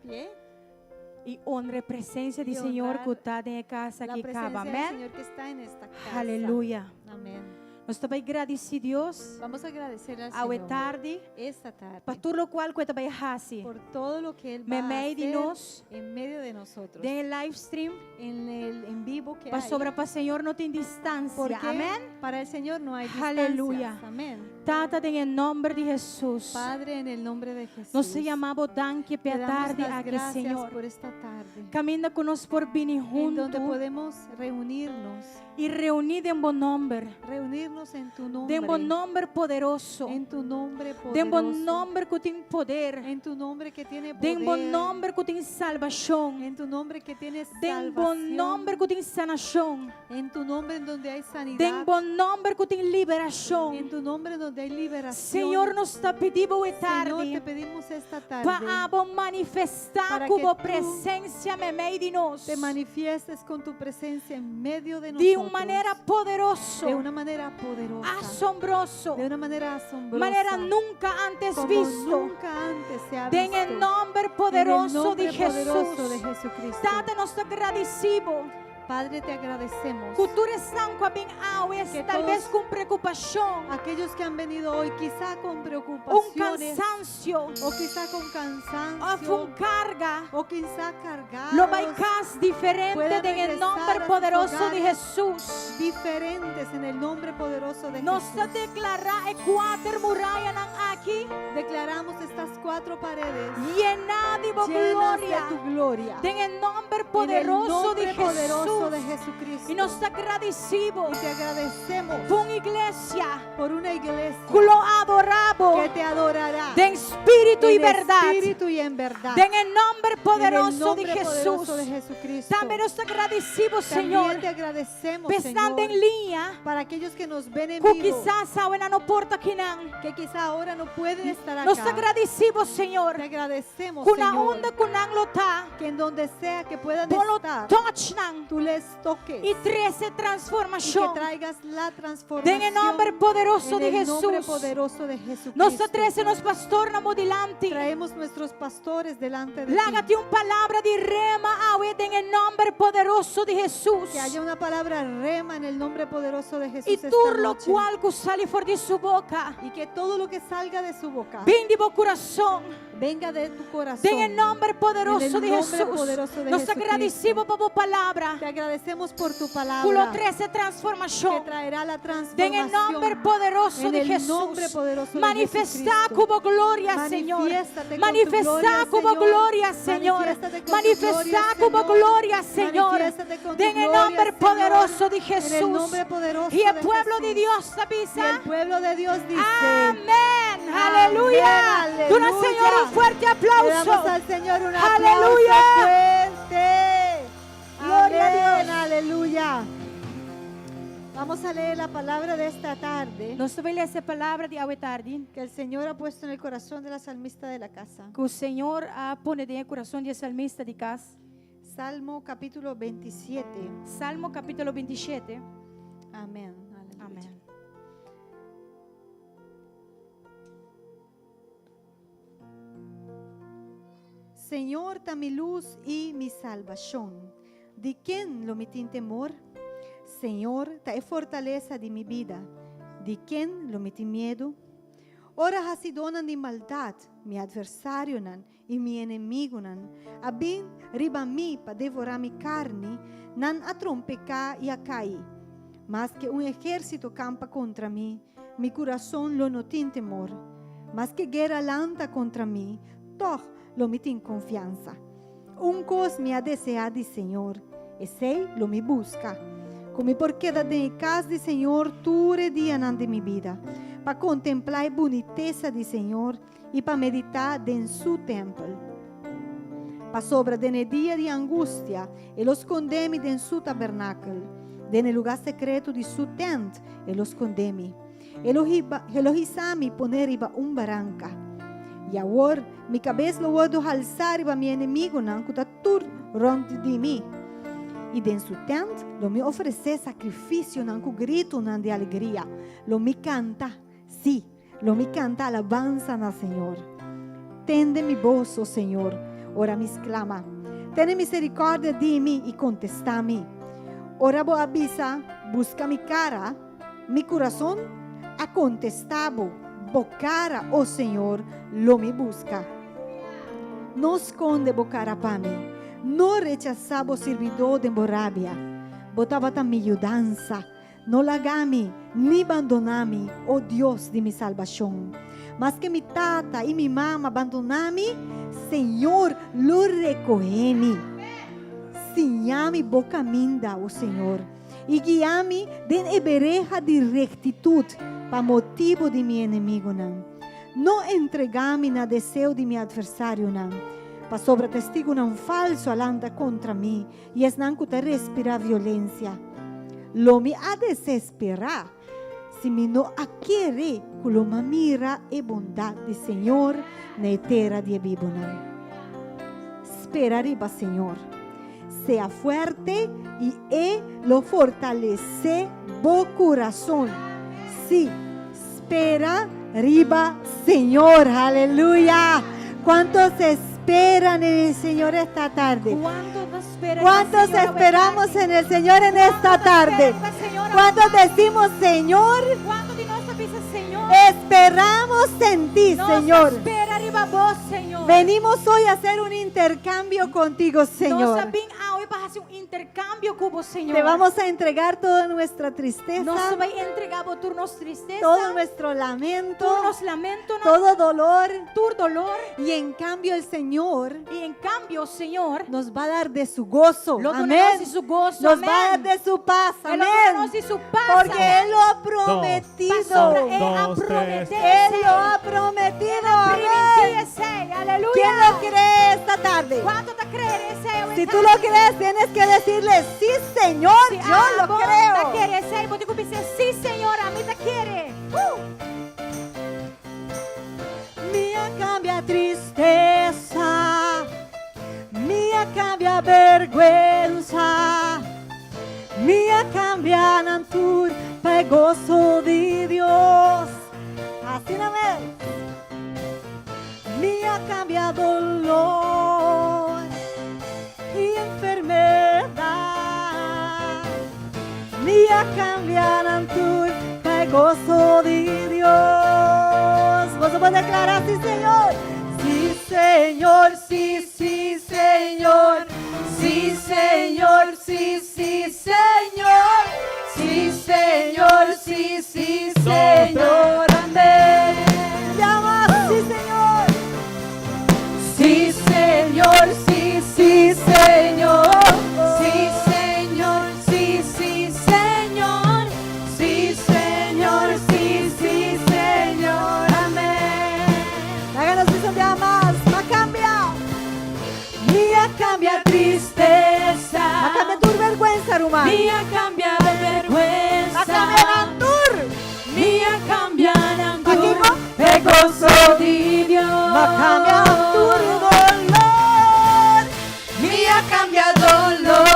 pie I honra e presensia di Y Señor honrar ku ta den e kas la aki kaba. presencia del Amèn. Señor que está en esta casa. Aleluya. Amén. Nos ta bai gradisí Dios Vamos a agradecerle al awe Señor tardi esta tarde pa tur lokual ku e ta bai hasi por todo lo que Él va a meimei di hacer nos en medio de nosotros, den e live stream en el en vivo que pa hay. sobra pa Señor no tin distansia. Porque Amèn. para el Señor no hay Aleluya. distancias. Amén. Tata den e nòmber di Hesus. Padre, en el nombre de Jesús. Nos ta yama bo danki te p'e damos tardi las aki, gracias Señor. por esta tarde. Kaminda ku nos por bini En donde huntu podemos reunirnos, i reuní den bo nòmber. reunirnos en tu nombre. Den bo nòmber poderoso. En tu nombre poderoso. Den bo nòmber ku tin poder. En tu nombre que tiene Den bo poder. nòmber ku tin salbashon. En tu nombre que tiene Den bo salvación. nòmber ku tin sanashon. En tu nombre en donde hay sanidad. Den bo nòmber ku tin En liberashon. tu nombre donde hay liberación. Señor, nos ta pidi bo e Señor, tardi te pedimos esta tarde pa abo manifestá Para ku que bo tú presensia meimei di nos. te manifiestes con tu presencia en medio de Di nosotros. un manera poderoso, de una manera poderosa. asombroso, De una manera asombrosa. manera nunka antes como visto. nunca antes se ha Den e visto. nòmber En el poderoso di nombre poderoso de Hesus. Jesucristo. Tata, nos ta gradisí bo. Padre, te agradecemos. Ku tur esnan ku a bin awe, Que tal bes todos ku un preokupashon, Aquellos que han venido hoy, quizá con un preocupaciones kansansio, o quizá con òf cansancio un karga, o quizá cargados, lo bai kas diferente Puedan den e regresar nòmber a sus poderoso di hogares. Hesus. diferentes en el nombre poderoso de Nos ta Jesús. deklará e kuater murayanan aki Declaramos estas cuatro paredes yená di bo llenas de gloria. tu gloria. Den e nòmber En el poderoso di nombre poderoso de Hesus. Jesucristo. I nos ta gradisí bo Y te agradecemos pa un iglesia por una iglesia ku lo adorá bo que te adorará den spiritu i en bèrdat. espíritu y en verdad. Den e nòmber En el poderoso di nombre poderoso de Hesus. Jesucristo. Tambe nos ta gradisí bo, También Señor, te agradecemos, pa esnan Señor, den liña para aquellos que nos ven en ku vivo, kisas awe nan no por ta akinan. que quizá ahora no pueden estar Nos ta acá. gradisí bo, Señor, Te agradecemos, ku na Señor, unda ku nan lo ta, que en donde sea que puedan bo lo estar, touch nan tú les toques i trese y que transformashon. traigas la transformación Den e nòmber poderoso en di el nombre Hesus. poderoso de Jesucristo. Nos ta trese nos pastornan bo dilanti. Traemos nuestros pastores delante de Laga ti. tin un palabra di rema awe den e nòmber poderoso di Hesus. Que haya una palabra rema en el nombre poderoso de Jesús I esta tur noche. lokual ku sali for di su boka, Y que todo lo que salga de su boca bin di bo kurason. venga de tu corazón. Den e nòmber poderoso En el di nombre Hesus. poderoso de Nos ta Jesucristo. gradisí bo pa bo palabra. Te agradecemos por tu Ku lo palabra trese que transformashon. traerá la Den e transformación. nòmber poderoso En di el Hesus. nombre poderoso de Manifestá Jesucristo. ku bo gloria, Señor. Manifiéstate con tu Manifestá gloria, ku bo Señor. gloria, Señor. Manifiéstate con tu Manifestá gloria, ku bo Señor. gloria, Señor. Manifiéstate con tu Den e gloria, nòmber Señor. poderoso di En el Hesus. nombre poderoso I e de pueblo di Jesús. Dios ta Y bisa. el pueblo de Dios dice. Amèn. Aleluya. Amén, Duna aleluya. Señor un fuerte Le aplauso. damos al Señor un aplauso Aleluya. fuerte. Gloria a Amén, Dios. Aleluya. Vamos a leer la palabra de esta tarde Nos ta bai lesa e palabra di awe tardi. que el Señor ha puesto en el corazón de la salmista de la casa. Ku Señor a pone den kurason di salmista di kas. Salmo capítulo 27. Salmo kapítulo 27. Amén. Aleluya. Amèn. Señor ta mi lus i mi salbashon. Di ken lo mi tin temor? Señor ta e fortalesa di mi bida. Di ken lo mi tin miedu? Ora hasidónan di maldat, mi atversarionan i mi enemigunan, a bin riba mi pa devorá mi karni, nan a trompeká i a kai. Maske un ehérsito kampa kontra mi, mi kurason lo no tin temor. Maske guera lanta kontra mi, tòg lo mi tin konfiansa. Un kos mi a deseá di Señor, esei lo mi buska, ku mi por keda den e kas di Señor tur e dianan di mi bida, pa kontemplá e bunitesa di Señor i pa meditá den su tèmpel. Pasobra den e dia di angustia e lo skondé mi den su tabernakel, den e lugá sekreto di su tènt e lo skondé mi. E lo hiba, e lo hisa mi pone riba un baranka. I awor mi kabes lo wòrdu halsá riba mi enemigunan ku ta tur rònt di mi. I den su tènt lo mi ofresé sakrifisionan ku gritunan di alegria. Lo mi kanta, sí, lo mi kanta alabansa na Señor. Tende mi bos, o Señor. ora mi sklama. Tene miserikòrdia di mi i kontestá mi. Ora bo a bisa, Buska mi kara, mi kurason a kontestá bo, Bo kara, o Señor, lo mi buska. No skonde bo kara pa mi, no rechasá bo sirbidó den bo rabia. Bo tabata mi yudansa. No laga mi, ni bandoná mi, o Dios di mi salbashon. Maske mi tata i mi mama bandoná mi, Señor lo rekohé mi. Siña mi bo kaminda, o Señor, i guia mi den e bereha di rektitut pa motibu di mi enemigunan. No entregá mi na deseo di mi atversarionan, pasobra testigunan falsu a lanta kontra mi i esnan ku ta respirá violensia. Lo mi a desesperá si mi no a kere ku lo m'a mira e bondat di Señor na e tera di e bibunan. Spera riba Señor. Sea fuerte i E lo fortalesé bo kurason. Sí, spera riba Señor. Aleluya! Kuantos esperan en el Señor esta tarde? ¿Cuántos esperamos en el Señor en esta tarde? ¿Cuántos decimos, Señor? Esperamos en ti, Señor. Venimos hoy a hacer un intercambio contigo, Señor. Interkambio ku bo, Señor. Te vamos a entregar toda nuestra tristeza. Nos ta bai entregá bo tur nos tristesa. Todo nuestro lamento. Tur nos lamentonan. Todo dolor. Tur dolor. Y en cambio el Señor. I en kambio Señor. Nos va a dar de su gozo. Lo duna Amén. nos di su goso. Nos va a dar Amén. de su paz. E lo Amén. duna nos di su pas. Porque Amén. Él lo ha prometido. Pasobra E a Dos, tres. prometé Él esei. lo ha prometido. E a primintí Amén. esei. Aleluya. ¿Quién lo cree esta tarde? Kuantu ta kere esei awe Si tú lo crees, tienes que decirle, sí, Señor, Si yo lo abo ta creo. kere esei, bo tin ku bisa, sí, Señor, ami ta kere. Mi a kambia tristesa, mi a kambia bèrgwensa, mi a kambia nan tur pa e goso di Dios. Asina mes. Mi a cambia dolor y enfermedad. Mi a cambia nan tur pa e gozo di Dios. Boso por declara, sí, Señor. Sí, Señor, sí, sí, Señor. Sí, Señor, sí, sí, Señor. Sí, Señor, sí, sí, Señor. Amén. Llama, sí, Señor. Sí, Señor, sí, sí, Señor. Sí, Señor, sí, sí, Señor. Sí, Señor, sí, sí, Señor. Amén. Háganos un día más. M'a kambia. Mi a kambia tristesa. M'a kambia tur bèrgwensa, ruman. Mi a kambia bèrgwensa. M'a kambia nan tur. Mi a kambia nan tur. Pakiko? E goso di Dios. M'a kambia tur dolor. Mi a kambia dolor.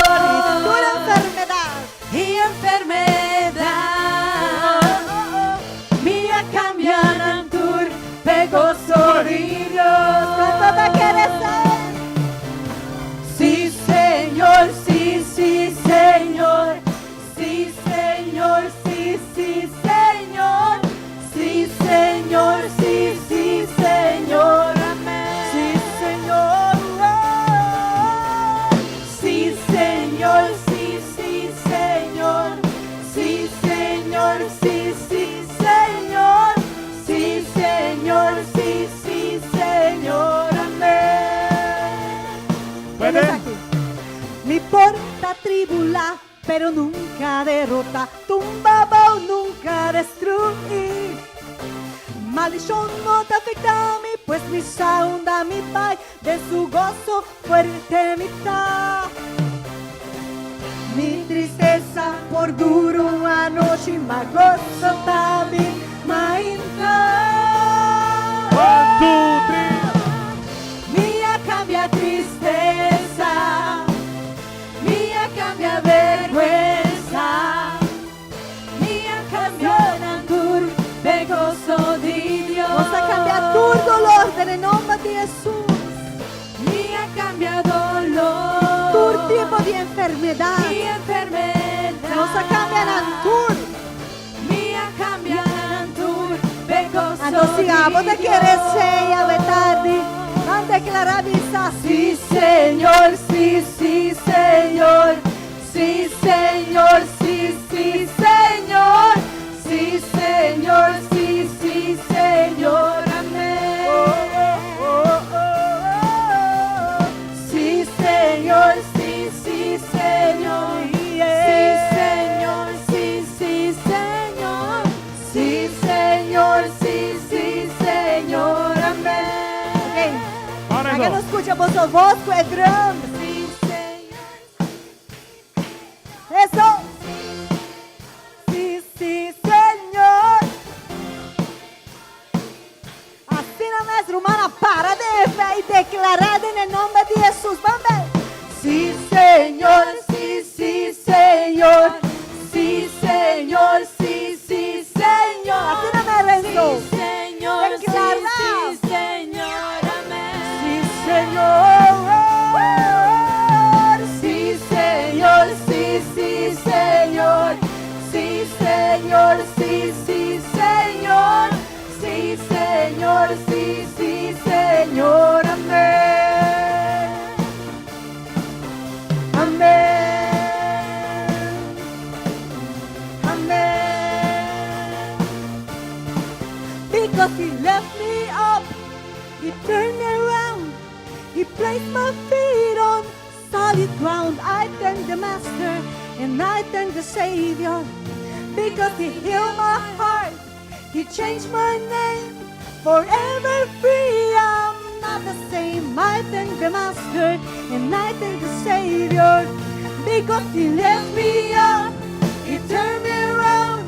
Tur enfermedat. I enfermedat. Mi a kambia nan tur. P'e goso di Dios. Kuantu ta kere esei? Sí, Señor, sí, sí, Señor. Sí, Señor, sí, sí, Señor. Sí, Señor, sí, sí, Señor. Amén. Sí, Señor. Oh. Sí, Señor, sí, sí, Señor. Sí, Señor, sí, sí, Señor. Sí, Señor, sí, sí, Señor. Amén. Tienes aki. Mi por ta tribulá, pero nunka derotá. Tumba abou, nunka destruí. Maldishon no ta afektá mi, pues mi sa unda mi bai. Den su goso fuerte mi ta. Mi tristesa por dura un anochi, ma goso ta bin mainta. One, two, three. Mi a kambia tristesa, mi a kambia bèrgwensa, mi a kambia nan tur p'e goso di Dios. Nos ta kambia tur dolor den nòmber di Hesus. Mi a tipo di enfermedat. Di enfermedat. Nos a kambia nan tur. Mi a kambia nan tur p'e goso Anto si abo ta di kere Dios. esei awe tardi, ban deklará bisa. Sí, Señor, sí, sí, Señor. Sí, Señor, sí, sí, Señor. Sí, Señor, sí, sí, Señor. Amén. Sí, Señor, sí, sí, Señor. Sí, Señor, sí, sí, Señor. Sí, Señor, sí, sí, Señor. Amén. Ok. Laga nos skucha boso bos ku e drum. Sí, Señor. Eso. Sí, sí, Señor. Asina mes, rumannan, para den fe i deklará den e nòmber di Hesus. Ban be. Sí, Señor, sí, sí, Señor. Sí, Señor, sí, sí, Señor. Asina mes, Renzo. Sí, Señor, sí, Deklará. sí, Señor. Amén. Sí, Señor. Sí, Señor, sí, sí, Señor. Sí, Señor, sí, sí, Señor. Sí, Señor, sí, sí, Señor. Amén. Amén. Amén. Because he left me up, he turned me around, he placed my feet on solid ground. I thank the Master and I thank the Savior because he healed my heart, he changed my name. Forever free, I'm not the same. I thank the Master and I thank the Savior because he left me up, he turned me around,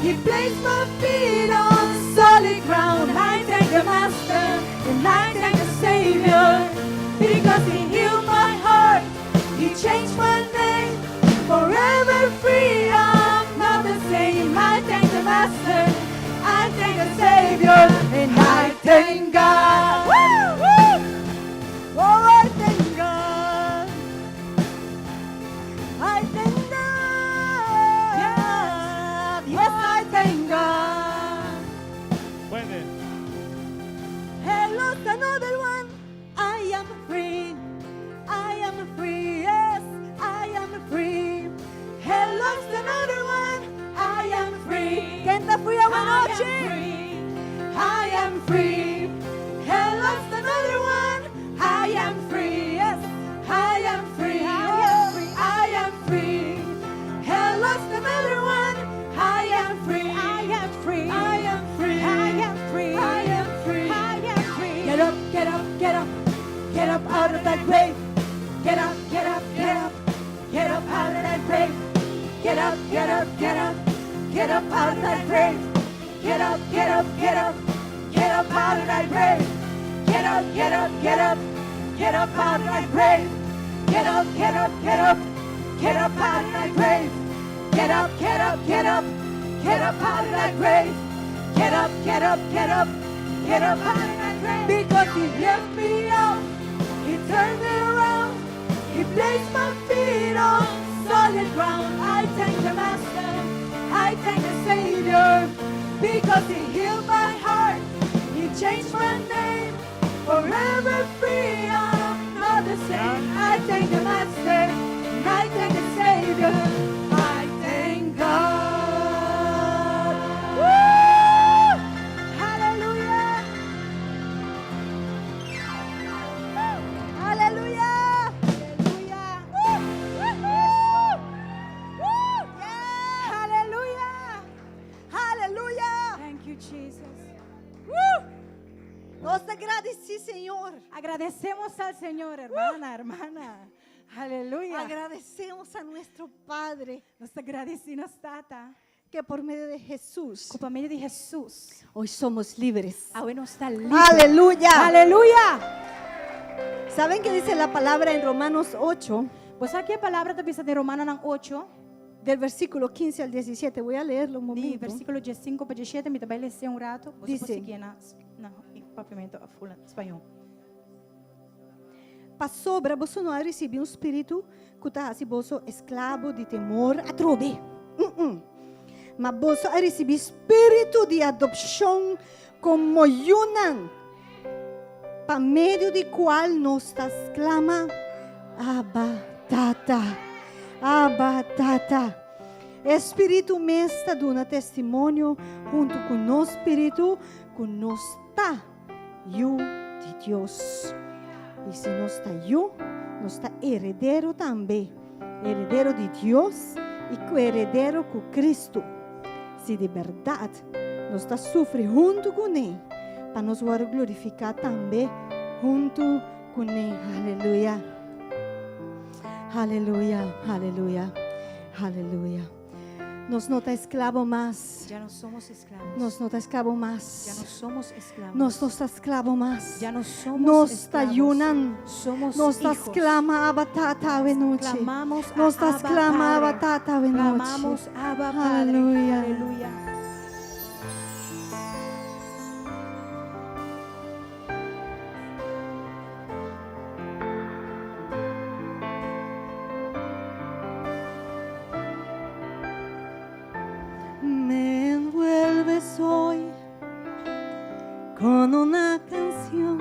he placed my feet on solid ground. I thank the Master and I thank the Savior because he healed my heart, he changed my name. Forever free, I'm not the same. I thank the Master, I thank the Savior, and I thank God. Woo! Woo! Oh, I thank God. I thank God. Yes, I thank God. Puede. Hello, another one. I am free. I am free. Yes, I am free. Hello, another one. I am free. Ken ta free I am anochi? free. I am free. Hello, another one. I am free. Yes, I am free. I am free. I am free. Hello, another one. I am free. I am free. I am free. I am free. I am free. I am free. Get up, get up, get up. Get up out of that grave. Get up, get up, get up. Get up out of that grave. Get up, get up, get up. Get up out of that grave. Get up, get up, get up. Get up out of that grave. Get up, get up, get up. Get up out of that grave. Get up, get up, get up. Get up out of that grave. Get up, get up, get up. Get up out of that grave. Get up, get up, get up. Get up out of that grave. Because he left me up. He turned me around. He placed my feet on solid ground. I thank the Master. I thank the Savior. Because he healed my heart. He changed my name. Forever free. I'm not the same. I thank the Master. I thank the Savior. I thank God. Woo! Hallelujah! Hallelujah! Hallelujah. Woo! Woo! Hallelujah! Hallelujah! Thank you, Jesus. Woo! Nos ta gradisí, Señor. Agradecemos al Señor, hermana, hermana. Aleluya. Agradecemos a nuestro Padre Nos ta gradisí nos Tata. Que por medio de Jesús Ku pa medio di Hesus. Hoy somos libres. Awe nos ta liber. Aleluya. Aleluya. ¿Saben qué dice la palabra en Romanos 8? Bo sa kiko e palabra ta bisa den Romanonan 8, Del versículo 15 al 17. Voy a leerlo un di momento. versíkulo 15 pa 17, mi ta bai lesa un ratu. Bo Dice. por sigui na papiamentu, spañó. Pasobra boso no a risibí un spiritu ku ta hasi boso esklabo di temor atrobe. Mm-mm. Ma boso a risibí spiritu di adopshon komo yunan, pa medio di kual nos ta sklama, Abba, Tata! Abba, Tata! E spiritu mes ta duna testimonio huntu ku nos spiritu ku nos ta yu di Dios. I si nos ta yu, nos ta heredero tambe, heredero di Dios i koheredero ku Kristu. Si di bèrdat nos ta sufri huntu kuné, pa nos wòrdu glorifiká tambe huntu kuné. Aleluya! Aleluya! Aleluya! Aleluya! Nos no ta esklabo mas. Ya no somos esclavos. Nos no ta esklabo mas. Ya no somos esclavos. Nos no ta esklabo mas. Ya no somos Nos ta esclavos. yunan. Somos Nos ta hijos. sklama Abba Tata awe nochi. Clamamos a Nos ta Abba, sklama Abba Padre. Tata awe nochi. Clamamos Abba Padre. Aleluya. Aleluya. Me envuelves hoy con una canción,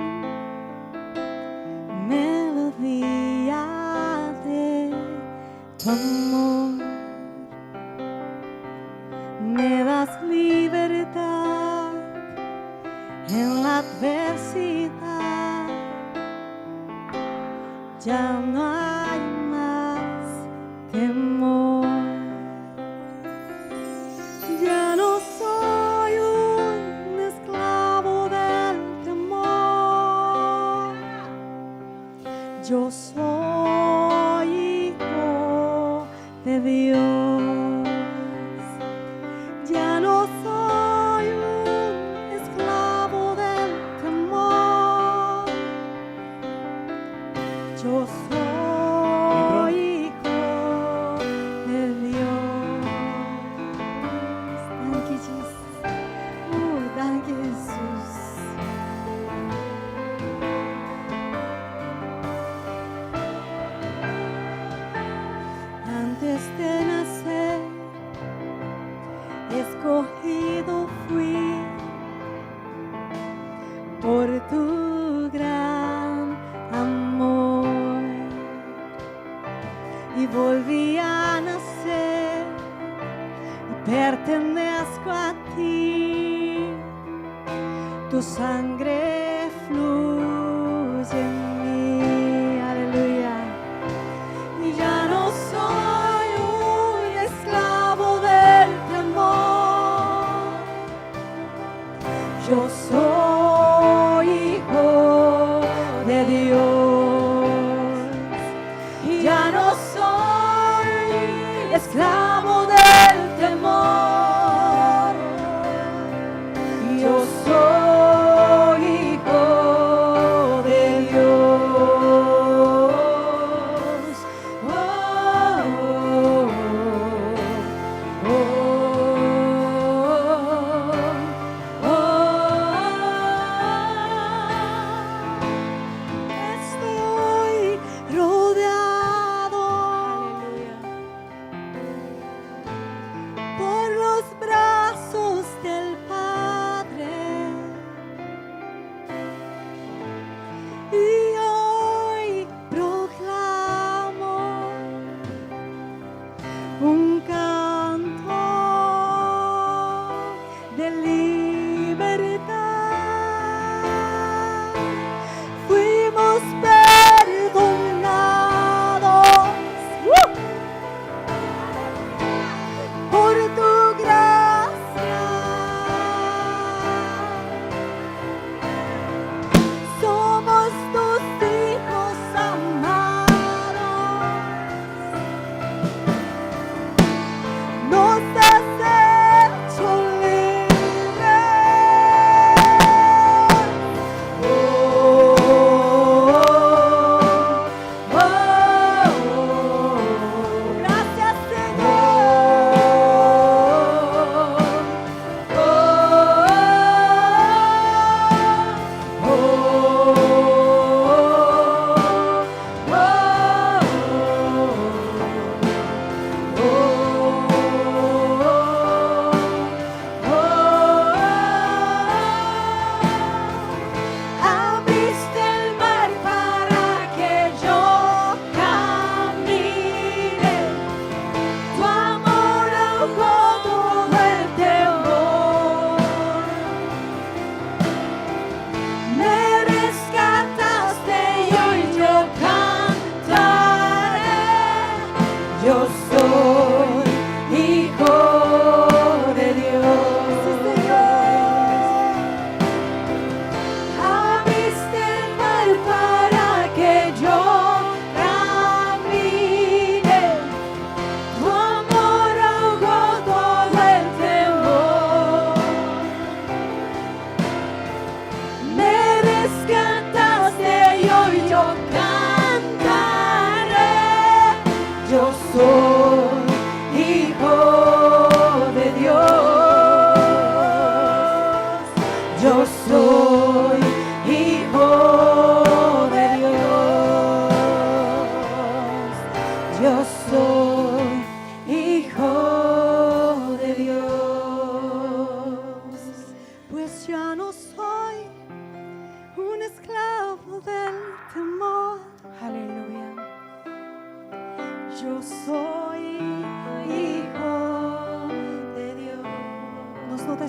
melodía de tu amor. Me das libertad en la adversidad. Ya no hay más temor. Ya no soy un esclavo del temor. Yo soy hijo de Dios. Ya no soy un esclavo del temor. Yo soy hijo de Dios. Danki, Jesus. Danki, Jesus. Antes de nacer, escogido fui por tu gran amor y volví a nacer y pertenezco a ti. Tu sangre fluye en mí, aleluya. Y ya no soy un esclavo del temor. Yo soy hijo de Dios. Ya no soy esclavo del temor. Yo soy hijo de Dios. Oh, oh, oh, oh, oh. Estoy rodeado Aleluya. por los brazos del Padre. Y hoy proclamo un canto de libertad. Fuimos perdonados. ¡Uh! Por tu gracia. Somos tus hijos amados. Nos has hecho libres.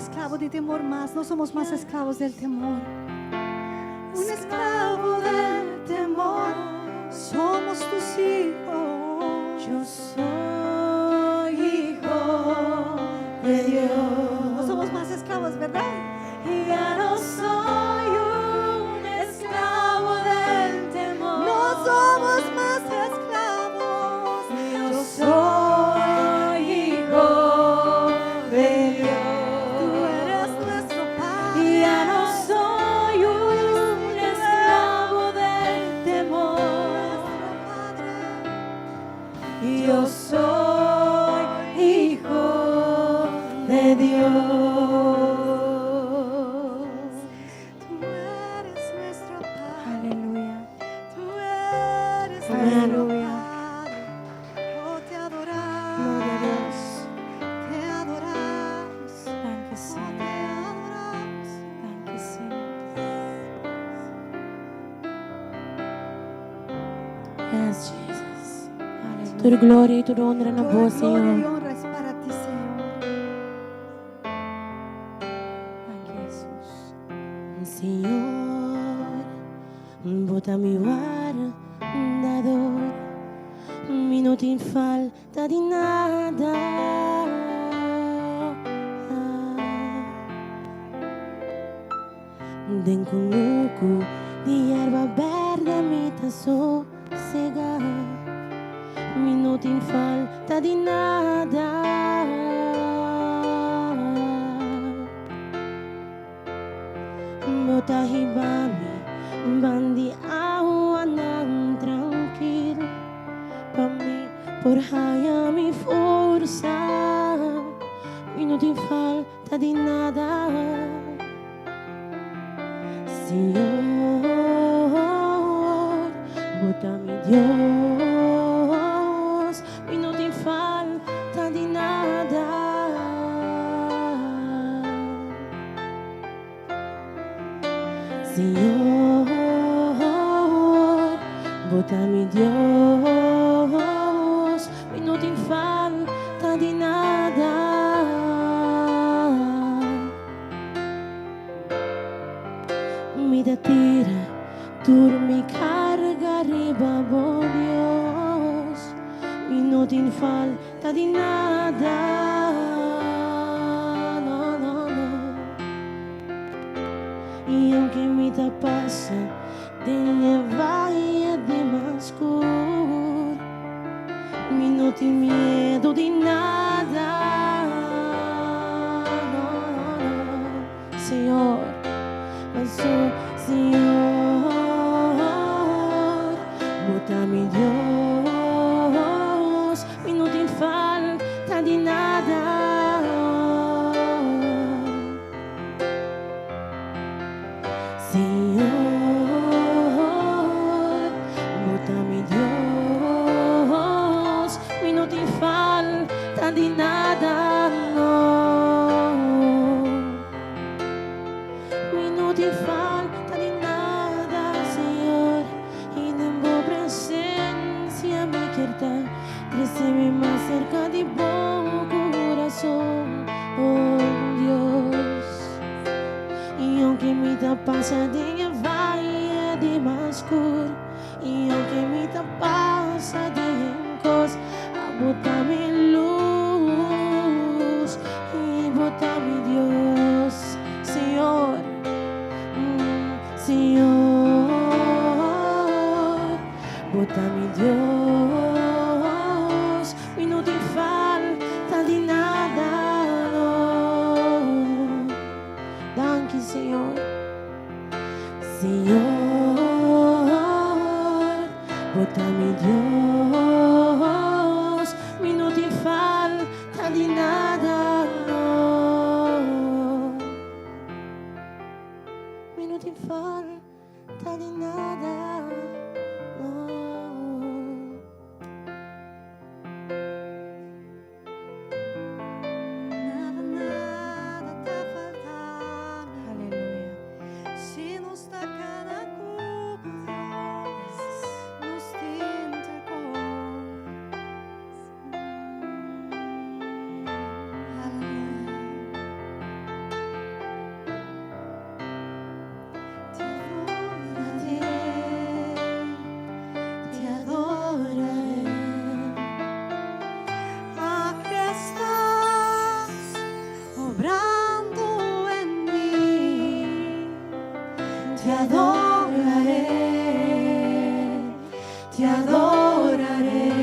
esklabo di temor mas. No somos mas esclavos del temor. Un esclavo del temor. Somos tus hijos. Yo soy hijo de Dios. No somos más esclavos, ¿verdad? Ya no soy un esclavo del temor. No somos más esclavos. Yo soy hijo de Dios. Tú eres nuestro Padre. Ya no soy un esclavo del temor. Nuestro Padre. Yo soy hijo de Dios. Tú eres nuestro Padre. Aleluya. Tú eres nuestro Aleluya. Padre. Oh, te adoramos. Gloria a Dios. Te adoramos. Danki, Oh, Señor. te adoramos. Danki, Señor. Yes, Jesus. Tur gloria i tur honra na Toda bo, gloria y Señor. honra es para ti, Señor. Danki, Jesus. Señor, bo ta mi wardador, mi no tin falta di nada. Den kunuku di yerba bèrdè mi ta sosegá, mi no tin falta di nada. Bo ta hiba mi band'i awanan trankil, pa mi por haya mi forsa, mi no tin falta di nada. Señor, bo ta mi Dios, mi no tin falta di nada. Señor, bo ta mi Dios, mi no tin falta di nada. Mi ta tira tur mi karga riba bo, Dios, mi no tin falta di nada. No, no, no. I aunke mi ta pasa den e vaye di mas skur, mi no tin miedu di nada. No, no, no. Señor, paso, Señor, bo ta mi Dios, mi no tin falta di nada. Señor, bo ta mi Dios, mi no tin falta di nada, no. Mi no tin falta di nada, Señor, i den bo presensia mi ke ta, trese mi mas serka di bo kurason, oh Dios. I aunke mi ta pasa den vaye di mas skur, i aunke mi ta pasa den kos, bo ta mi lus, i bo ta mi Dios, Señor, Señor, bo ta mi Dios, mi no tin falta di nada, no. Danki, Señor. Señor, bo ta mi Dios, mi no tin falta di nada, no. Mi no tin falta di nada, no. Nada, nada ta falta. Aleluya. Si nos ta kana ku Dios, nos tin tur kos. Aleluya. Te adoraré, te adoraré.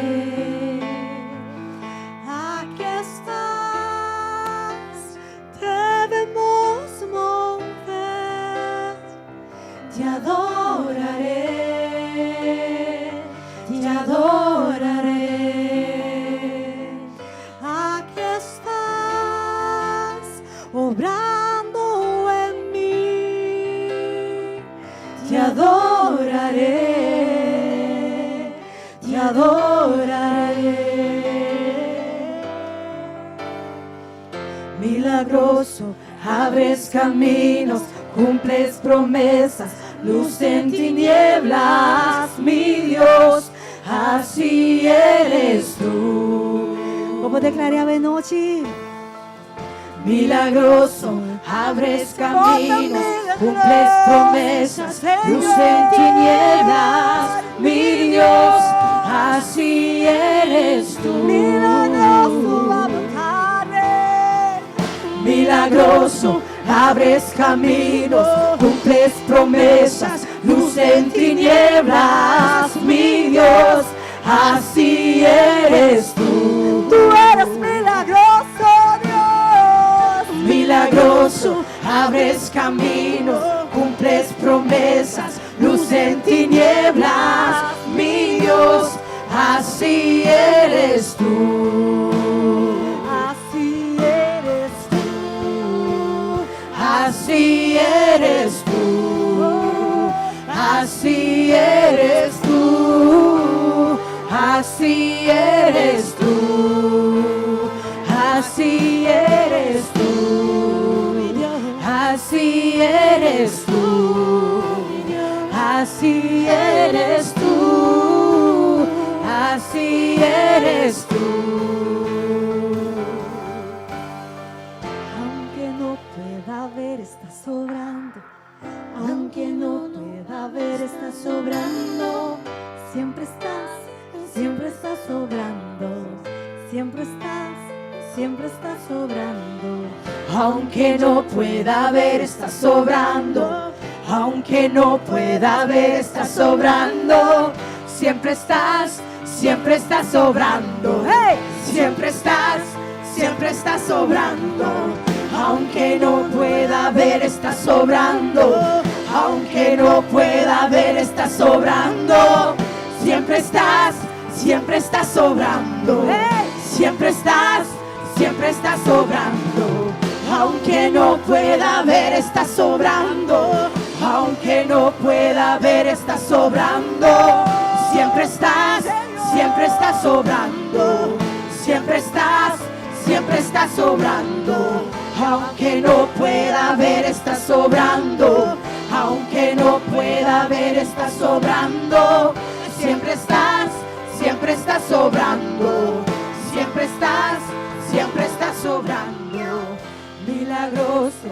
Aquí estás, debemos mover. Te adoraré, te adoraré. Aquí estás, obrando en mí. Te adoraré, te adoraré. Milagroso, abres caminos, cumples promesas, luz en tinieblas, mi Dios, así eres tú. Como declaré anoche. Milagroso, abres caminos, cumples promesas, luz en tinieblas, mi Dios, así eres tú. Milagroso, adoraré. Milagroso, abres caminos, cumples promesas, luz en tinieblas, mi Dios, así eres tú. Tú eres milagroso, Dios. Milagroso, abres caminos, cumples promesas, luz en tinieblas, mi Dios, así eres tú. Así eres tú. Así eres tú, así eres tú, así eres tú, así eres tú, así eres tú, así eres tú, así eres tú. Aunque no pueda ver, está sobrando. Aunque no pueda ver, está sobrando. Siempre estás, siempre estás sobrando. Siempre estás, siempre estás sobrando. Aunque no pueda ver, está sobrando. Aunque no pueda ver, está sobrando. Siempre estás, siempre estás sobrando. ¡Hey! Siempre estás, siempre estás sobrando. Aunque no pueda ver, está sobrando. Aunque no pueda ver, está sobrando. Siempre estás, siempre estás sobrando. Siempre estás, siempre estás sobrando. Aunque no pueda ver, está sobrando. Aunque no pueda ver, está sobrando. Siempre estás, siempre estás sobrando. Siempre estás, siempre estás sobrando. Aunque no pueda ver, está sobrando. Aunque no pueda ver, está sobrando. Siempre estás, siempre estás sobrando. Siempre estás, siempre estás sobrando. Milagroso,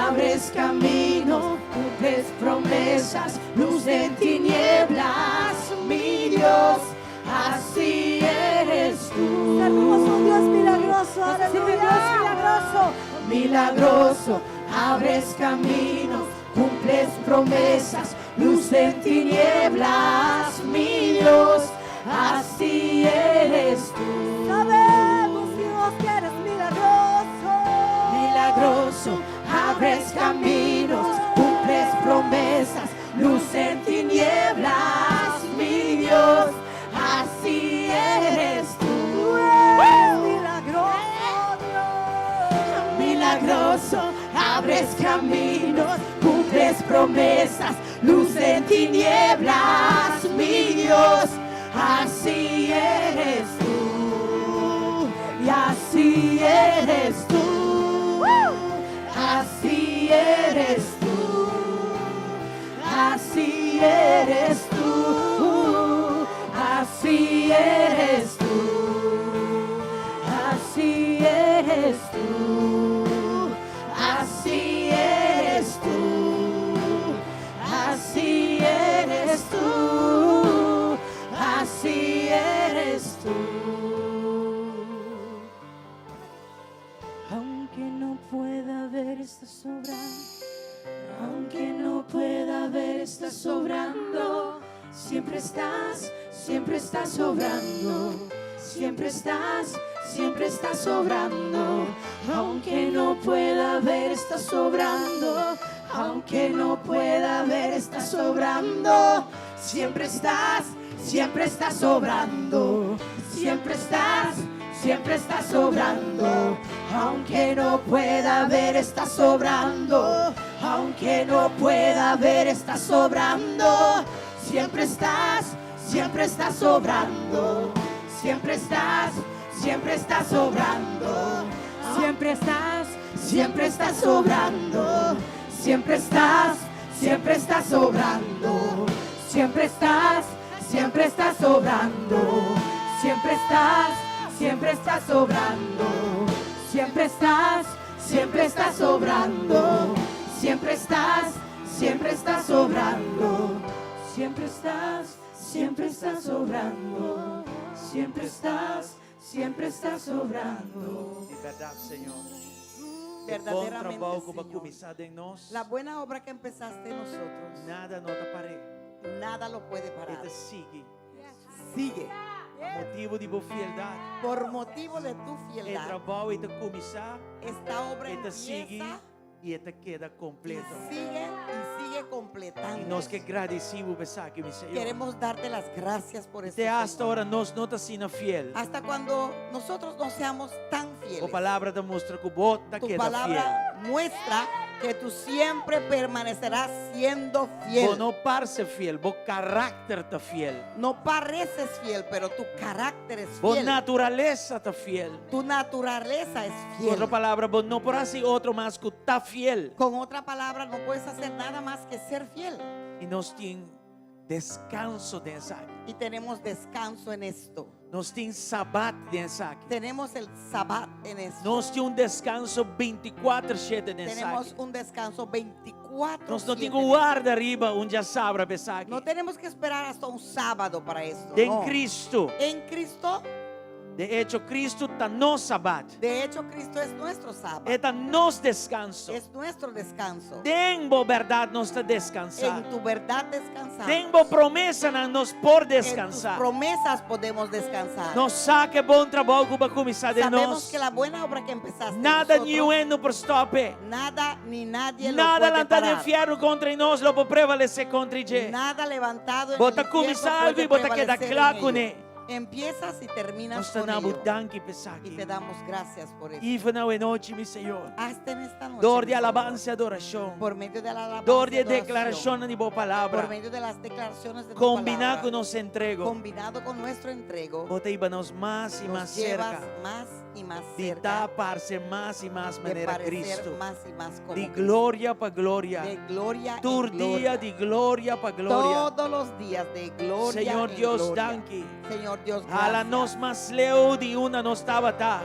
abres caminos, cumples promesas, luz en tinieblas, mi Dios, así eres tú. Servimos un Dios milagroso. Sirve Aleluya. Dios milagroso. Milagroso, abres caminos, cumples promesas, luz en tinieblas, mi Dios, así eres tú. Sabemos, Dios, que eres milagroso. Milagroso, abres caminos, cumples promesas, luz en tinieblas, mi Dios, así eres tú. Tú eres milagroso, Dios. Milagroso, abres caminos, cumples promesas, luz en tinieblas, mi Dios, así eres tú, y así eres tú, así eres tú, así eres tú, así eres tú. Así eres tú, así eres tú, así eres tú, así eres tú. Aunque no pueda ver, está sobrando. Aunque no pueda ver, estás sobrando. Siempre estás, siempre estás sobrando. Siempre estás, siempre estás sobrando. Aunque no pueda ver, estás sobrando. Aunque no pueda ver, estás sobrando. Siempre estás, siempre estás sobrando. Siempre estás, siempre estás sobrando. Aunque no pueda ver, estás sobrando. Aunque no pueda ver, estás sobrando. Siempre estás, siempre estás sobrando. Siempre estás, siempre estás sobrando. Siempre estás, siempre estás sobrando. Siempre estás, siempre estás sobrando. Siempre estás, siempre estás sobrando. Siempre estás, siempre estás sobrando. Siempre estás, siempre estás sobrando. Siempre estás, siempre estás sobrando. Siempre estás, siempre estás sobrando. Siempre estás, siempre estás sobrando. Di berdat, Señor. Bon Verdaderamente, trabou ku bo a Señor. kuminsá den nos. La buena obra que empezaste en nosotros, Nada no ta par'é. nada lo puede parar. E ta sigui. Sigue. Pa motibu di bo fieldat. Por motivo de tu E fieldad, trabou ei ta kuminsá. esta obra E ta sigui empieza i e ta keda y kompleto. sigue y sigue completando. I nos ke gradisí bo p'esaki, mi Señor. Queremos darte las gracias por esto. Te hasta Señor. ora nos no ta asina fiel. Hasta cuando nosotros no seamos tan Bo fieles. palabra ta mustra ku bo ta Tu keda fiel. palabra muestra que tú siempre permanecerás siendo Bo fiel. no parse fiel, bo karakter ta fiel. No pareces fiel, pero tu carácter es Bo fiel. naturalesa ta fiel. Tu naturaleza es Ku fiel. otro palabra, bo no por hasi otro mas ku ta fiel. Con otra palabra, no puedes hacer nada más que ser fiel. I nos tin deskanso den esaki. Y tenemos descanso en esto. Nos tin sabat den esaki. Tenemos el sabbat en esto. Nos tin un deskanso 24-7 den Tenemos esaki. un descanso 24. Nos no tin ku warda riba un djasabra p'esaki. No tenemos que esperar hasta un sábado para esto. Den no. Kristu. En Cristo, De echo, Kristu ta nos sabat. de hecho, Cristo es nuestro sábado. E ta nos deskanso. Es nuestro descanso. Den bo berdat nos ta deskansá. En tu verdad descansamos. Den bo promesanan nos por En tus deskansá. promesas podemos descansar. Nos sa ku e bon trabou ku bo a kuminsá den Sabemos nos. que la buena obra que empezaste en Nada ni nosotros, hende no por stòp e. nada ni nadie lo Nada puede lantá den parar. fièrnu kontra nos lo por prevalesé kontra dje. Nada levantado en Bo ta el infierno kuminsá algu puede i bo ta keda prevalecer kla en kuné. ello. Empiezas y terminas Nos ta con duna bo ello. danki pa Y esaki. te damos gracias por eso. Even awenochi, mi Señor. Hasta en esta noche. Dor di mi Señor, alabansa i adorashon. Por medio de la alabanza Dor di y adoración, deklarashon di bo Por palabra. medio de las declaraciones de tu Kombiná palabra, ku nos entrego. combinado con nuestro entrego, Bo ta hiba nos mas i nos mas llevas serka. más y más Di cerca ta parse mas i mas de manera parecer Kristu. más y más como Di Cristo. gloria pa gloria. De gloria en Tur dia gloria. di gloria pa gloria. Todos los días de gloria Señor en Dios, gloria. danki. Señor Dios, Hala gracias. nos mas leu di unda nos tabata.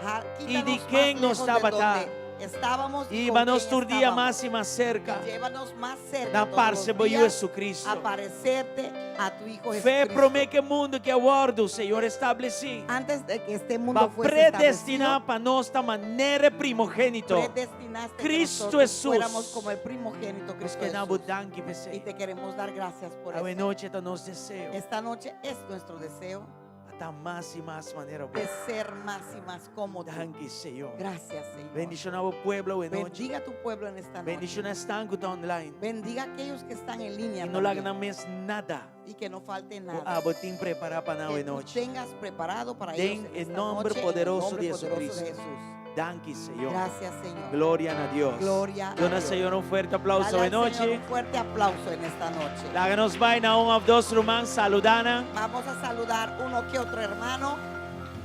Ja- I di quítanos más ken nos lejos de tabata. donde Estábamos y I con hiba nos quién tur dia estábamos. mas i mas serka. Llévanos más cerca Na todos parse los bo Yu días Jesucristo. a parecerte a tu Hijo Fe Jesucristo. promé ku e mundu aki a wòrdu, Señor, establesí. Antes de que este mundo Pa fuese predestiná establecido, pa nos ta manera primogénito. predestinaste que Cristo nosotros Jesús. fuéramos como el primogénito Nos Cristo ke duna bo Jesús. danki Y p'esei. te queremos dar gracias por Awe eso. nochi ta nos deseo. Esta noche es nuestro deseo Pa ta mas i mas manera bo. de ser más y más como tú. Danki, Señor. Gracias, Señor. Bendishoná bo pueblo awe nochi. Bendiga a tu pueblo en esta noche. Bendishoná esnan ku ta online. Bendiga a aquellos que están en línea I no laga también. nan miss nada. y que no falte Ku nada. abo tin prepará pa nan Que awe tú nochi. tengas preparado para Den ellos en el esta nombre noche, en el poderoso nombre de poderoso de Jesucristo. Jesús. Danki, Señor. Gracias, Señor. Gloria na Dios. Gloria a Duna Dios. Señor un fuerte aplauso Dale de al Señor nochi. un fuerte aplauso en esta noche. Laga nos bai na un òf dos ruman saludá nan. Vamos a saludar uno que otro hermano.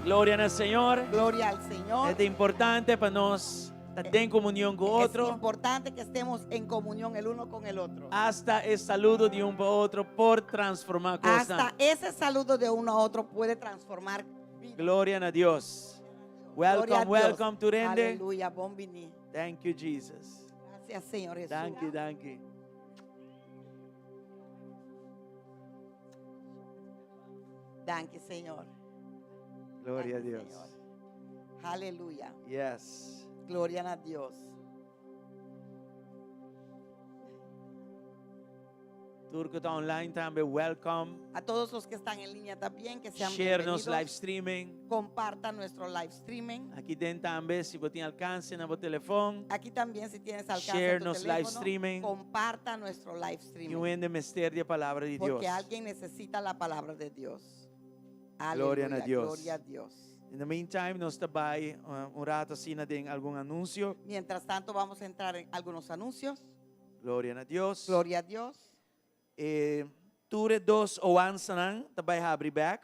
Gloria na Señor. Gloria al Señor. Ta importante pa nos ta den komunion ku Es otro. importante que estemos en comunión el uno con el otro. Hasta e saludo di un pa otro por transformá kos. Hasta ese saludo de uno a otro puede transformar vidas. Gloria na Dios. Gloria a Welcome, Dios. welcome tur hende. Aleluya, bon biní. Thank you, Jesus. Gracias, Señor Jesús. Danki, danki. Danki, Señor. Gloria a Danki, Dios. Señor. Aleluya. Yes. Gloria a Dios. Tur ku ta online tambe, welcome. A todos los que están en línea también, que sean Share nos bienvenidos. live streaming. Compartan nuestro live streaming. Aki den tambe, si bo tin alkanse na bo telefòn. Aquí también, si tienes alcance Share a tu nos live teléfono, streaming. comparta nuestro live Tin streaming. un hende mester di e palabra di Dios. Porque alguien necesita la palabra de Dios. Gloria na Aleluya, Dios. Gloria a Dios. In the meantime, nos ta bai un rato asina den algun anunsio. Mientras tanto, vamos a entrar en algunos anuncios. Gloria na Dios. Gloria a Dios. E tur e dos oansanan ta bai habri bek.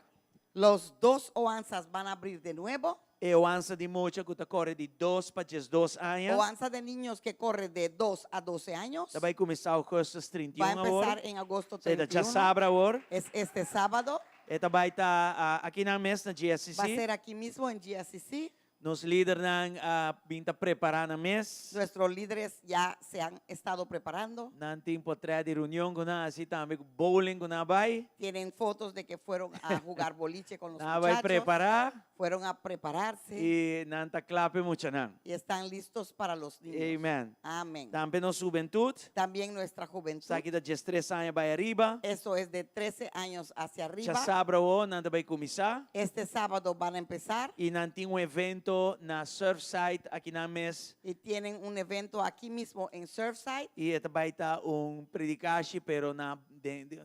Los dos oanzas van a abrir de nuevo. E oansa di mucha ku ta kore di dos pa 12 aña. Oanza de niños que corre de 2 a 12 años. Ta bai kuminsá ougùstùs Va a 31 awor. empezar en agosto Esei ta 31. djasabra awor. Es este sábado. E ta bai ta aki nan mes na GSCC. Va a ser aquí mismo en GSCC. Nos lidernan a bin ta prepará nan mes. Nuestros líderes ya se han estado preparando. Nan tin potrèt di reunion ku nan hasi tambe ku bowling ku nan a bai. Tienen fotos de que fueron a jugar boliche con los Nan a bai muchachos. prepará. Fueron a prepararse. I nan ta kla pa e muchanan. Y están listos para los niños. Amen. Amén. Tambe nos hubentut. También nuestra juventud. Esaki ta 13 aña bai ariba. Eso es de 13 años hacia arriba. Djasabra awor nan ta bai kuminsá. Este sábado van a empezar. I nan tin un evento na Surfside aki nan mes. Y tienen un evento aquí mismo en Surfside. I e ta bai ta un predikashi pero na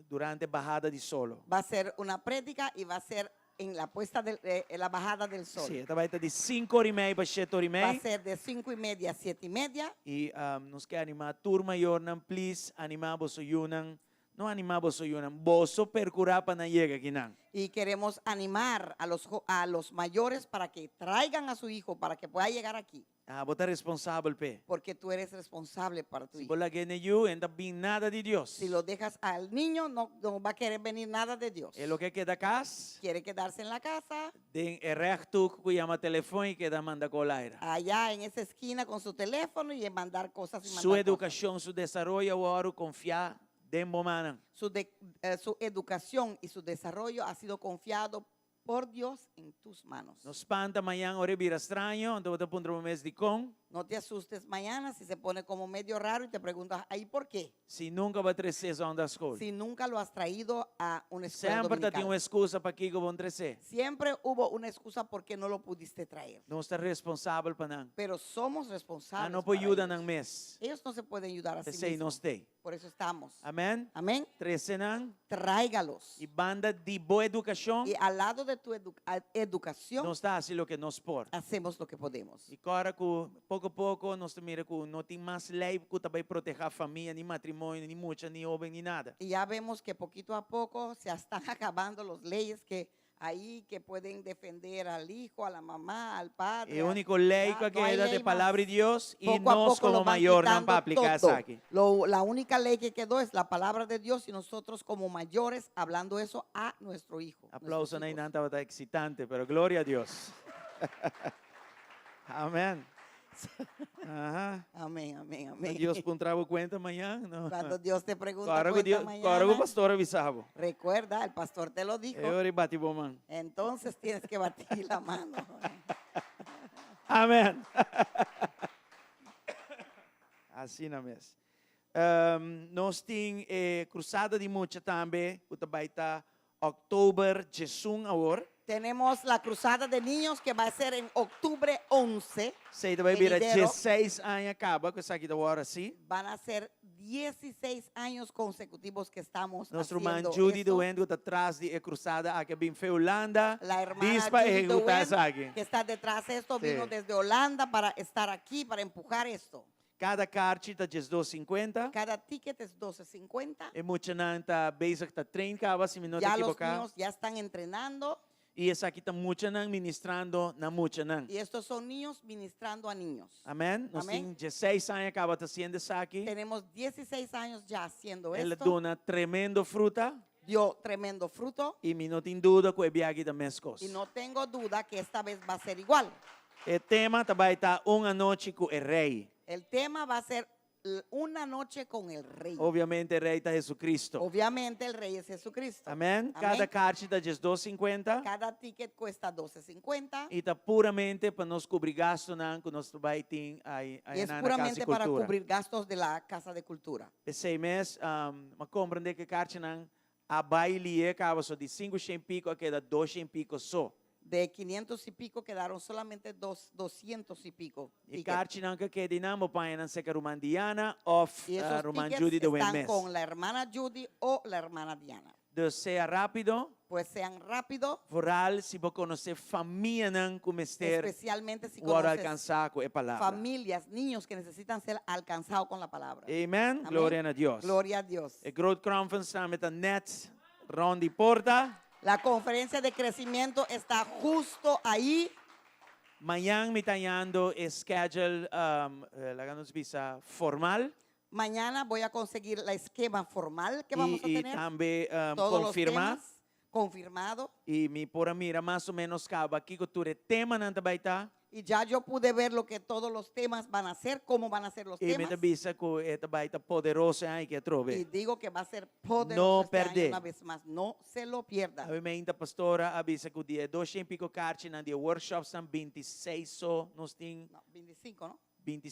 durante bahada di solo. Va a ser una prédica y va a ser en la puesta del, eh, en la bajada del sol. Sí, e ta bai ta di sinku ora i mei pa shete ora i Va a mei. ser de cinco y media a siete y media. I nos ke animá tur mayornan, please animá boso yunan. No animá boso yunan, boso perkurá pa nan yega akinan. Y queremos animar a los, a los mayores para que traigan a su hijo para que pueda llegar aquí. Ah, bo ta responsabel p'e. Porque tú eres responsable para tu Si hijo. bo lag'é n'e yu, e no ta bin nada di Dios. Si lo dejas al niño, no, no va a querer venir nada de Dios. E lo ke keda kas. Quiere quedarse en la casa. Den e rechthoek ku yama telefon i keda manda kos laira. Allá en esa esquina con su teléfono y en mandar cosas y mandar Su cosas. edukashon, su desaroyo a wòrdu konfiá den bo mannan. Su, de, eh, su educación y su desarrollo ha sido confiado por Dios en tus manos. No spanta mañan ora e bira straño, anto bo ta puntra bo mes dikon. No te asustes mañana si se pone como medio raro y te preguntas, ¿ahí por qué? Si nunka bo a tres'é zondag school. Si nunca lo has traído a una escuela Semper ta tin dominical. un excusa pakiko bo no tres'é. Siempre hubo una excusa por qué no lo pudiste traer. Nos ta responsabel pa nan. Pero somos responsables Nan no por para yuda ellos. nan mes. Ellos no se pueden ayudar a sí P'esei mismos. nos t'ei. Por eso estamos. Amén. Amén. Trese nan. Tráigalos. I banda di bo edukashon. Y al lado de tu educación, Nos ta hasi loke nos por. hacemos lo que podemos. I kòrda ku poko poko nos ta mira ku no tin mas lei ku ta bai protehá famia, ni matrimonio, ni mucha, ni hóben, ni nada. Y ya vemos que poquito a poco se están acabando las leyes que ahí que pueden defender al hijo, a la mamá, al padre. E úniko lei ku a keda ta e Palabra di Dios i Poco a nos poco lo komo van mayornan quitando pa apliká todo. esaki. La única ley que quedó es la palabra de Dios y nosotros como mayores hablando eso a nuestro hijo, nuestros Aplauso na hijos. einan tabata eksitante, pero gloria a Dios. Amén. Aha. Amén, amén, amén. Dios puntra bo kuenta mañan, no. Cuando Dios te pregunta Kòrda ku cuenta Dios, mañana, kòrda ku pastor a bisa bo. Recuerda, el pastor te lo dijo. E ora ei bati bo man. Entonces tienes que batir la mano. Amén. Asina mes. Nos tin e cruzada di mucha tambe, ku ta bai ta òktober 11 awor. Tenemos la cruzada de niños que va a ser en octubre 11. Esei ta bai bira Venidero. 16 aña kaba ku esaki ta wòrdu hasi. Van a ser 16 años consecutivos que estamos Nos ruman haciendo Judy esto. de Wend ku ta tras di e cruzada aki a bin fe Hulanda. La hermana Dis pa Judy ehekutá de Wend, esaki. que está detrás de esto, Sí. vino desde Holanda para estar aquí, para empujar esto. Kada karchi ta 12,50. Cada ticket es 12.50. E muchanan ta bezig ta train kaba, si mi no ta Ya los ekivoká. niños ya están entrenando. I esaki ta muchanan ministrando na muchanan. Y estos son niños ministrando a niños. Amèn. Nos Amén. tin 16 aña kaba ta hasiendo esaki. Tenemos 16 años ya haciendo El esto. duna tremendo fruta. Dio tremendo fruto. I mi no tin duda ku e biaha aki ta meskos. Y no tengo duda que esta vez va a ser igual. E tema ta bai ta un anochi ku e rei. El tema va a ser Una noche con el rey. Obviamente, rei ta Jesucristo. Obviamente el rey es Jesucristo. Amen. Kada karchi ta 12,50. Cada ticket cuesta 12.50. I ta puramente pa nos kubri gastunan ku nos ta bai tin ai Y es na Kas di puramente para Kultura. cubrir gastos de la Casa de Cultura. P'esei mes, m'a komprendé ku e karchinan a bai lié kaba so di 500 i piko a keda 200 i piko so. De 500 y pico quedaron solamente dos, 200 y pico E tickets. karchinan ku a keda einan bo paña nan serka ruman Diana òf Y esos ruman tickets Judy de wen están mes. con la hermana Judy o la hermana Diana. Dus sea rápido. Pues sean rápido. Vooral si bo konosé famianan ku mester Especialmente si wòrdu conoces alkansá ku e palabra. familias, niños que necesitan ser alcanzados con la palabra. Amen. Amén. Gloria na Dios. Gloria a Dios. E Growth Conference tambe ta net rond di porta. La conferencia de crecimiento está justo ahí. Mañan mi ta hañando e schedule, um, laga nos bisa, formal. Mañana voy a conseguir la esquema formal que vamos a I, i tener. tambe um, Todos los konfirmá. temas confirmado. I mi por a mira mas o ménos kaba kiko tur e temanan ta bai ta. Y ya yo pude ver lo que todos los temas van a ser, cómo van a ser los I mi temas. ta bisa ku e ta bai ta poderoso e aña aki atrobe. Y digo que va a ser poderoso No este año perdé. una vez más. No se lo pierdan. Awe mainta pastora a bisa ku di e 200 i piko karchinan di e workshopsnan 26 so nos tin. No, 25, no? 20,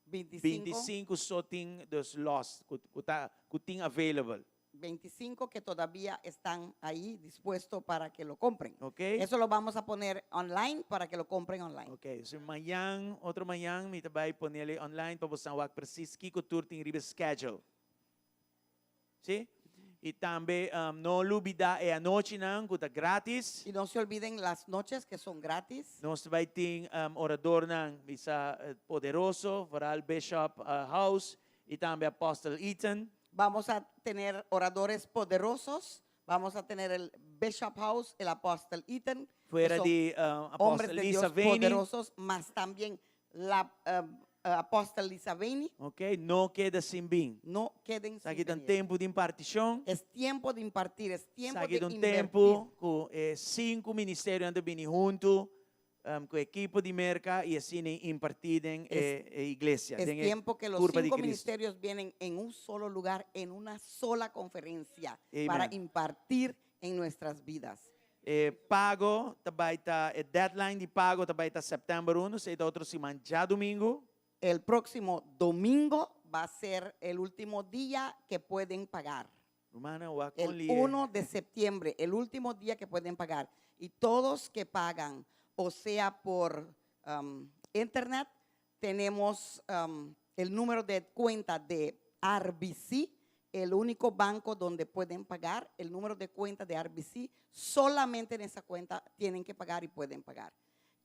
25. 25 so tin dus los ku ku ta ku tin available. 25 que todavía están ahí dispuestos para que lo compren. Ok. Eso lo vamos a poner online para que lo compren online. Ok, so mañan, otro mañan mi ta bai ponele online pa bosan wak precies kiko tur tin riba schedule. Sí? I tambe um, no lubida e anochinan ku ta gratis. Y no se olviden las noches que son gratis. Nos ta bai tin um, oradornan bisa eh, poderoso, vooral Bishop House i tambe Apostel Eaton. Vamos a tener oradores poderosos. Vamos a tener el Bishop House, el Apóstol Eaton, que Fuera son di hombres Apostel de Lisa Dios Veni. poderosos, más también la Apóstol Lisa Veni. Ok, no keda sin bin. No queden sin Esaki ta un venir. tempu di impartishon. Es tiempo de impartir, es tiempo Esaki de ta un invertir. tempu ku e sinku ministerionan ta bini huntu ku ekipo di Merka i asina impartí den e e iglesia, Es den e tiempo que los kurpa di cinco Cristo. ministerios vienen en un solo lugar, en una sola conferencia, Amen. para impartir en nuestras vidas. E pago ta bai ta, e deadline di pago ta bai ta sèptèmber 1, esei ta otro siman djadumingu. El próximo domingo va a ser el último día que pueden pagar. Rumannan, wak kon El li e. 1 de septiembre, el último día que pueden pagar. Y todos que pagan, o sea por internet, tenemos el número de cuenta de RBC, el único banco donde pueden pagar, el número de cuenta de RBC, solamente en esa cuenta tienen que pagar y pueden pagar.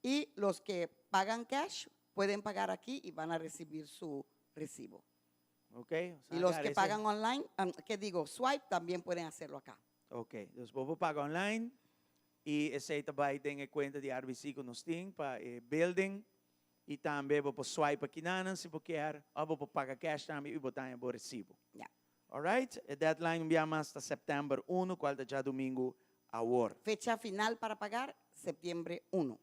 Y los que pagan cash pueden pagar aquí y van a recibir su recibo. Ok, Y los que pagan online, que digo, swipe, también pueden hacerlo acá. Ok, dus bo por paga online y esey ta bay den e cuenta di RBC cu nos tin pa e building y tambe bo por swipe aki nanan si bo kier of bo por paga cash tambe y bo ta haña bo recibo. Ya. Alright, e deadline un bia mas ta september 1 cual ta djadomingo awor. Fecha final para pagar, septiembre 1.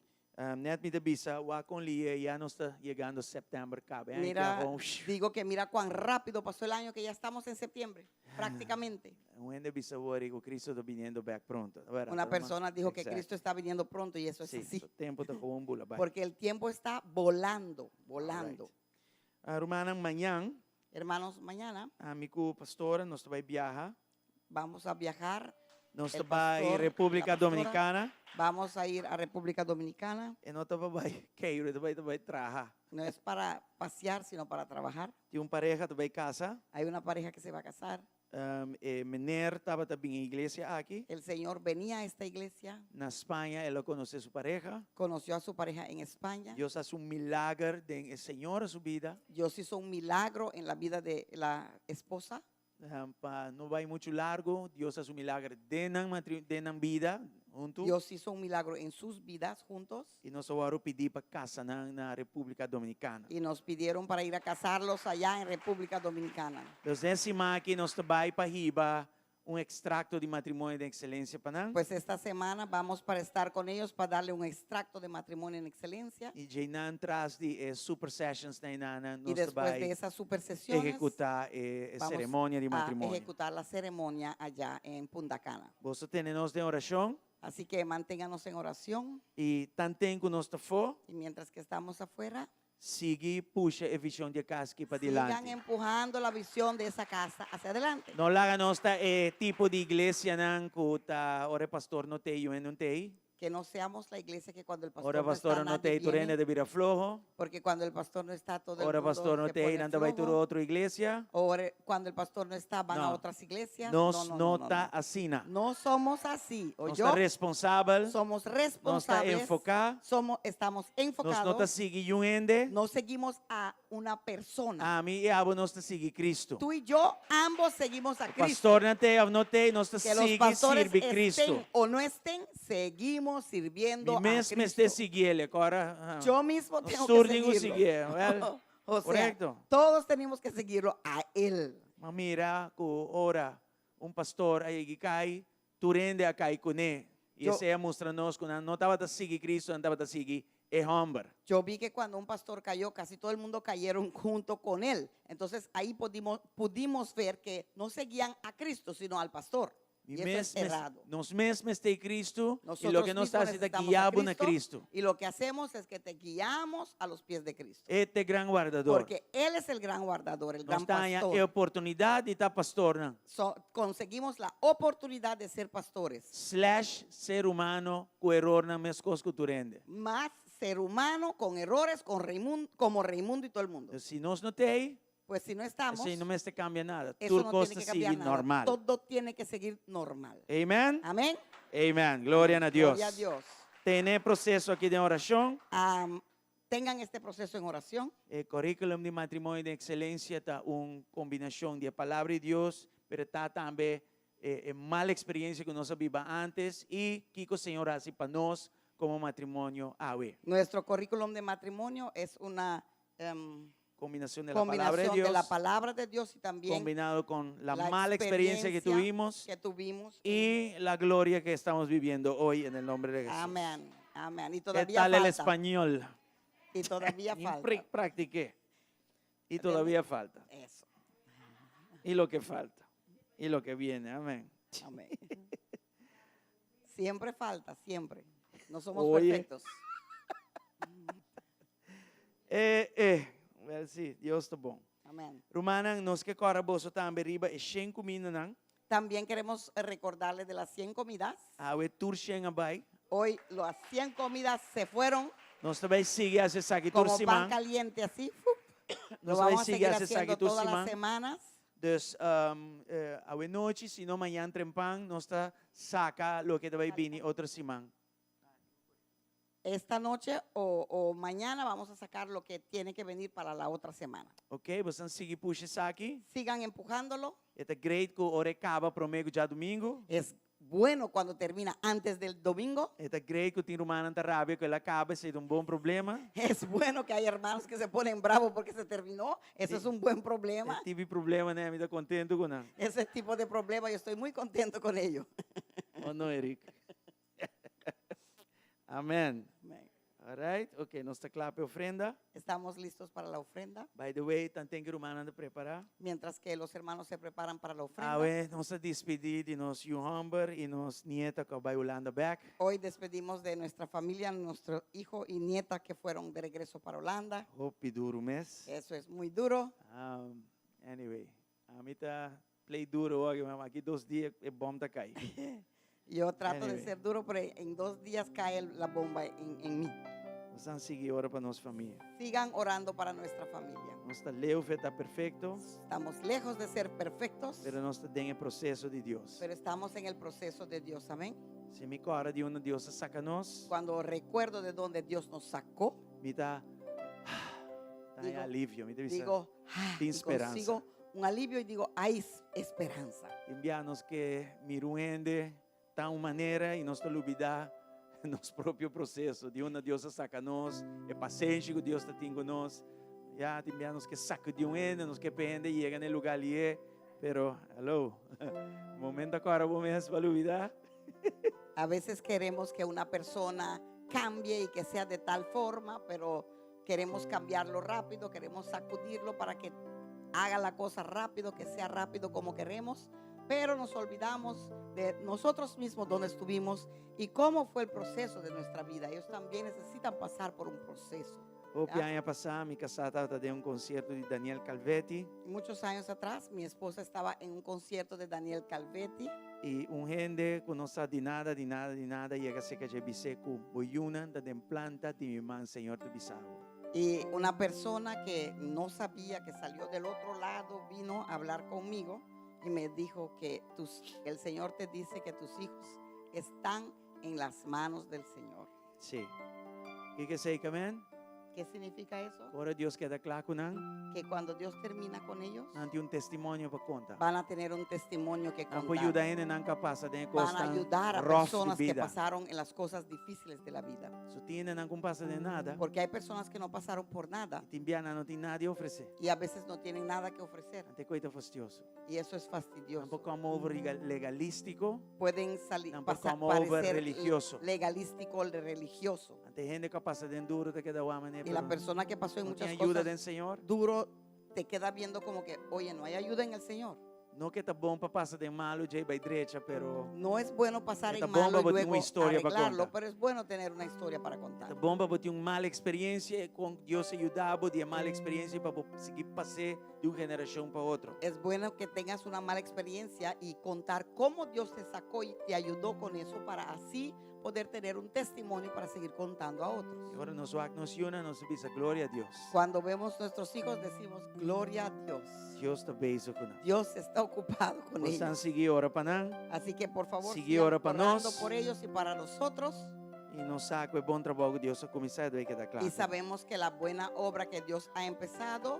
Net mi ta bisa, wak con lie, ya nos ta yegando september caba. Eh, Mira, que awor, digo que mira cuán rápido pasó el año que ya estamos en septiembre, prácticamente. Un hende bisa awor cu Cristo ta biniendo back pronto. A ver, Una pero persona dijo que Exacto. Cristo está viniendo pronto y eso es Sí, así. so tempo ta gewoon bula bai. Porque el tiempo está volando, volando. Right. Rumannan, mañan, Hermanos, mañana ami cu pastora nos ta bai biaha. Vamos a viajar. Nos El ta bai pastor, República la pastora. Dominicana. Vamos a ir a República Dominicana. E no ta pa bai keiru, e ta bai ta bai traha. No es para pasear, sino para trabajar. Tin un pareha ta bai casa. Hay una pareja que se va a casar. E meneer tabata bin e iglesia aki. El señor venía a esta iglesia. Na Spaña el a conoce su pareha. Conoció a su pareja en España. Dios a haci un milager den e señora su bida. Dios hizo un milagro en la vida de la esposa. Pa no bai mucho largo, Dios a haci un milager den nan matri-, den nan bida huntu. Dios hizo un milagro en sus vidas juntos. I nos a wòrdu pidí pa kasa nan na Repúblika Dominikana. Y nos pidieron para ir a casarlos allá en República Dominicana. Dus den siman aki nos ta bai pa hiba. un extracto di Matrimonio den Excelencia pa nan. Pues esta semana vamos para estar con ellos para darle un extracto de Matrimonio en Excelencia. Y djeinan tras di e super sessions na enanan Y nos ta después de bai esas super sesiones ehecuta e vamos ceremonia di a matrimonio. ejecutar la ceremonia allá en Punta Cana. Boso tene nos den oracion. Así que manténganos en oración. Y tanten cu nos ta afo. Y mientras que estamos afuera. Sigui pusha e vision di e cas aki Sigan padilanti. empujando la visión de esa casa hacia adelante. No laga nos ta e tipo di iglesianan cu ta ora e pastor no t'ey, yu hende no t'ey. Que no seamos la iglesia que cuando el pastor Ora no pastor está, no nadie t'ey, tur viene. hende ta bira floho. Porque cuando el pastor no está, todo el Ora mundo pastor no se t'ey, pone nan ta bay tur flojo. otro iglesia. Ora, cuando el pastor no está, van a No. otras iglesias. Nos No, no, no no, no, ta no. asina. No somos así. Nos ¿Oyó? ta responsabel. Somos Nos ta responsables. enfoca. Somos, estamos Nos no enfocados. ta sigui yun hende. No seguimos a una persona. Ami y abo nos ta sigui Cristo. Tú y yo ambos seguimos a Cristo. Pastornan t'ey of no t'ey, nos ta Que los sigui pastores sirbi Cristo. estén o no estén, seguimos sirviendo Mi a mes mester Cristo. siguiele, cora, ah. Yo mismo Nos tengo que tur tin cu seguirlo. siguié, wel, O sea, correcto. todos tenemos que seguirlo a Él. Ma mira cu ora un pastor a yegi cay, tur hende a cay cune. Y Yo esey a mustra nos cu nan no tabata sigui Cristo, nan tabata sigui e homber. Yo vi que cuando un pastor cayó, casi todo el mundo cayeron junto con él. Entonces ahí pudimos ver que no seguían a Cristo, sino al pastor. Mi Y eso mes es mes errado. nos mes mester Cristo y Nosotros loke nos mismos ta haci ta necesitamos a guia bo na Cristo, Cristo. Y lo que hacemos es que te guiamos a los pies de Cristo. E ta e gran wardador. Porque Él es el gran guardador, el Nos gran ta haña pastor. e oportunidad di ta pastornan. So, conseguimos la oportunidad de ser pastores. Slash ser humano cu erornan mescos cu tur hende. Más ser humano con errores, con Raimundo, como Raimundo y todo el mundo. Si nos no t'ey, Pues si no estamos, esey no mester cambia nada. eso Tur no cos tiene ta que cambiar sigui nada. normal. Todo tiene que seguir normal. Amen. Amén. Amen. Gloria na Dios. Gloria a Dios. Tene e proceso aki den oracion. Tengan este proceso en oración. E curriculum di matrimonio den excelencia ta un combinacion di e Palabra di Dios, pero ta tambe e e mal experiencia cu nos a biba antes y kico Señor a haci pa nos como matrimonio awe. Nuestro curriculum de matrimonio es una Combinación de la palabra de combinación de la Dios, palabra de Dios y también combinado con la la mala experiencia que experiencia tuvimos que tuvimos y la gloria que estamos viviendo hoy en el nombre de Jesús. Amén, amén. Y ¿Qué todavía tal el falta. español? Y todavía Ni falta. practiqué. Y todavía falta. Eso. Y lo que falta. Y lo que viene. Amén. Amén. Siempre falta, siempre. No somos Oye. perfectos. Wel sí, Dios ta bon. Amén. Rumannan, nos ke kòrda boso tambe riba e shen kumindanan. También queremos recordarles de las 100 comidas. Awe tur shen a bai. Hoy las 100 comidas se fueron. Nos ta bai sigui hasi esaki tur Como pan siman. caliente así. Fup. Lo Nos ta bai vamos a sigui seguir hasi esaki haciendo tur todas las siman. semanas. Dus, awe nochi, si no mañan trempan, nos ta saca loke ta bai bini otro siman. Esta noche o mañana vamos a sacar lo que tiene que venir para la otra semana. Ok, bosan sigui pusha esaki. Sigan empujándolo. E ta great ku ora e kaba promé ku djadumingu. Es bueno cuando termina antes del domingo. E ta great ku tin rumannan ta rabia ku el a kaba, esei ta un bon problema. Es bueno que hay hermanos que se ponen bravos porque se terminó. Eso es un buen problema. E tipo di problema, ne, mi ta kontentu ku nan. Ese tipo de problema, yo estoy muy contento con ello. O no, Eric? Amen. Amen. All right, ok, nos ta kla pa e ofrenda. Estamos listos para la ofrenda. By the way, tanten ku rumannan ta prepará. Mientras que los hermanos se preparan para la ofrenda. Awe, nos a despedí di nos yu hòmber i nos nieta ku a bai Hulanda bèk. Hoy despedimos de nuestra familia, nuestro hijo y nieta que fueron de regreso para Holanda. Hopi duru mes. Eso es muy duro. Anyway, ami ta play duro hoy, ma aki dos dia e bom ta kai. Yo trato de Anyway. ser duro, pero en dos días cae la bomba en mí. Nos a sigui ora pa nos famia. Sigan orando para nuestra familia. Nos ta leu fe ta perfecto. Estamos lejos de ser perfectos. Pero nos ta den e proceso di Dios. Pero estamos en el proceso de Dios, amén. Si mi kòrda di unda Dios a saka nos. Cuando recuerdo de donde Dios nos sacó. Mi ta, ta Digo, alivio, mi ta bisa, digo, ah, tin y speransa. consigo un alivio y digo, hay esperanza. Tin bia nos ke mira un hende ta un manera y nos ta lubida nos propio proceso di unda Dios a saca nos, e pasenshi cu Dios ta tin cu nos. Ya, tin bia nos ke sacudi un hende, nos ke pa e hende yega na e lugar lié. Pero, hello, momento akora bo mes pa lubida. A veces queremos que una persona cambie y que sea de tal forma, pero queremos cambiarlo rápido, queremos sacudirlo para que haga la cosa rápido, que sea rápido como queremos, pero nos olvidamos de nosotros mismos dónde estuvimos y cómo fue el proceso de nuestra vida. Ellos también necesitan pasar por un proceso. Hopi aña pasá, mi kasá tabata den un konsierto di Daniel Calvetti. Muchos años atrás, mi esposa estaba en un concierto de Daniel Calvetti. I un hende ku no sa di nada, di nada, di nada, yega serka dje bis'é ku bo yunan ta den planta di mi man, Señor ta bisa bo. Y una persona que no sabía, que salió del otro lado, vino a hablar conmigo y me dijo que tus, el Señor te dice que tus hijos están en las manos del Señor. Sí. Kiko esei ke men? ¿Qué significa eso? Ora Dios keda kla ku nan, Que cuando Dios termina con ellos, nan tin un testimonio pa konta. van a tener un testimonio que Nan por contar. yuda hendenan ku a pasa den e Van a kosnan ayudar a ròf di personas que bida. pasaron en las cosas difíciles de la vida. So tin hendenan ku no pasa den nada Porque hay personas que no pasaron por nada i tin bia nan no tin nada di ofresé. y a veces no tienen nada que ofrecer. Anto e kos ta fastioso. Y eso es Nan fastidioso. por come over legalístiko. Pueden salir, Nan por pasar, come over parecer religioso. legalístico o religioso. Anto hende ku a pasa den duro ta keda wak manera, Y la pero persona que pasó en no tin muchas ayuda cosas den Señor. duro te queda viendo como que, oye, no hay ayuda en el Señor. No ku ta bon pa pasa den malu djei bai drecha, pero No es bueno pasar Ta en bon malo y pa bo tin un luego historia pa arreglarlo, konta. pero es bueno tener una historia para contar. Ta bon pa bo tin un mal eksperensia i kon Dios a yuda bo di e mal eksperensia pa bo sigui pas'é di un generashon pa otro. Es bueno que tengas una mala experiencia y contar cómo Dios te sacó y te ayudó con eso para así poder tener un testimonio para seguir contando a otros. I ora nos wak nos yunan, nos ta bisa, Gloria a Dios. Cuando vemos nuestros hijos decimos, gloria a Dios. Dios ta bezig ku nan. Dios está ocupado con Boso ellos. sigui ora pa nan. Así que por favor, Sigui sigan ora pa orando nos. por ellos y para nosotros. I nos sa ku e bon trabou ku Dios a kuminsá, e lo keda kla. Y sabemos que la buena obra que Dios ha empezado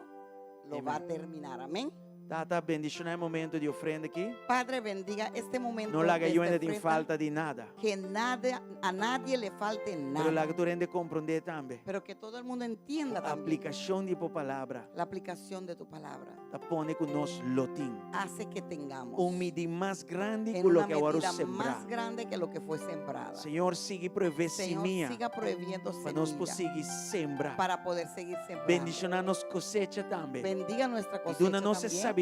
lo Amén. va a terminar. Amén. Tata, bendishoná e momento di ofrenda aki. Padre, bendiga este momento. No laga de yu esta hende tin ofrenda, falta di nada. Que nada, a nadie le falte Pero nada. laga tur hende komprondé tambe. Pero que todo el mundo entienda también Aplikashon di bo palabra la aplicación de tu palabra. ta pone ku nos lo tin. Hace que tengamos Un midí mas grandi en ku una loke a wòrdu medida sembrá. más grande que lo que fue sembrada. Señor, sigui proveé Señor, simia siga prohibiendo pa nos por semilla sigui sembra. para poder seguir sembrando. Bendishoná nos kosecha tambe. Bendiga nuestra I cosecha duna nos e también. sabiduria,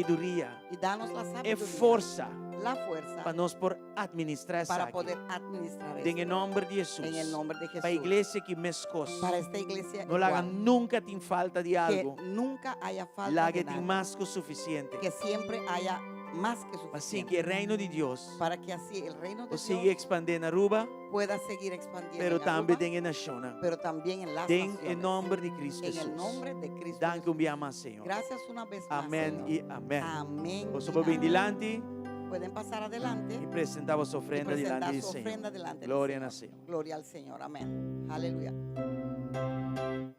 Y danos la e sabiduría, forsa la fuerza pa nos por administrá para esaki. poder administrar Den e esto. nòmber di Hesus. En el nombre de Pa Jesús. iglesia aki meskos. Para esta iglesia No laga igual, nunka tin falta di que algu. nunca haya falta Laga de tin nada. mas ku sufisiente. Que siempre haya más que Pa suficiente. sigui e reino di Dios Para que así el reino de por sigui Dios ekspandé na Aruba, pueda seguir expandiendo pero en tambe Aruba, den e nashonnan. pero también en las Den e naciones. nòmber di Cristo En el Hesus. nombre de Cristo Danki un Jesús. bia mas, Señor. Gracias una vez más. Amén Señor. i amén. Amén. Boso y por bin amén. dilanti Pueden pasar adelante i presentá boso y ofrenda presentar dilanti di su Señor. ofrenda delante del Gloria Señor. na Señor. Gloria al Señor. Amén. Aleluya. Amén.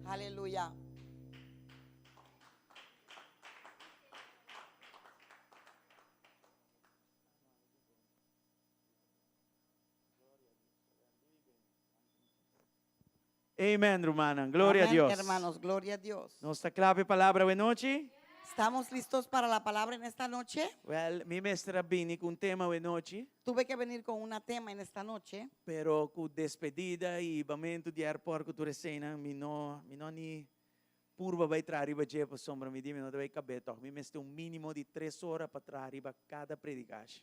Aleluya. Amen, rumannan. Gloria a Amén, Dios. Hermanos, gloria a Dios. Nos ta kla pa e palabra awe nochi? ¿Estamos listos para la palabra en esta noche? Well, mi mester a bini ku un tema awe nochi, Tuve que venir con una tema en esta noche, pero ku despedida i bamentu di airport ku tur eseinan, mi no, mi no ni purba bai traha riba dje pasobra mi di mi no ta bai kab'é tòg. Mi mester un mínimo di tres ora pa traha riba kada predikashi.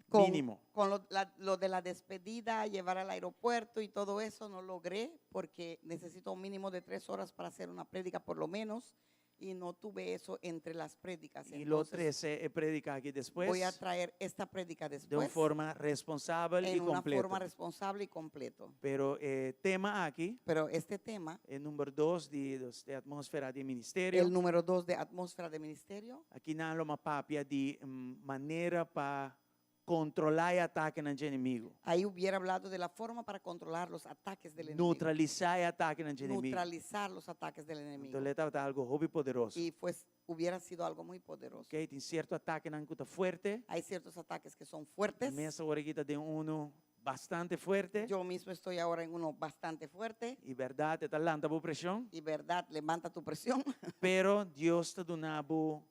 Con, Mínimo. Con lo, la- lo de la despedida, llevar al aeropuerto y todo eso, no logré porque necesito un mínimo de 3 horas para hacer una prédica por lo menos y no tuve eso entre las prédicas. I lo Entonces, trese e prédika aki despues. voy a traer esta prédica Di un después forma responsabel i en una kompleto. forma responsable y completo. Pero e tema aki, Pero este tema, e number 2 di atmósfera di ministerio. El número 2 de atmósfera de ministerio, Aki nan lo mi a papia di manera pa kontrolá e atakenan di enemigu. Ahí hubiera hablado de la forma para controlar los ataques del enemigo. Neutralisá e atakenan di enemigu. Neutralizar los ataques del enemigo. Anto, e tabata algu hopi poderoso. Y pues hubiera sido algo muy poderoso. Ok, tin sierto atakenan ku ta fuerte. Hay ciertos ataques que son fuertes. Mi mes awor aki ta den uno bastante fuerte. Yo mismo estoy ahora en uno bastante fuerte. I berdat, ta lanta bo preshon. Y verdad, levanta tu presión. Pero Dios ta duna bo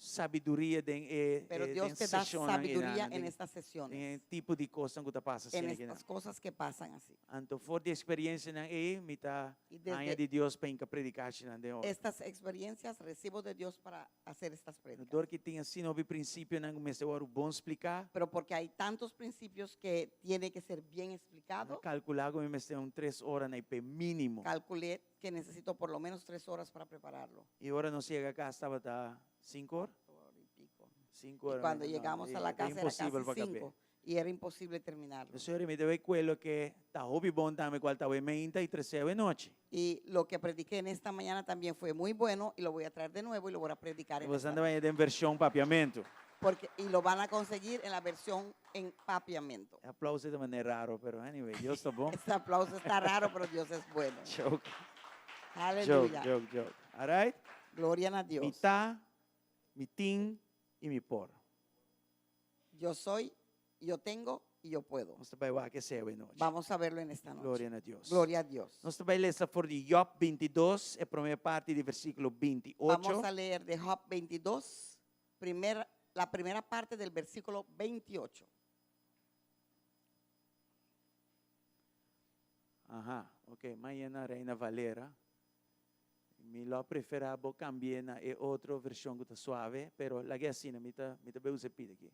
sabiduria den e Pero den Dios te da seshonnan sabiduría einan, en estas sesiones. den tipo di kos ku ta pasa En asina aki estas cosas que pasan así. Anto for di eksperensianan ei, mi ta Y desde haña di Dios pa hinka predikashinan den ora. Estas experiencias recibo de Dios para hacer estas prédicas. Dor ku tin asina hopi prinsipionan ku mester wòrdu bon spliká. Pero porque hay tantos principios que tiene que ser bien explicado, Kalkulá ku mi mester un 3 ora na IP mínimo. Calculé que necesito por lo menos 3 horas para prepararlo. I ora nos yega kas tabata 5 or? Hora y pico. 5 Y ora. cuando no, llegamos a la ta casa era imposibel casi pa akab'é. 5 y era imposible terminarlo. Señor, mi ta bai kue loke ta hopi bon tambe kual ta awe mainta i trese awe nochi. Y lo que prediqué en esta mañana también fue muy bueno y lo voy a traer de nuevo y lo voy a predicar en Bo esta ta bai den vershon papiamentu. Porque, y lo van a conseguir en la versión en papiamento. Aplouso di manera raro, pero anyway, Dios ta bon. Este aplauso está raro, pero Dios es bueno. Joke, joke, Aleluya. Joke, joke. All right? Gloria a Dios. Mi ta, mi tin i mi por. Yo soy, yo tengo y yo puedo. Nos ta bai wak esei awe nochi. Vamos a verlo en esta noche. Gloria na Dios. Gloria a Dios. Nos ta bai lesa for di Job 22, e promé parti di versíkulo 28. Vamos a leer de Job 22, la primera parte del versículo 28. Aha, ok. Mañana Reina Valera. Mi lo preferá bo kambia na e otro vershon ku ta suave, pero lag'é asina, mi ta bai usa pida aki.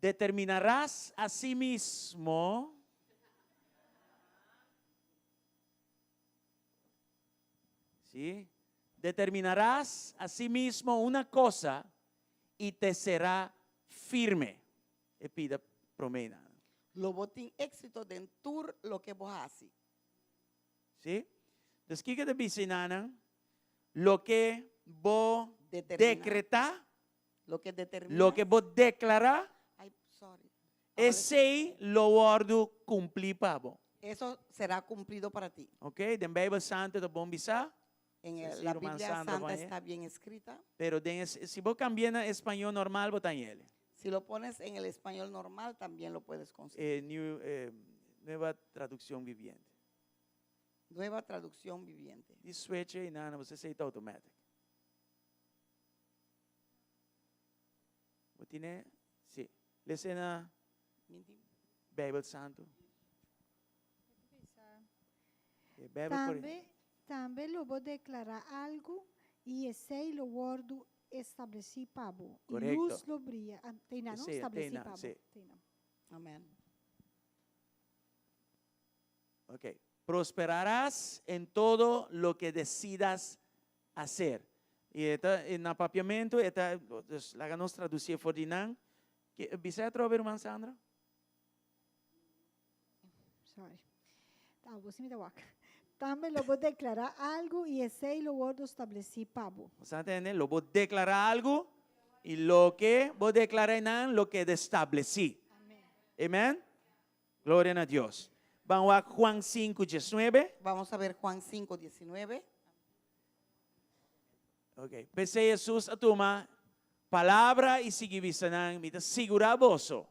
Determinarás a sí mismo. ¿Sí? Determinarás a sí mismo una cosa y te será firme. E pida promé. Lo bo tin éksito den tur loke bo hasi. ¿Sí? Entonces, kiko e ta bisa einan? Loke bo Determinar. dekretá, Lo que determina. loke bo deklará, Ay, sorry. Esei lo wòrdu kumplí pa bo. Eso será cumplido para ti. Ok? Den Beibel Santu ta bon bisá, En Sí, la ruman Biblia Sandra, Santa vaya. está bien escrita. Pero den, si bo kambia na spañó normal, bo ta hañ'é. Si lo pones en el español normal, también lo puedes conseguir. Nueva Traducción Viviente. Nueva Traducción Viviente. E switch ei, no, bo sa ta automatic. Bo tin? Si. Lesa na Beibel Santu. Beibel Tambe lo bo deklará algu i esei lo wòrdu establesí pa bo. I Korekto. lus lo bria. Ah, t'ei nan, no? Si, Establesí t'ei nan, pa bo. si. T'ei nan. Amén. Ok. Prosperarás en todo lo que decidas hacer. I ta, na papiamentu, ta, dus, laga nos tradusí for di nan. Bisa atrobe, ruman Sandra? Sorry. Ta, bo mi wak. Tambe lo bo deklará algu i esei lo wòrdu establesí pa bo. Bo ta tende? Lo bo deklará algu i loke bo deklará nan, lo keda establesí. Amèn. Amèn? Gloria na Dios. Ban Juan 5, 19. Vamos a ver Juan 5, 19. Ok. P'esei Hesus a tuma palabra i sigui bisa nan, mi ta sigurá boso.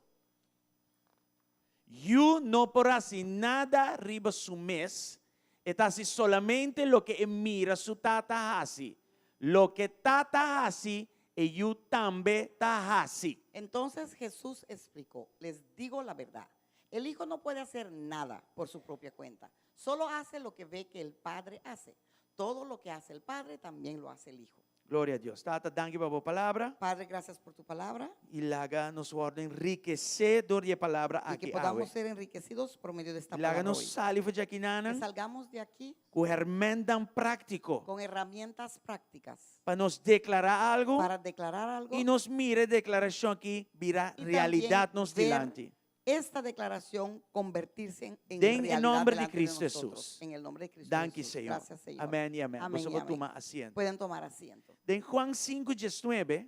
Yu no por hasi nada riba su mes, e ta hasi solamente loke e mira su tata hasi. Loke tata hasi, e yu tambe ta hasi. Entonces Jesús explicó: les digo la verdad, el Hijo no puede hacer nada por su propia cuenta, solo hace lo que ve que el Padre hace. Todo lo que hace el Padre también lo hace el Hijo. Gloria a Dios. Tata, danki pa bo palabra. Padre, gracias por tu palabra. I laga nos wòrdu enrikesé dor di e palabra Y que aki awe. podamos ser enriquecidos por medio de esta Laga palabra nos hoy. sali for Que djakinannan salgamos de aquí ku hèrmèntnan práktiko con herramientas prácticas pa nos deklará algu para declarar algo i nos mira e deklarashon aki bira y realidat también nos ver dilanti. esta declaración convertirse en, en Den e realidad nomber di delante de Cristo nosotros. Jesús. En el nombre de Cristo Danki, Jesús. Señor. Gracias, Señor. Amèn i amèn. Amén Boso y por amén. tuma asiento. Pueden tomar asiento. Den Juan 5, 19,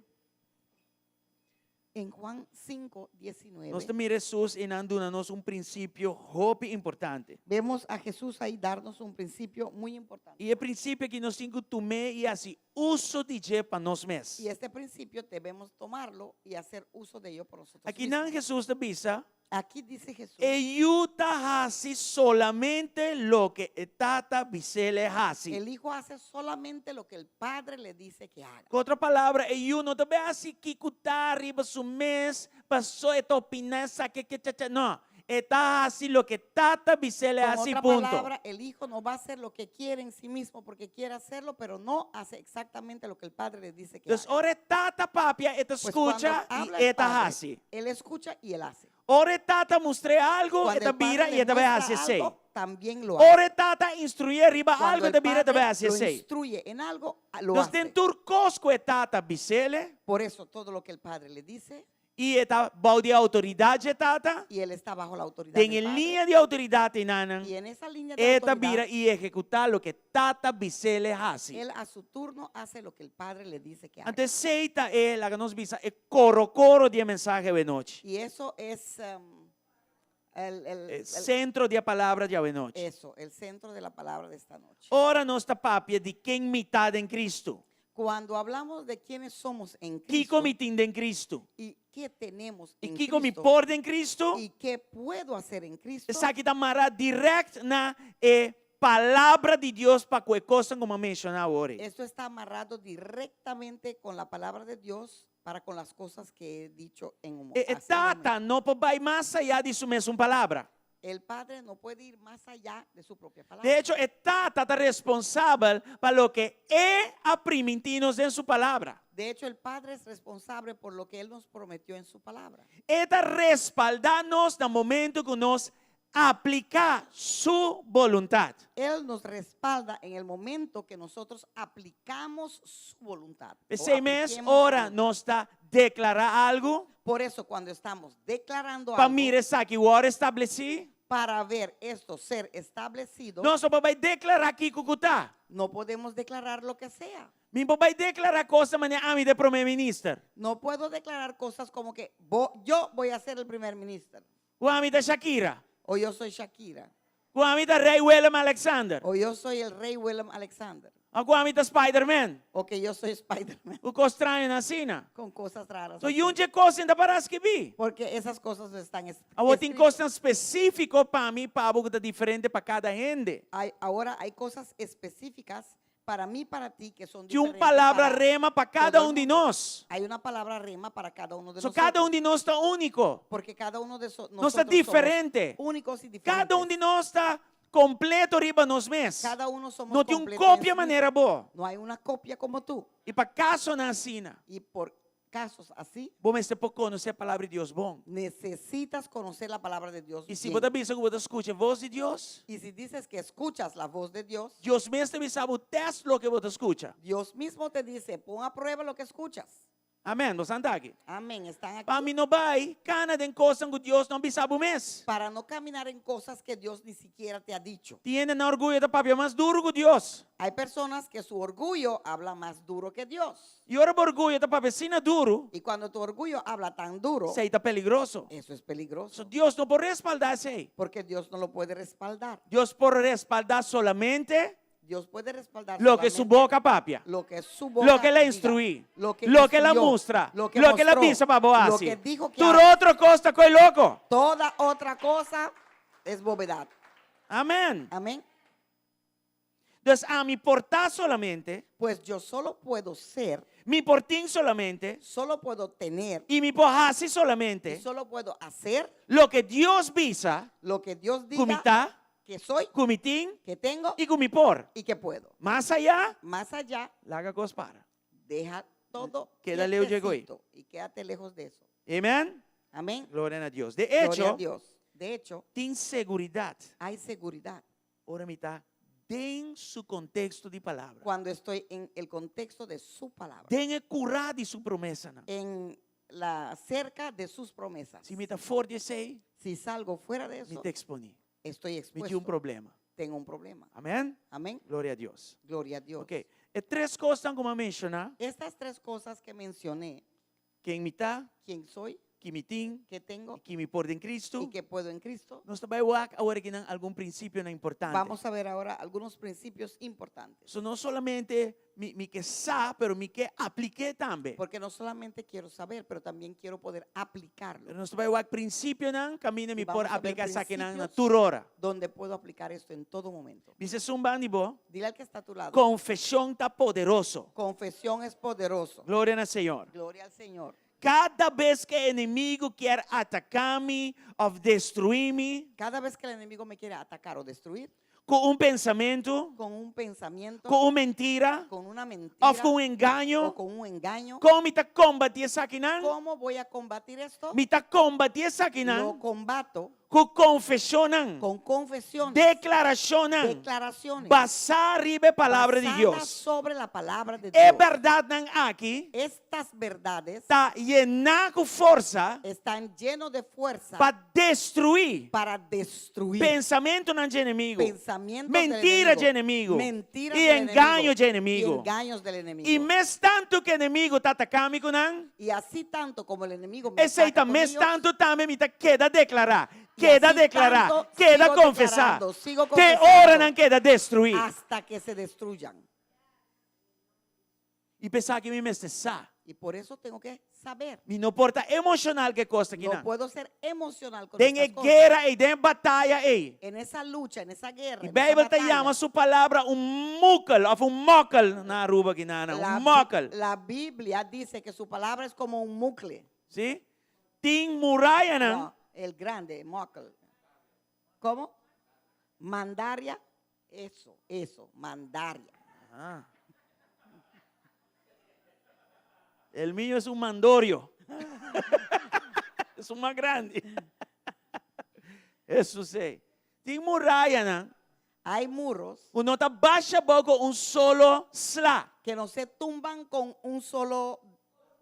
En Juan 5, 19, nos ta mira Hesus i nan duna nos un prinsipio hopi importante. vemos a Jesús ahí darnos un principio muy importante. I e prinsipio aki nos tin ku tum'é i hasi uso di dje pa nos mes. Y este principio debemos tomarlo y hacer uso de ello por nosotros Aki nan mismos. Hesus ta bisa, Aquí dice Jesús, E Yu ta hasi solamente loke e Tata bis'é hasi. el Hijo hace solamente lo que el Padre le dice que haga. Ku otro palabra, e Yu no ta bai hasi kiko ta riba su mes, paso e ta opiná esaki, ke cha cha. No, e ta hasi loke Tata bis'é Con hasi, otra punto. palabra, el Hijo no va a hacer lo que quiere en sí mismo porque quiere hacerlo, pero no hace exactamente lo que el Padre le dice que Dus haga. ora e Tata papia, e ta Pues cuando skucha i habla el e ta Padre, hasi. Él escucha y él hace. Ora e Tata mustr'é algu, e Cuando ta el bira Padre i le e ta bai muestra hasi esei. algo, también lo hace. Ora e Tata instruié riba Cuando algu, e el ta bira e ta bai Padre hasi lo esei. instruye en algo, lo Dus hace. den tur kos ku e Tata bis'é, Por eso todo lo que el Padre le dice, i e ta bou di outoridat dje Tata, y él está bajo la autoridad den del e Padre, liña di outoridat einanan, y en esa línea de e ta autoridad, bira i ehekutá loke Tata bis'é hasi. él a su turno hace lo que el Padre le dice que haga. Anto esei ta e, laga nos bisa, e korokoro di e mensahe awenochi. Y eso es el, el, E el, sentro di e palabra di awenochi. eso, el centro de la palabra de esta noche. Ora nos ta papia di ken mi ta den Cristo. Cuando hablamos de quiénes somos en Kiko Cristo mi tin den Cristo. y qué tenemos I en kiko mi Cristo por den Cristo. y qué puedo hacer en Cristo, Esaki ta mará direct na e Palabra di Dios pa ku e kosnan ku mi a menshoná awor ei. Esto está amarrado directamente con la palabra de Dios para con las cosas que he dicho en un E, e hace un momento. Tata no por bai mas ayá di su mesun palabra. El Padre no puede ir más allá de su propia palabra. De hecho, e Tata ta responsabel pa loke E a primintí nos den su palabra. De hecho, el Padre es responsable por lo que Él nos prometió en su palabra. E ta respaldá nos na momento ku nos apliká su boluntat. Él nos respalda en el momento que nosotros aplicamos su voluntad. o P'esei mes, apliquemos su ora voluntad. nos ta deklará algu, Por eso, cuando estamos declarando pa algo, mira esaki wòrdu establesí, para ver esto ser establecido, nos no por bai deklará kiko ku ta. no podemos declarar lo que sea. Mi por bai deklará kosnan manera ami ta promé minister. No puedo declarar cosas como que yo voy a ser el primer ministro. Ku ami ta Shakira. O yo soy Shakira. Ku ami ta Rey Willem Alexander. O yo soy el rey Willem Alexander. O ku ami ta Spider-Man. O que yo soy Spider-Man. Ku kos straño asina. Con cosas raras. So así. yun dje kos ta pará skibí. Porque esas cosas no están Awor tin escritas. kosnan spesífiko pa mi, pa bo ku ta diferente pa kada hende. Hay, ahora hay cosas específicas para mí, para ti, que son Tin un diferentes palabra para rema pa kada todo el un di mundo. nos. Hay una palabra rema para cada uno de So nosotros. kada un di nos ta úniko. Porque cada uno de Nos ta nosotros somos diferente. únicos y Kada un diferentes. di nos ta kompleto riba nos mes. Cada uno somos No tin un completos en kopia sí manera bo. No hay una copia como tú. I pa kasonan asina, Y por casos así, bo mester por konosé Palabra di Dios bon. necesitas conocer la palabra de Dios I si bien. bo ta bisa ku bo ta skucha e vos di Dios, Y si dices que escuchas la voz de Dios, Dios mes ta bisa bo tèst loke bo ta skucha. Dios mismo te dice, pon a prueba lo que escuchas. Amèn. Bo san ta aki. Amén. Están aquí. Pa mi no bai kana den kosnan ku Dios no a bisa bo mes. Para no caminar en cosas que Dios ni siquiera te ha dicho. Tin hende nan orguyo ta papia mas duru ku Dios. Hay personas que su orgullo habla más duro que Dios. I ora bo orguyo ta papia asina duru, Y cuando tu orgullo habla tan duro, esei ta peligroso. eso es peligroso. So Dios no por respaldá esei. Porque Dios no lo puede respaldar. Dios por respaldá solamente Dios puede respaldar loke su solamente boka papia. lo que su boca Loke el a diga, instruí. lo que Loke el a instruyó, mustra. lo que Loke el a mostró, bisa pa bo lo hasi. que dijo que Tur haga. otro kos ta koi loko. Toda otra cosa es bobedad. Amén. Amén. Dus ami por ta solamente, Pues yo solo puedo ser, mi por tin solamente, solo puedo tener i mi por hasi y solamente solo puedo hacer loke Dios bisa lo que Dios ku mi diga ta, que soy, ku mi tin que tengo i ku mi por. y que puedo. Mas ayá, Más allá, laga kos para. Deja todo Keda leu dje go'i. quietecito y quédate lejos de eso. Amen? Amén. Gloria na Dios. De Gloria a echo, Dios. De hecho, tin seguridat hay seguridad ora mi ta den su konteksto di palabra. cuando estoy en el contexto de su palabra, Den e kurá di su promesanan. en la cerca de sus promesas. Si mi ta for di esei, Si salgo fuera de mi eso, ta eksponí. estoy Mi tin expuesto. un problema. Tengo un problema. Amèn? Amén. Gloria a Dios. Gloria a Dios. Ok, e tres kosnan ku mi a menshoná, Estas tres cosas que mencioné, ken mi ta, quién soy, ki mi tin, qué tengo i ki mi por den Kristu, y qué puedo en Cristo, nos ta bai wak awor akinan algun prinsipionan importante. vamos a ver ahora algunos principios importantes. So no solamente mi, mi ke sa, pero mi ke aplik'é tambe. Porque no solamente quiero saber, pero también quiero poder aplicarlo. Pero nos ta bai wak prinsipionan kaminda mi Y por vamos a ver apliká esakinan na principios tur ora. donde puedo aplicar esto en todo momento. Bisa esun banda di bo, Dile al que está a tu lado. Konfeshon ta poderoso. Confesión es poderoso. Gloria na Señor. Gloria al Señor. Kada bes ku e enemigu kier ataká mi òf destruí mi Cada vez que el enemigo me quiere atacar o destruir ku un pensamentu, con un pensamiento, ku un mentira con una mentira òf ku un engaño, o con un engaño, kon mi ta kombatí esakinan? ¿cómo voy a combatir esto? Mi ta kombatí esakinan Lo combato ku konfeshonnan, con confesiones, deklarashonnan, declaraciones basá riba e Palabra di basadas Dios. sobre la palabra de E Dios. bèrdatnan aki Estas verdades ta yená ku forsa están llenos de fuerza pa destruí para destruir pensamentunan dje enemigu, pensamientos del mentira dje enemigo, enemigu mentiras i del engaño enemigo, dje enemigu. y engaños del enemigo. I mes tantu ku enemigu ta ataká mi ku nan, Y así tanto como el enemigo me esei ataca ta con mes ellos, tantu tambe mi ta keda deklará, y keda así deklará, tanto keda sigo konfesá, declarando, sigo te confesando ora nan keda destruí. hasta que se destruyan. I p'esaki mi mester sa. Y por eso tengo que saber. Mi no por ta emocional ku e kos aki No nan. puedo ser emocional con Den estas e cosas. guera ei, den e bataya ei. En esa lucha, en esa guerra, E en esa Bijbel ta batalla, yama su palabra un mukel of un mokkel na Aruba aki nan, la, un mokkel. la Biblia dice que su palabra es como un mucle. Sí? Tin murayanan. No, el grande, mucle. ¿Cómo? Mandaria, eso, eso, mandaria. Ah. El mío es un mandorio. es un más grande. Eso sí. Tin murayanan. Hay muros Ku no ta basha abou ku un solo sla. que no se tumban con un solo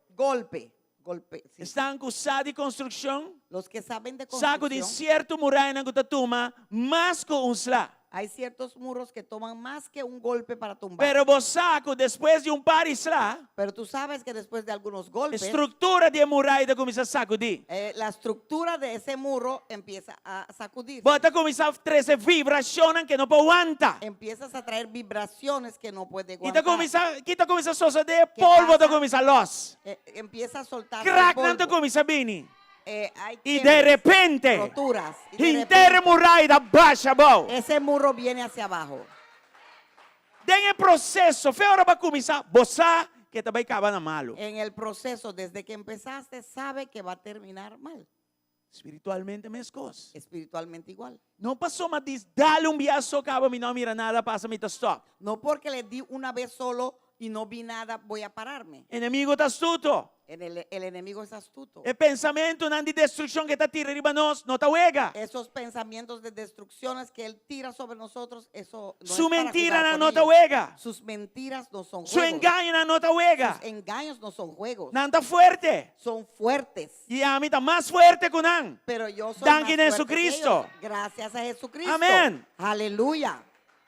golpe. Golpe, sí. Esnan ku sa di konstrukshon, Los que saben de sa ku tin construcción, sierto murayanan ku ta tuma mas ku un sla. hay ciertos muros que toman más que un golpe para tumbar. Pero bo sa ku despues di un par di sla, Pero tú sabes que después de algunos golpes, struktura di e muraya ta kuminsá sakudí. eh, la estructura de ese muro empieza a sacudir. Bo ta kuminsá trese vibrashonnan ke no por wanta. Empiezas a traer vibraciones que no puede I ta aguantar. kuminsá, ki ta kuminsá sosodé? Ke Polvo ta pasa? kuminsá lòs. Eh, empieza a soltar el Kraknan ta polvo. kuminsá bini. Eh, hay I quiebres, de repente, roturas. Y de henter e repente, muraya ta basha abou. ese muro viene hacia abajo. Den e proseso, fe ora bo a kuminsá, bo sa ke ta bai kaba na malu. En el proceso, desde que empezaste, sabe que va a terminar mal. Spiritualmente meskos. Espiritualmente igual. No pasobra m'a dis dal un bia so kaba mi no a mira nada pasa mi ta stop. No porque le di una vez solo y no vi nada, voy a pararme. Enemigo ta astuto. En el, el enemigo es astuto. E pensamentunan di destrukshon ku e ta tira riba nos no ta wega. Esos pensamientos de destrucciones que él tira sobre nosotros, eso no Su es para jugar mentiranan con no ta ellos. wega. Sus mentiras no son Su juegos. engañonan no ta wega. Sus engaños no son juegos. Nan ta fuerte. Son fuertes. I ami ta mas fuerte ku nan. Pero yo soy Danki más na fuerte que Jesucristo. ellos. Gracias a Jesucristo. Amén. Aleluya.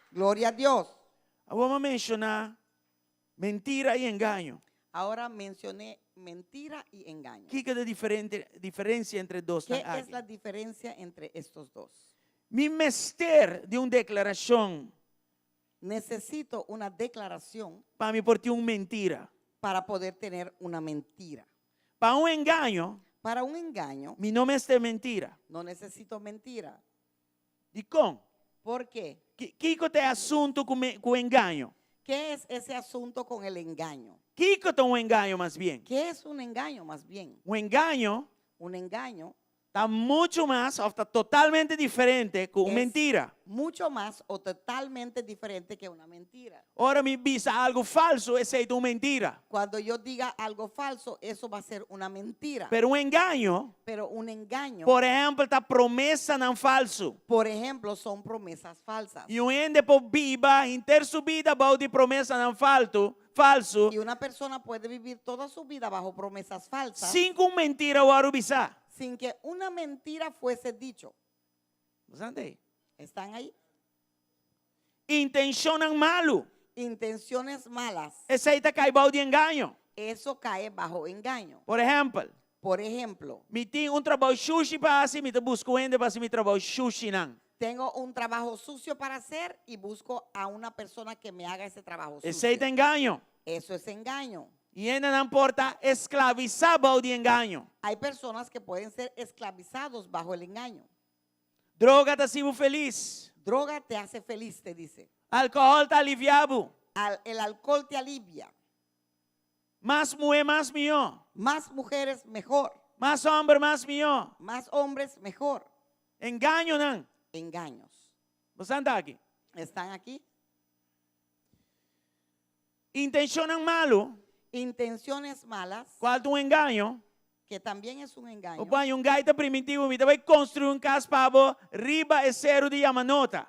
Gloria a Dios. Awor mi a menshoná mentira i engaño. Ahora mencioné mentira y engaño. Kiko ta e diferente, diferensia entre e dosnan ¿Qué aki? es la diferencia entre estos dos? Mi mester di un deklarashon Necesito una declaración pa mi por tin un mentira. para poder tener una mentira. Pa un engaño, Para un engaño, mi no mester mentira. no necesito mentira. Dikon? ¿Por qué? Kiko ta e asuntu ku ku engaño? ¿Qué es ese asunto con el engaño? Kiko ta un engaño mas bien? ¿Qué es un engaño más bien? Un engaño Un engaño. Ta muchu mas òf ta totalmente diferente ku un Es mentira. Mucho más o totalmente diferente que una mentira. Ora mi bisa algu falsu, esei ta un mentira. Cuando yo diga algo falso, eso va a ser una mentira. Pero un engaño, Pero un engaño, por ehèmpel, ta promesanan falsu. por ejemplo, son promesas falsas. I un hende por biba henter su bida bou di promesanan faltu, falsu, Y una persona puede vivir toda su vida bajo promesas falsas sin ku un mentira wòrdu bisá. sin que una mentira fuese dicho. Bo ta ei? ¿Están ahí? Intenshonnan malu. Intenciones malas. Esei ta kai bou di engaño. Eso cae bajo engaño. Por ehèmpel, Por ejemplo, mi tin un trabou shushi pa hasi, mi ta buska un hende pa hasi mi trabou shushinan. tengo un trabajo sucio para hacer y busco a una persona que me haga ese trabajo Esei sucio. ta engaño. Eso es engaño. I hendenan por ta esklavisá bou di engaño. Hay personas que pueden ser esclavizados bajo el engaño. Droga ta hasi bo felis. Droga te hace feliz, te dice. Alkohòl ta aliviá bo. Al- el alcohol te alivia. Mas muhé, mas mihó. Más mujeres, mejor. Mas hòmber, mas mihó. Más hombres, mejor. Engañonan. Engaños. Bo ta aki? ¿Están aquí? Intenshonnan malu. Intenciones malas, Kual ta un engaño? que también es un engaño. Bo por haña un gai ta primintí bo, mi ta bai konstruí un kas pa bo riba e seru di Jamanota.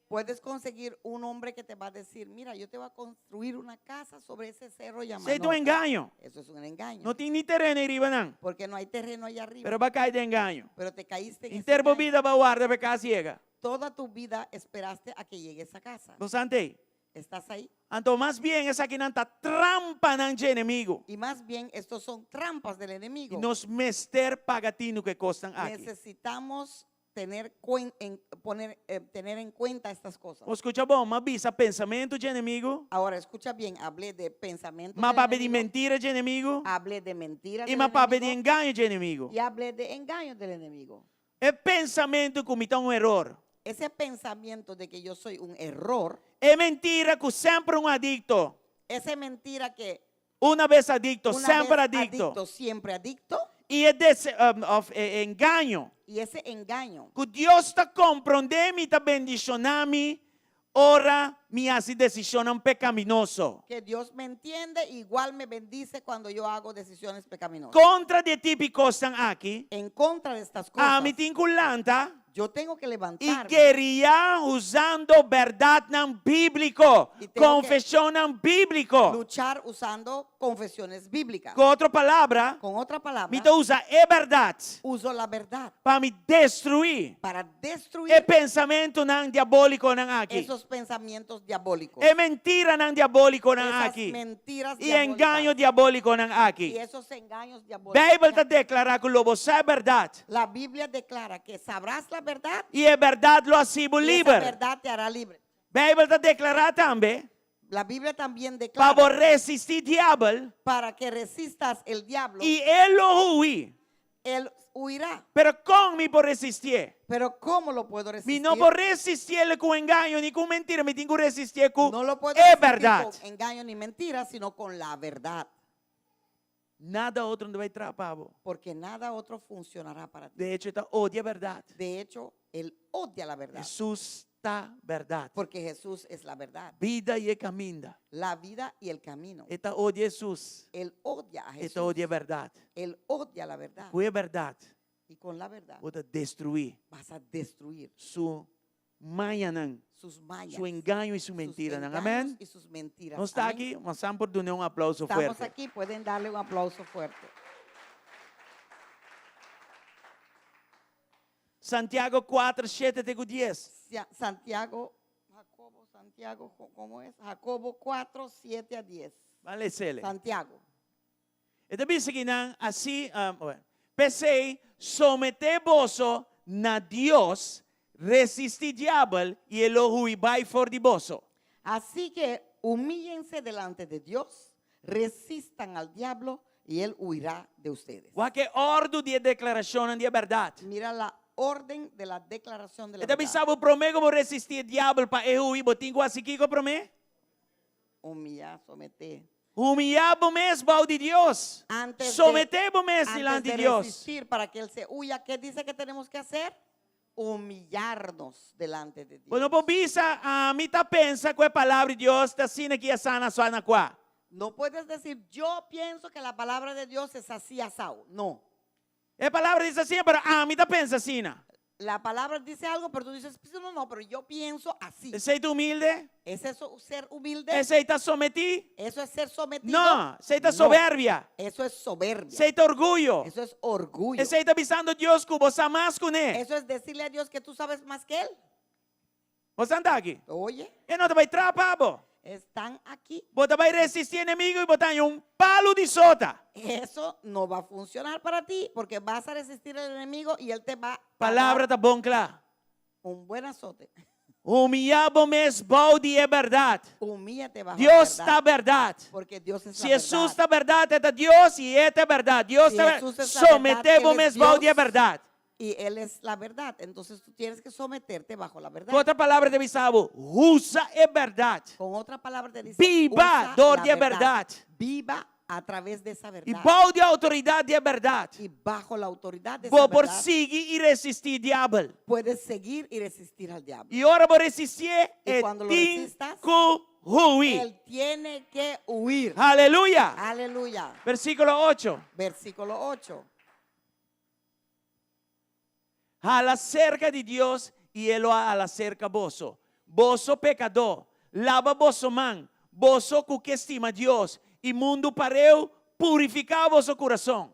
Puedes conseguir un hombre que te va a decir, mira, yo te voy a construir una casa sobre ese cerro Esei ta un Yamanota. engaño. Eso es un engaño. No tin ni tereno ei riba nan. Porque no hay terreno allá arriba. Pero b'a kai den engaño. Pero te caíste en ese Henter bo engaño. bida b'a warda pa e kas yega. Toda tu vida esperaste a que llegue esa casa. Bo ta ei? ¿Estás ahí? Anto mas bien esakinan ta trampanan dje enemigu. Y más bien, estos son trampas del I enemigo. nos mester paga tinu ku e kosnan aki. Necesitamos tener, cuen- en, poner, eh, tener en cuenta estas cosas. Bo skucha bon, m'a bisa pensamentu dje enemigu. Ahora, escucha bien, hablé de pensamiento M'a del papia di enemigo, mentira dje enemigu. hablé de mentiras I del m'a papia di enemigo engaño dje enemigu. y hablé de engaño del enemigo. E pensamentu ku mi ta un eror. Ese pensamiento de que yo soy un error, E mentira ku semper un adikto. esa mentira que Una bes adikto, una semper vez adikto. adicto, siempre adicto, I e dese, um, of, e engaño. y ese engaño Ku Dios ta komprondé mi, ta bendishoná mi, ora mi hasi desishonnan pekaminoso. que Dios me entiende, igual me bendice cuando yo hago decisiones pecaminosas. Kontra di e tipo di kosnan aki, En contra de estas cosas, ami tin ku lanta yo tengo que i levantarme gueria usando bèrdatnan bíbliko, I tengo que konfeshonnan bíbliko. luchar usando confesiones bíblicas. Ku otro palabra, Con otra palabra, mi ta usa e bèrdat uso la verdad pa mi destruí para destruir e pensamentunan diabólikonan aki. esos pensamientos diabólicos. E mentiranan diabólikonan esas aki. mentiras I engaño diabólicas. diabólikonan aki. Y esos engaños diabólicos. Beibel ta deklará ku lo bo sa e bèrdat. La Biblia declara que sabrás la verdad I e bèrdat lo hasi bo y esa liber. verdad te hará libre. Beibel ta deklará tambe La Biblia también pa declara bo resistí diabel para que resistas el diablo, i e lo hui. él huirá. Pero kon mi por resistié? Pero ¿cómo lo puedo Mi resistir? no por resistié ku engaño ni ku mentira, mi tin ku resistié ku No lo puedo e resistir bèrdat. con engaño ni mentira, sino con la verdad. Nada otro no ta bai traha pa bo. Porque nada otro funcionará para ti. De echo, e ta odia bèrdat. De hecho, él odia la verdad. Hesus ta bèrdat. Porque Jesús es la verdad. Bida i e kaminda. La vida y el camino. E ta odia Hesus. Él odia a E ta Jesús. odia bèrdat. Él odia la verdad. Ku e bèrdat, Y con la verdad bo ta destruí vas a destruir su mañanan, sus mallas, su engaño i su sus mentiranan. engaños Amèn? y sus mentiras. Nos ta Amén. aki? Nos por duna un aplauso Estamos fuerte. aquí, pueden darle un aplauso fuerte. Santiago 4, 7 te 10. Santiago, Jacobo, Santiago, ¿cómo es? Jacobo 4, 7 a 10. Ban les'é. Santiago. E ta bisa akinan asina, um, bueno. P'esei, someté boso na Dios, resistí diabel i e lo hui bai for di boso. Así que humíllense delante de Dios, resistan al diablo y él huirá de ustedes. Wak e òrdu di deklarashon di bèrdat. Mira la orden de la declaración de la E ta verdad. bisa bo promé ku bo resistí diabel pa e hui, bo tin ku hasi kiko promé? Humillar, someter. Humiyá bo mes bou di Dios. Antes de, Someté bo mes antes dilanti de Dios. resistir para que Él se huya, ¿qué dice que tenemos que hacer? Humillarnos delante de Bo no Dios. por bisa, Ami ta pensa ku e Palabra di Dios ta asina aki asá na asá na kua. No puedes decir, yo pienso que la palabra de Dios es así asao. No. E Palabra dice asina, pero ami ta pensa asina. La palabra dice algo, pero tú dices, "Pues, no, no, pero yo pienso así. Esei ta humilde? ¿Es eso ser humilde? Esei ta sometí? ¿Eso es ser sometido? No, esei ta No. soberbia. Eso es soberbia. Esei ta orguyo. Eso es orgullo. Esei ta bisando Dios ku bo sa mas kuné. Eso es decirle a Dios que tú sabes más que Él. Bo sa anda aki? Oye, E no ta bai traha pa bo. están aquí. Bo ta bai resistí enemigo i bo ta haña un palu di sota. Eso no va a funcionar para ti porque vas a resistir al enemigo y él te va a Palabra dar ta bon kla. un buen azote. Humiyá bo mes bou di e bèrdat. Humíllate bajo la Dios verdad. ta bèrdat. Porque Dios es Si la Hesus verdad. ta bèrdat, e ta Dios i e ta e bèrdat. Dios Si ta Hesus es la verdad, Someté Él bo es mes bou di e Dios. bèrdat. Y Él es la verdad. Entonces tú tienes que someterte bajo la verdad. Ku otro palabra ta bisa bo, usa e bèrdat. Con otra palabra te dice, Biba usa dor la di e bèrdat. Viva a través de esa I verdad. bou di outoridat di e bèrdat. Y bajo la autoridad de esa Bo por verdad, sigui i resistí diabel. puedes seguir y resistir al diablo. I ora bo resistié, I e cuando lo tin resistas, ku hui. Él tiene que huir. Aleluya. Aleluya. Versíkulo ocho. Versículo 8. Hala serka di Dios i e lo a hala serka boso. Boso pekadó, laba boso man, boso ku ke stima Dios i mundu pareu, purifiká boso kurason.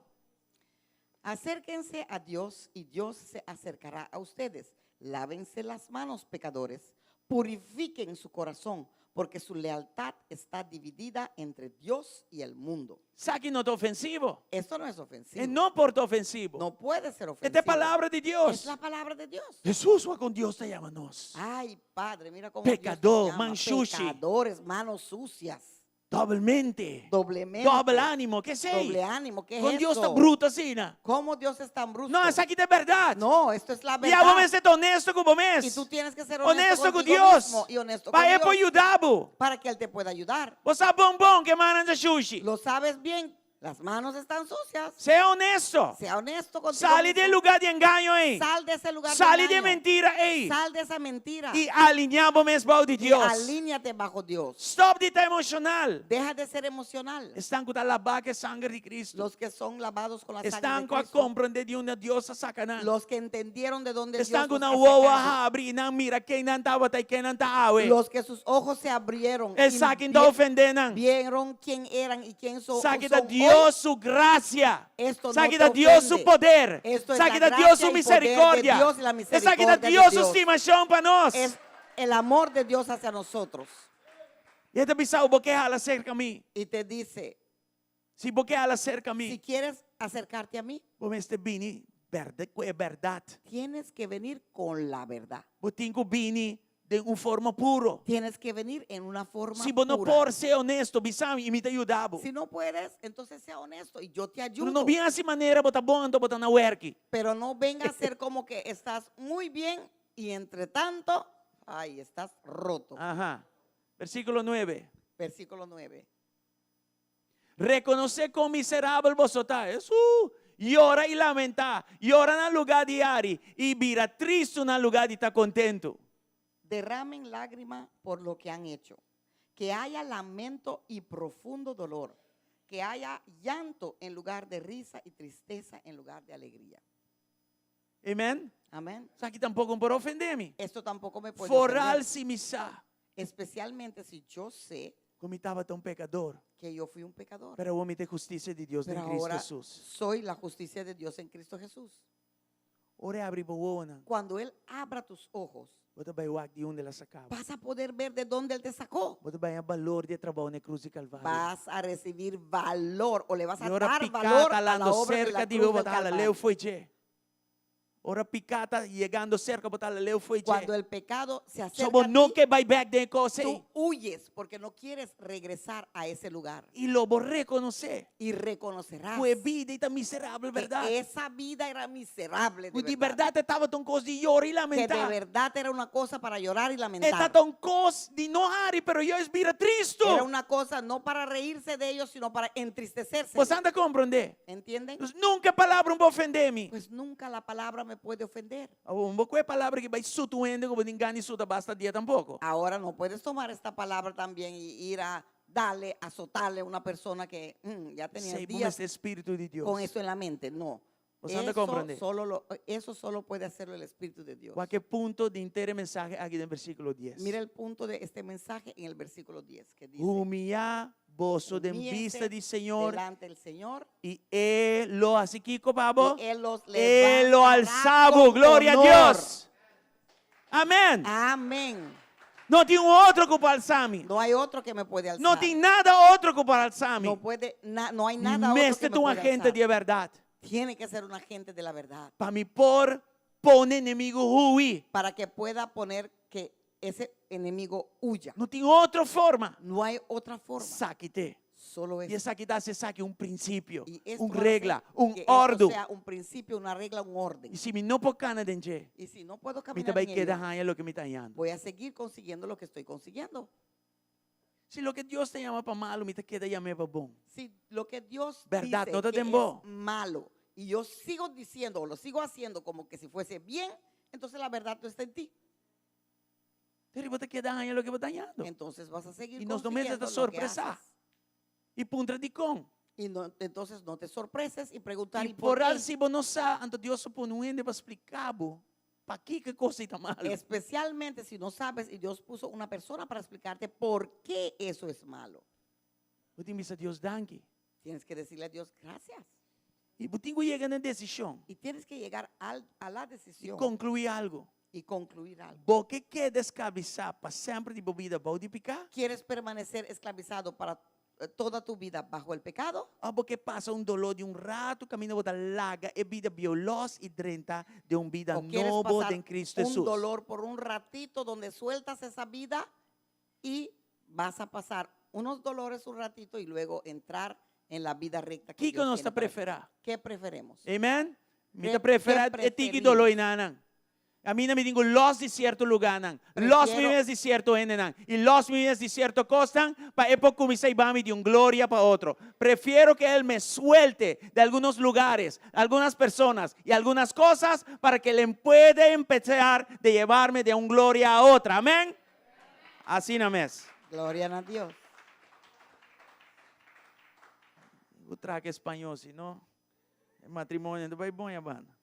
Acérquense a Dios y Dios se acercará a ustedes. Lávense las manos, pecadores. Purifiquen su corazón, porque su lealtad está dividida entre Dios y el mundo. Esaki no ta ofensivo. Esto no es ofensivo. E no por ta ofensivo. No puede ser E ta ofensivo. palabra di Dios. Es la palabra de Dios. Hesus wak kon Dios ta yama nos. Ay, Padre, mira cómo Dios Pecador, te llama. man shushi. Pecadores, manos sucias. Dobelmente. Doblemente. Dobel ánimo, ke esei? Doble ánimo, ¿qué es Kon Dios ta eso? bruto asina? ¿Cómo Dios es tan brusco? No, esaki ta bèrdat. No, esto es la I abo verdad. mester ta honesto ku bo mes. Y tú tienes que ser honesto, Honesto ku contigo Dios. mismo y honesto Pa con e por Dios. yuda bo. Para que Él te pueda ayudar. Bo sa bon bon ku e mannan ta shushi. Lo sabes bien, las manos están sucias. Sea honesto. Sea honesto contigo Sali di e mismo. lugá di engaño ei. Sal de ese lugar de Sali di e engaño. mentira ei. Sal de esa mentira. I aliñá bo mes bou di Y Dios. alíñate bajo Dios. Stop di ta emoshonal. Deja de ser emocional. Esnan ku ta labá ku e sanger di Cristo. Los que son lavados con la sangre Esnan de ku a Cristo. komprendé di unda Dios a saka nan. Los que entendieron de dónde Dios Esnan ku los nan ha wowo a sacado. habri i nan mira ken nan tabata i ken nan ta awe. Los que sus ojos se abrieron y Esaki no ta ofendé nan. vieron quién eran y quién Esaki son ta hoy. Dios su gracia. Esto no Esaki te ta Dios su ofende. poder. Esto es Esaki la ta Dios su gracia y poder de misericordia. Dios y la Esaki ta misericordia de Dios su Dios. stimashon pa nos. Es el amor de Dios hacia nosotros. I e ta bisa, bo ke hala serka mi. Y te dice, Si bo ke hala serka si mi, quieres acercarte a mí, bo mester bini berde ku e bèrdat. tienes que venir con la verdad. Bo tin ku bini den un forma puro. Tienes que venir en una forma Si bo no pura. por sea honesto, bisa mi i mi ta yuda bo. Si no puedes, entonces sea honesto y yo te Pero ayudo. no bin hasi manera bo ta bon anto bo ta na werki. Pero no venga a ser como que estás muy bien y entre tanto, ay, estás roto. Aha. Versíkulo nuebe. Versículo 9. Rekonosé kon miserabel boso ta. Esú! Yora i lamentá. Yora na lugá di hari i bira tristu na lugá di ta kontentu. Derramen lágrima por lo que han hecho. Que haya lamento y profundo dolor. Que haya llanto en lugar de risa y tristeza en lugar de alegría. Amen? Amén. Esaki tampoko no por ofendé mi. Esto tampoco me puede Foral ofender. si mi sa Especialmente si yo sé ku mi tabata un pekador. que yo fui un pecador. Pero awor mi ta e hustisia di Dios den Pero Cristo ahora Jesús. soy la justicia de Dios en Cristo Jesús. Ora e abri bo wowonan, Cuando Él abra tus ojos, bo ta bai wak di unda el a saka bo. vas a poder ver de dónde Él te sacó. Bo ta bai haña balor di e trabou na e krus di Kalvario. Vas a recibir valor o le vas I a ora dar piká valor ta a la lando obra de serka la di cruz bo, bo del ta hala Calvario. leu fo'i dje. Ora piká ta yegando serka bo ta hala leu fo'i dje. Cuando el pecado se So acerca bo a no ti, ke bai bèk den e kos ei. tú huyes porque no quieres regresar a ese lugar. I lo bo rekonosé. Y reconocerás Ku e bida ei ta miserabel que bèrdat. esa vida era miserable de Ku di verdad. bèrdat e tabata un kos di yora i Que de lamentá. verdad era una cosa para llorar y E lamentar. tabata un kos di no hari, pero juist bira tristu. Era una cosa no para reírse de ellos, sino para entristecerse. Boso ta komprondé? ¿Entienden? Dus nunka e palabra no por ofendé mi. Pues nunca la palabra me puede ofender. Awor, no bo kohe e palabra aki bai suta un hende ku bo tin gana di suta basta dia tampoko. Ahora no puedes tomar esta palabra también y ir a darle, azotarle a una persona que ya tenía Esei bo días mester Spiritu di Dios. con eso en la mente. No. Bo ta Eso komprondé? solo, lo, eso solo puede hacerlo el Espíritu de Dios. Wak e punto di henter e mensahe aki den versíkulo dies. Mira el punto de este mensaje en el versículo 10 que dice, Humiyá boso den "Humíllense bista di Señor delante del Señor i E lo hasi kiko pa bo? y Él los E lo levantará alsa bo. con Gloria a honor. Dios. Amén. Amén. No tin un otro ku por alsa mi. No hay otro que me puede alzar. No tin nada otro ku por alsa mi. No puede, na- no hay Mi nada otro que mester me ta un pueda agente alzar. di e bèrdat. Tiene que ser un agente de la verdad Pa mi por pone enemigu hui. para que pueda poner que ese enemigo huya. No tin otro forma. No hay otra forma. Esaki t'e. Solo I eso. esaki ta hasi esaki un prinsipio, Y esto un hace regla, un que esto òrdu. sea un principio, una regla, un orden. I si mi no por kana den dje, Y si no puedo mi ta caminar bai en keda ello, haña loke mi ta hañando. voy a seguir consiguiendo lo que estoy consiguiendo. Si loke Dios ta yama pa malu, mi ta keda yam'é pa bon. Si lo que Dios Berdad, dice no ta que den bo. es malo y yo sigo diciendo o lo sigo haciendo como que si fuese bien, entonces la verdad no está en ti. Pero bo ta keda haña loke bo ta hañando. Entonces vas a seguir Y nos no mester consiguiendo ta lo que sorpresá. haces. I puntra dikon. Y no, entonces no te sorpreses y preguntar I ¿y por por al qué? si bo no sa, anto Dios a pone un hende pa spliká bo pakiko e kos ei ta malu. Especialmente si no sabes y Dios puso una persona para explicarte por qué eso es malo. Bo tin bisa Dios danki. Tienes que decirle a Dios gracias. I bo tin ku yega na e desishon. Y tienes que llegar al, a la I decisión konkluí algu. y concluir algo. Bo ke keda esklabisá pa semper di bo bida bou di piká? ¿Quieres permanecer esclavizado para eh, toda tu vida bajo el pecado? Òf bo ke pasa un doló di un ratu kaminda bo ta laga e bida bieu lòs i drenta den un bida ¿O quieres nobo pasar den Cristo un Hesus? dolor por un ratito donde sueltas esa vida y vas a pasar unos dolores un ratito y luego entrar en la vida recta que Kiko Dios nos tiene ta para ti? preferá? ¿Qué preferemos? Amen? Mi Ke ta preferá ke e tiki preferimos? doló einanan. Ami mi tin ku lòs di sierto lugánan, lòs mi Prefiero mes di sierto hendenan i lòs mi mes di sierto kosnan pa e por kuminsá i bami di un gloria pa otro. Prefiero ke El me suelte de algunos lugares, algunas personas y algunas cosas para ke El puede empezar de llevarme de un gloria a otra. Amén? Asina mes. Gloria na Dios. Bo traha español, si no, e matrimonio no ta bai bon ya banda.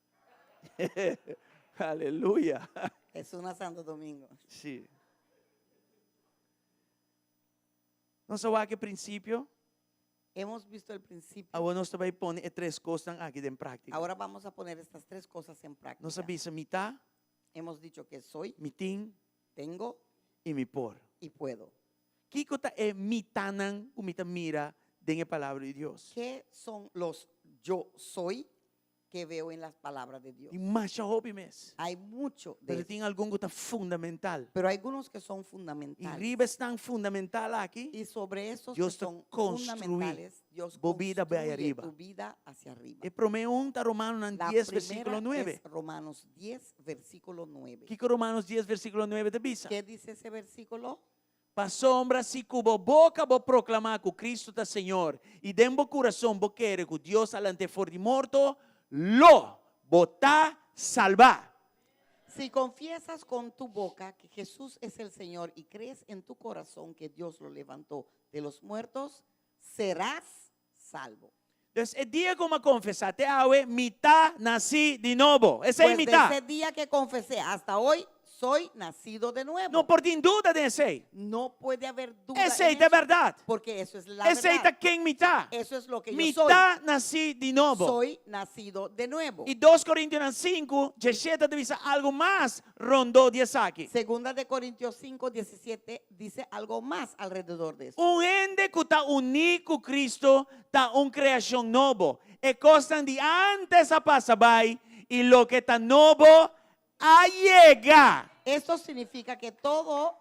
Aleluya. Es una Santo Domingo. Sí. Nos a wak e principio. Hemos visto el principio. Awor nos ta bai pone e tres kosnan aki den práktika. Ahora vamos a poner estas tres cosas en práctica. Nos a bisa mi ta, Hemos dicho que soy, mi tin tengo i mi por. y puedo. Kiko ta e mi tanan ku mi ta mira den e Palabra di Dios? ¿Qué son los yo soy que veo en las palabras de Dios? Tin masha hopi mes. Hay mucho de Pero eso. tin algun ku ta fundamental. Pero hay algunos que son I fundamentales. riba esnan fundamental aki, Y sobre esos Dios que ta son construí fundamentales, Dios bo bida bai construye ariba. tu vida hacia arriba. E promé un ta Romanonan La dies primera versíkulo nuebe. es Romanos 10, versículo 9. Kiko Romanos dies versíkulo nuebe ta bisa? ¿Qué dice ese versículo? Pasobra si ku bo boka bo proklamá ku Kristu ta Señor i den bo kurason bo kere ku Dios a lant'é for di morto, lo bo ta salbá. Si confiesas con tu boca que Jesús es el Señor y crees en tu corazón que Dios lo levantó de los muertos, serás salvo. Dus e dia ku mi a konfesá te awe, mi ta nasí di nobo. Esei Pues mi ta. desde día que confesé hasta hoy, soy nacido de nuevo. No por tin duda den esei. No puede haber duda Esei en ta eso, bèrdat. porque eso es la Esei ta verdad. ken mi ta. Eso es lo que yo Mi soy. ta nasí di nobo. Soy nacido de nuevo. I dos Korintionan sinku, djeshete ta bisa algu mas rondó di esaki. Segunda de Corintios 5, 17 dice algo más alrededor de eso. Un hende ku ta uní ku Kristu ta un kreashon nobo. E kosnan di ántes a pasa bai. I loke ta nobo a yega. Esto significa que todo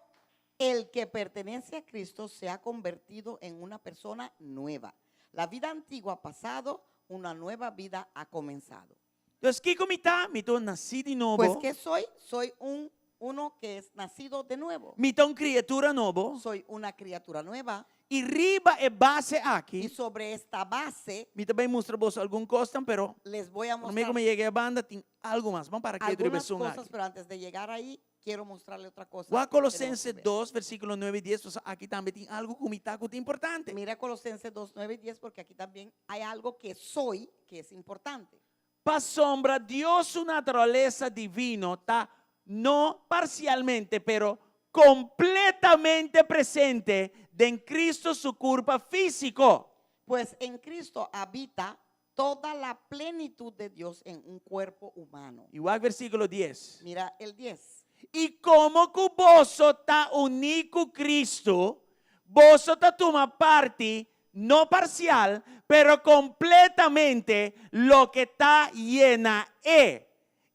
el que pertenece a Cristo se ha convertido en una persona nueva. La vida antigua ha pasado, una nueva vida ha comenzado. Dus kiko mi ta? Mi ta un nasí di nobo. Pues ¿qué soy? Soy un uno que es nacido de nuevo. Mi ta un kriatura nobo. Soy una criatura nueva. I riba e base Y aki, sobre esta base mi ta bai mustra boso algun kosnan, pero les voy a promé mostrar ku mi yega e banda tin algu mas. Ban para ketu riba algunas esun cosas, aki. pero antes de llegar ahí quiero mostrarle otra cosa. Wak que tenemos que Kolosense ver. 2, versíkulo 9 i 10, pasobra aki tambe tin algu ku mi ta ku ta importante. Mira Colosenses 2, 9 y 10, porque aquí también hay algo que soy que es importante. Pasobra Dios su naturalesa divino ta no parsialmente, pero kompletamente presente den Cristo su kurpa físiko. Pues en Cristo habita toda la plenitud de Dios en un cuerpo humano. I wak versíkulo dies. Mira el 10. I komo ku boso ta uní ku Cristo, boso ta tuma parti, no parsial, pero kompletamente loke ta yena e.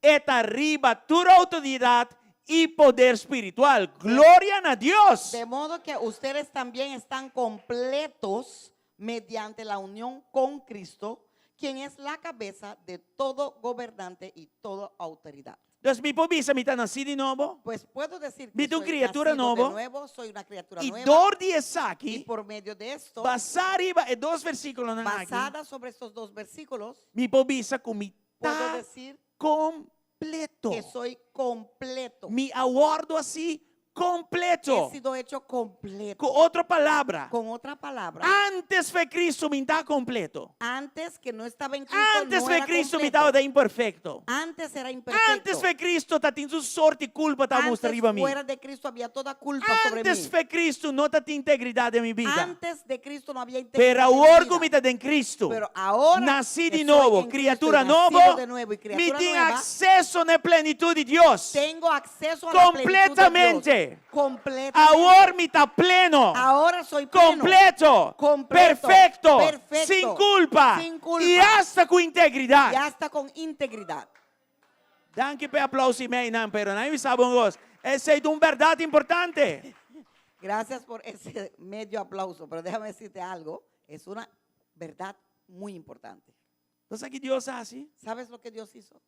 E ta riba tur outoridat i poder spiritual. Gloria na Dios! De modo que ustedes también están completos mediante la unión con Cristo, quien es la cabeza de todo gobernante y toda autoridad. Dus mi por bisa mi ta nasí di nobo. Pues puedo decir Mi que ta un soy kriatura nacido de nobo. nuevo, soy una criatura I nueva. dor di Y esaki, por medio de esto, basá riba e dos versíkulonan aki, basada sobre estos dos versículos, mi por bisa ku mi puedo ta decir kompleto. que soy completo. Mi a wòrdu hasí kompleto. He sido hecho completo. Ku otro palabra, Con otra palabra, antes fe Cristo mi ta kompleto. antes que no estaba en Cristo, Antes no fe era Cristo mi completo. tabata imperfekto. Antes era imperfecto. Antes fe Cristo ta tin su sorti kulpa ta mustra Antes riba mi. fuera de Cristo había toda culpa sobre Antes mí. fe Cristo no ta tin integridad den mi bida. Antes de Cristo no había integridad Pero en mi awor vida. ku mi ta den Cristo, Pero ahora nasí que di soy nobo, en Cristo y kriatura nacido nobo, de nuevo y mi criatura tin nueva, akseso na e plenitut di Dios. tengo acceso a la plenitud de Dios. Completamente. Completamente. Awor mi ta pleno. Ahora soy pleno. Completo. Completo. Perfecto. Perfecto. Sin culpa. Sin culpa. Y hasta cu integridad. Y hasta con integridad. Danki p'e aplauso y meinan, pero nan mi sa bon gos. Esey ta un berdad importante. Gracias por ese medio aplauso, pero déjame decirte algo, es una verdad muy importante. Bo sa ki Dios a haci? ¿Sabes lo que Dios hizo?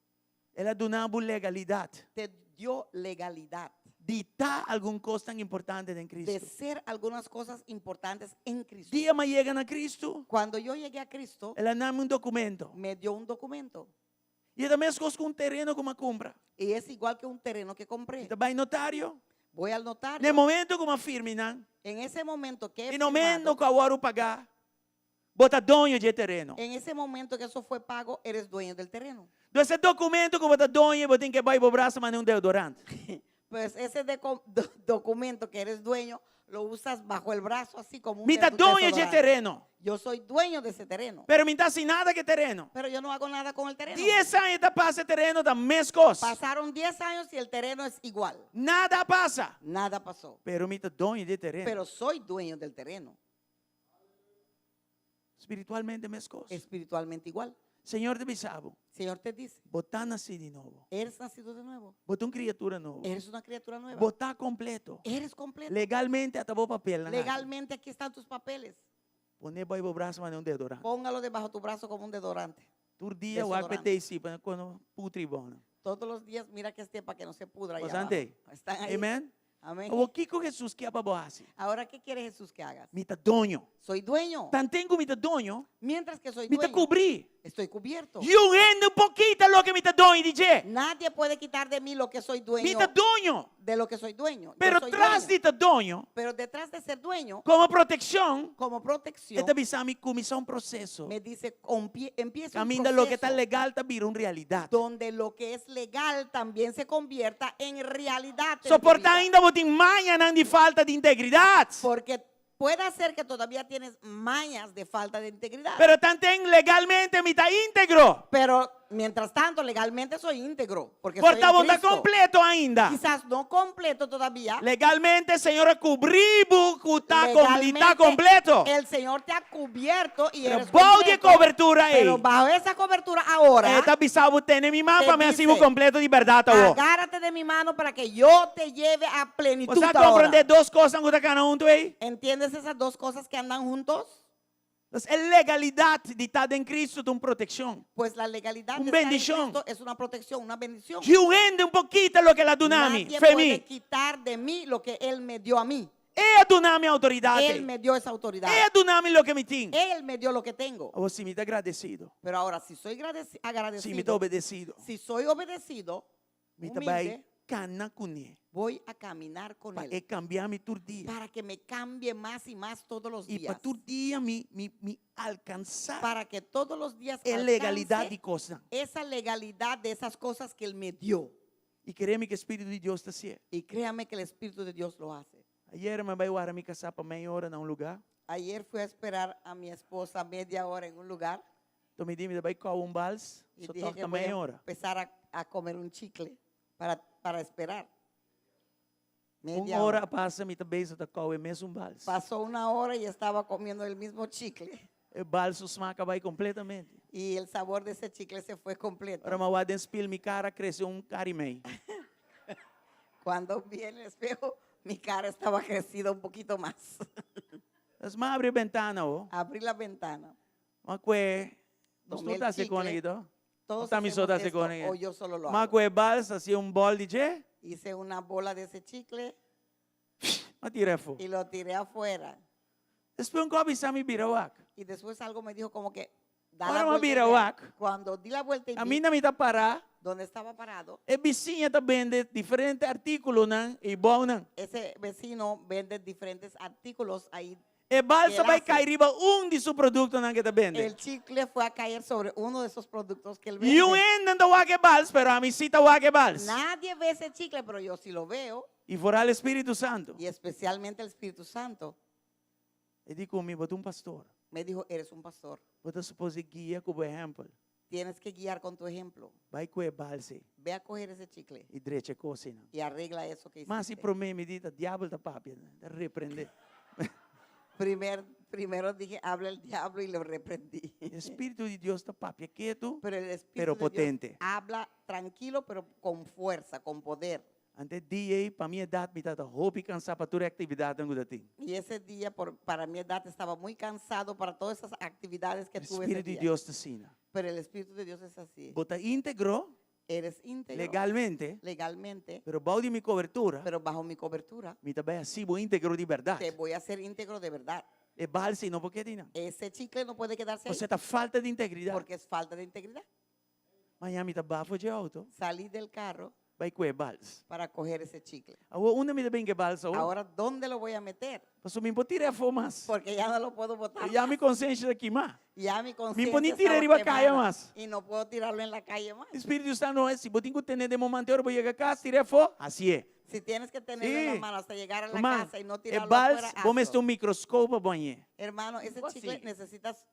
El a duna bo legalidat. Te dio legalidad. Di ta algun kos tan importante den De Cristo. ser algunas cosas importantes en Cristo. Dia mi a yega na Cristo, Cuando yo llegué a Cristo, el a nami un documento. me dio un documento. I e ta meskos ku un tereno ku mi a kumpra. Y es igual que un terreno que compré. Mi ta bai notario. Voy al notario. Na e momento ku mi a firma nan. En ese momento que he E no momento firmado, ku a wòrdu pagá, bo ta doño di e tereno. en ese momento que eso fue pago, eres dueño del terreno. Dus e documento ku bo ta doño, bo tin ku bai bo brasa manera un deodorante. Pues ese documento que eres dueño, lo usas bajo el brazo así como un Mi ta doño di e desodorante. tereno. Yo soy dueño de ese terreno. Pero mi ta hasi nada ku e tereno. Pero yo no hago nada con el terreno. Dies aña ta pasa e tereno ta meskos. Pasaron 10 años y el terreno es igual. Nada a pasa. Nada pasó. Pero mi ta doño di e tereno. Pero soy dueño del terreno. Spiritualmente meskos. Espiritualmente igual. Señor ta bisa bo. Señor te dice. Bo ta nasí di nobo. Eres nacido de nuevo. Bo ta un kriatura nobo. Eres una criatura nueva. Bo ta kompleto. Eres completo. Legalmente ata bo papelnan aki. Legalmente aquí están tus papeles. Pone bou bo brasa manera un deodorante. Póngalo debajo tu brazo como un deodorante. Tur dia wak Desodorante. p'e tei pa no putri bon. Todos los días mira que esté para que no se pudra. ahí Bastante. abajo. Están ahí. Amen. Amén. Awor kiko Hesus ke pa bo hasi? Ahora, ¿qué quiere Jesús que hagas? Mi ta doño. Soy dueño. Tanten ku mi ta doño, Mientras que soy mi ta dueño, kubrí. estoy cubierto. Niun hende no por kita loke mi ta doño di dje. Nadie puede quitar de mí lo que soy dueño. Mi ta doño. De lo que soy dueño. Yo Pero soy tras dueño. di ta doño, Pero detrás de ser dueño, komo protekshon, como protección, e ta bisa mi kuminsá un proseso. me dice, empieza un Kaminda loke ta proceso legal ta bira un realidat. donde lo que es legal también se convierta en realidad en tu So por ta vida. ainda bo tin mañanan di falta di integridat. Porque. Pueda ser que todavía tienes mañas de falta de integridad. Pero tanten legalmente mi ta íntegro. Pero mientras tanto, legalmente soy íntegro. Porque Por estoy ta en bo ta Cristo. kompleto ainda. Quizás no completo todavía. Legalmente Señor a kubrí bo ku ta kom- di ta Legalmente, kompleto. El Señor te ha cubierto y Pero eres bou di e completo. kobertura ei. Pero bajo esa cobertura ahora, E ta bisa bo tene mi man te pa mi hasi bo dice, kompleto di bèrdat awor. agárrate de mi mano para que yo te lleve a plenitud Bo sa ahora. komprondé dos kosnan ku ta kana huntu ei? ¿Entiendes esas dos cosas que andan juntos? Pues e legalidat di ta den Cristo ta un protekshon. Pues la legalidad Un de estar en bendicion. Cristo es una protección, una bendición. Niun hende un por kita loke el a duna mi, Nadie fe puede mi. quitar de mí lo que Él me dio a mí. E a duna mi outoridat. Él me dio esa autoridad. E a duna mi loke mi tin. Él me dio lo que tengo. Awor si mi ta agradesido. Pero ahora, si soy Si mi ta agradecido, obedesido. si soy obedecido, Mi ta bai humilde, kana kuné. voy a caminar con Pa Él. e kambia mi tur dia. Para que me cambie más y más todos los I pa días. tur dia mi mi mi alkansá Para que todos los días e legalidat alcance di kosnan. esa legalidad de esas cosas que Él me dio. I kere mi ku e Spiritu di Dios ta hasié. Y créame que el Espíritu de Dios lo hace. Ayera mi a bai wara mi kasá pa mei ora na un lugá. Ayer fui a esperar a mi esposa media hora en un lugar. Enton mi di mi ta bai kou un bals, Y so dije tòg que ta voy mei a ora. empezar a comer un chicle para esperar. Un Media ora hora. a pasa mi ta bezig ta kou e mesun bals. Pasó una hora y estaba comiendo el mismo chicle. E bals su smak a bai completamente. Y el sabor de ese chicle se fue completo. Ora mi a wak den spil mi kara a krese un kara i mei. Cuando vi en el espejo, mi cara estaba crecida un poquito más. Entonces, m'a abri e bentana o. Abrí la ventana. M'a kue, nos Tomé tur el ta hasi con chicle. aki to? Todos Ta mi so hacemos ta hasi esto con aki. o yo solo lo M'a hago. kue e bals, hasi un bòl di dje. Hice una bola de ese chicle. M'a tira afó. Y lo tiré afuera. Despues un kòp bisa mi bira wak. Y después algo me dijo como que da Ora la m'a vuelta y bira ve. wak. Cuando di la vuelta y vi Aminda mi ta pará. donde estaba parado. E bisiña ta bende diferente artíkulonan i bounan. Ese vecino vende diferentes artículos ahí. E balsa El bai hace. kai riba un di su produktonan ku e ta bende. El chicle fue a caer sobre uno de esos productos que él Niun vende. hende no ta wak e bals, pero ami sí ta wak e bals. Nadie ve ese chicle, pero yo sí lo veo. I foral e Spiritu Santu. Y especialmente el Espíritu Santo. E di ku mi, Bo ta un pastor. Me dijo, eres un pastor. Bo ta supos di guia ku bo ehèmpel. Tienes que guiar con tu ejemplo. Bai ku e balse. Ve a coger ese chicle. I drecha e kosnan. Y arregla eso que Mas si hiciste. promé mi di ta diabel ta papia, ta reprendé. Primer, primero dije, habla el diablo y lo reprendí. E Spiritu di Dios ta papia ketu, Pero el Espíritu pero de Dios potente. habla tranquilo, pero con fuerza, con poder. Anto e dia ei, pa mi edat, mi tabata hopi kansá pa tur e aktividatnan ku ta tin. Y ese día, por, para mi edad, estaba muy cansado para todas esas actividades que tuve ese Spiritu di día. Dios ta asina. Pero el Espíritu de Dios es así. Bo ta íntegro Eres íntegro. legalmente, Legalmente. pero bou di mi kobertura, Pero bajo mi cobertura, mi ta bai hasi bo íntegro di bèrdat. te voy a hacer íntegro de verdad. E balsa no por keda einan. Ese chicle no puede quedarse ahí. Pasobra ta falta di integridat. Porque es falta de integridad. Maña mi ta bafo dje outo. Salí del carro. Bai ku e bals. Para coger ese chicle. Awor unda mi ta bin ku e bals awor? Ahora, dónde lo voy a meter? Pasobra mi por tira afó mas. Porque ya no lo puedo botar Ya más. mi konsensia ta kimá. Ya mi Mi por ni conciencia tira estaba riba kaya quemada mas. Y no puedo tirarlo en la calle más. Spiritu Santo, si bo tin ku tene den momento ora bo yega kas, tira afó, hasié. Si tienes que tenerlo en la Sí. mano hasta llegar a la Ruman, casa y no e tirarlo bals, afuera, bo mester hazlo. un mikroskop pa bo hañ'é. Hermano, ese Bo chicle hasi. necesitas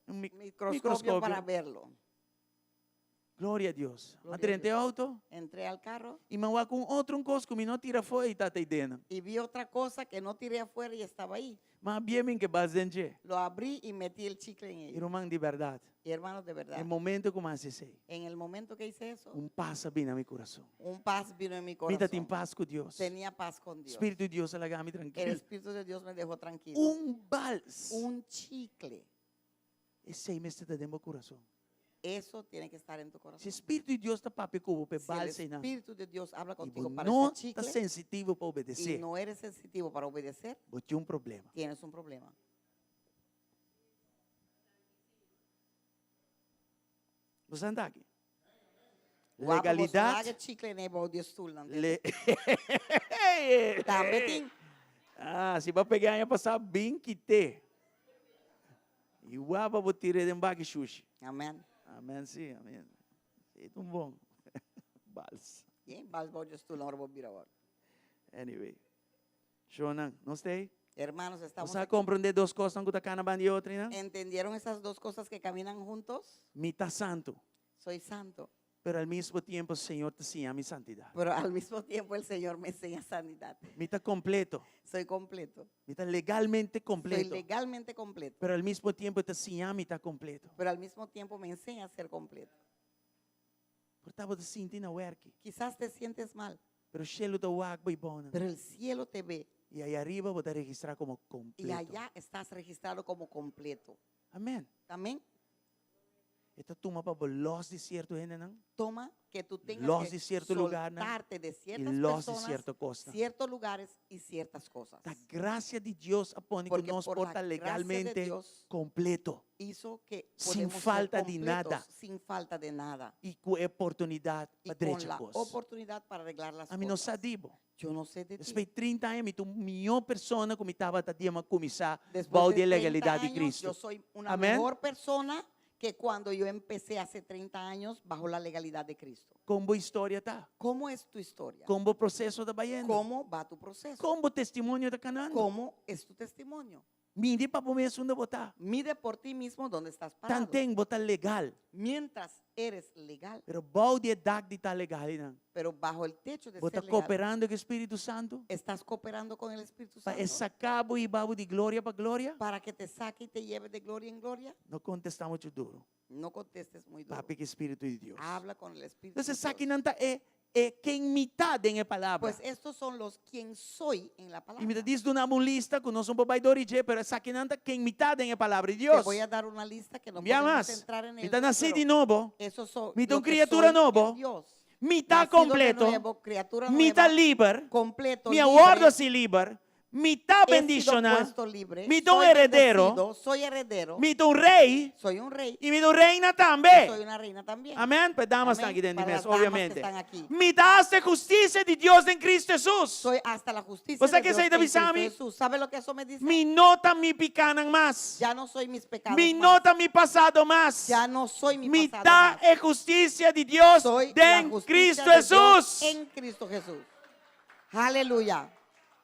Un microscopio microscopio. para verlo. Gloria a Dios. Gloria A drenta a e Dios. auto. Entré al carro. I mi a wak un otro un kos ku mi no tira afó i ta ta idena. Y vi otra cosa que no tiré afuera y estaba ahí. M'a habrié bin ku e bals den dje. Lo abrí y metí el chicle en I ello. ruman di bèrdat. Y hermanos, de verdad. E momento ku mi a hasi esei. En el momento que hice eso. Un pas a bini na mi kurason. Un paz vino en mi Mi ta tin corazón. pas ku Dios. Tenía paz con Dios. Spiritu di Dios a laga mi El trankil. Espíritu de Dios me dejó tranquilo. Un bals. Un chicle. Esei mester ta den bo kurason. Eso tiene que estar en tu corazón. Si Spiritu di Dios ta papia ku bo pa e Si el bals einan. Espíritu de Dios habla I contigo bo para no ese ta chicle sensitivo pa y obedesé. no eres sensitivo para obedecer, Bo tin un problema. tienes un problema. Bo sa anda aki? Guapo, Legalidad. boso laga chicle n'e bou di e stoelnan. Le Tambe tin. Ah, si bo pega aña pasá bin kite. I waba bo tira den baki shushi. Amen. Amen si, amen. Si ta un bon. Bals. Bien, bals bou di stoelnan ora bo bira wak. Anyway. Shonnan, nos ta ei? Hermanos, estamos Nos a aquí. komprondé dos kosnan ku ta kana banda di otro einan? ¿Entendieron esas dos cosas que caminan juntos? Mi ta santu, Soy santo, pero al mismo tiempo Señor ta siña mi santidat. pero al mismo tiempo el Señor me enseña sanidad. Mi ta kompleto, Soy completo. mi ta legalmente Soy kompleto, legalmente completo, pero al mismo tiempo e ta siña mi ta kompleto. pero al mismo tiempo me enseña a ser completo. Por ta bo ta sinti na werki, Quizás te sientes mal, pero shelu ta wak bo i bonan. pero el cielo te ve I aya ariba bo ta registrá komo y kompleto. allá estás registrado como completo. Amèn. Amén. E ta tuma pa bo lòs di sierto hendenan, Toma que tú tengas lòs que di sierto lugarnan soltarte de i ciertas lòs di personas, sierto kosnan. ciertos lugares y ciertas cosas. Ta grasia di Dios a pone ku Porque nos por por la ta gracia de legalmente Dios kompleto hizo que sin podemos ser falta di completos, nada. sin falta de nada i ku e oportunidat y pa con drecha la kos. oportunidad para arreglar las Ami no sa cosas. di bo. Yo no sé de ti. Despues di trinta aña mi ta un mihó persona ku mi tabata dia mi a kuminsá Después bou de di e 30 legalidat di años, Cristo. yo soy una Amén. mejor persona que cuando yo empecé hace 30 años bajo la legalidad de Cristo. Kon bo historia ta? ¿Cómo es tu historia? Kon bo proseso ta bayendo? ¿Cómo va tu proceso? Kon bo testimonio ta kanando? ¿Cómo es tu testimonio? Midi pa bo mes unda bo ta. Mide por ti mismo dónde estás parado. Tanten bo ta legal. Mientras eres legal. Pero bou di e dak di ta legal einan. Pero bajo el techo de Bo ta ser legal. kooperando ku e Spiritu Santu? Estás cooperando con el Espíritu Pa e Santo? saka bo i hiba bo di gloria pa gloria? Para que te saque y te lleve de gloria en gloria? No kontestá muchu duru. No contestes muy duro. Papia ku e Spiritu di Dios. Habla con el Espíritu Entonces de Dios. esakinan ta e e ken mi ta den e palabra. Pues estos son los quien soy en la palabra. I mi ta dis duna bo un lista ku nos no por bai dor i dje, pero esakinan ta ken mi ta den e palabra di Te Dios. voy a dar una lista que no Bia podemos mas, entrar en mi ello, ta nasí pero di nobo, esos son mi ta lo un que kriatura soy en nobo, Dios. mi ta Nacido de kompleto, nuevo, criatura mi ta nueva, liber, completo, mi a libre, wòrdu hasi liber, mi ta he sido bendishoná, puesto libre, mi ta un soy heredero, bendecido, soy heredero, mi ta un rei soy un rey i mi ta un reina tambe. soy una reina también. Amén. Pa e damas Amén. ta aki den di Para mes, las damas que obviamente. están aquí. Mi ta hasta e hustisia di Dios den Cristo Hesus. Soy hasta la justicia Bo sa de ke Dios esei ta en bisa Cristo mi? Jesús. ¿Sabe lo que eso me dice? Mi no ta mi pikánan mas. Ya no soy mis pecados Mi más. no ta mi pasado mas. Ya no soy mi Mi pasado ta más. e hustisia di Dios Soy la den justicia Cristo de Dios Hesus. en Cristo Jesús. Aleluya.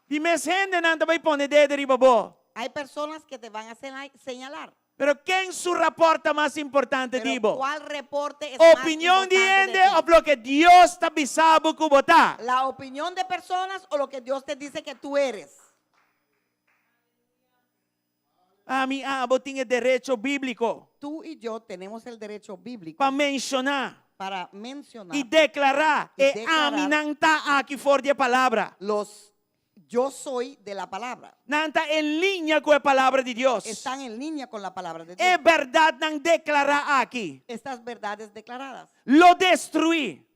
Di mes hendenan ta bai pone dedo riba bo. Hay personas que te van a señalar. Pero ken su raport ta mas importante Pero di bo? ¿cuál reporte es más Opinion di importante de hende ti? of loke Dios ta bisa bo ku bo ta? La opinión de personas o lo que Dios te dice que tú eres? Ami, abo tin e derecho bíbliko Tú y yo tenemos el derecho bíblico pa menshoná para mencionar i deklará y e declarar ami nan ta aki for di e palabra. los yo soy de la palabra. Nan ta en liña ku e palabra di Dios. Están en línea con la palabra de Dios. E bèrdatnan deklará aki Estas verdades declaradas lo destruí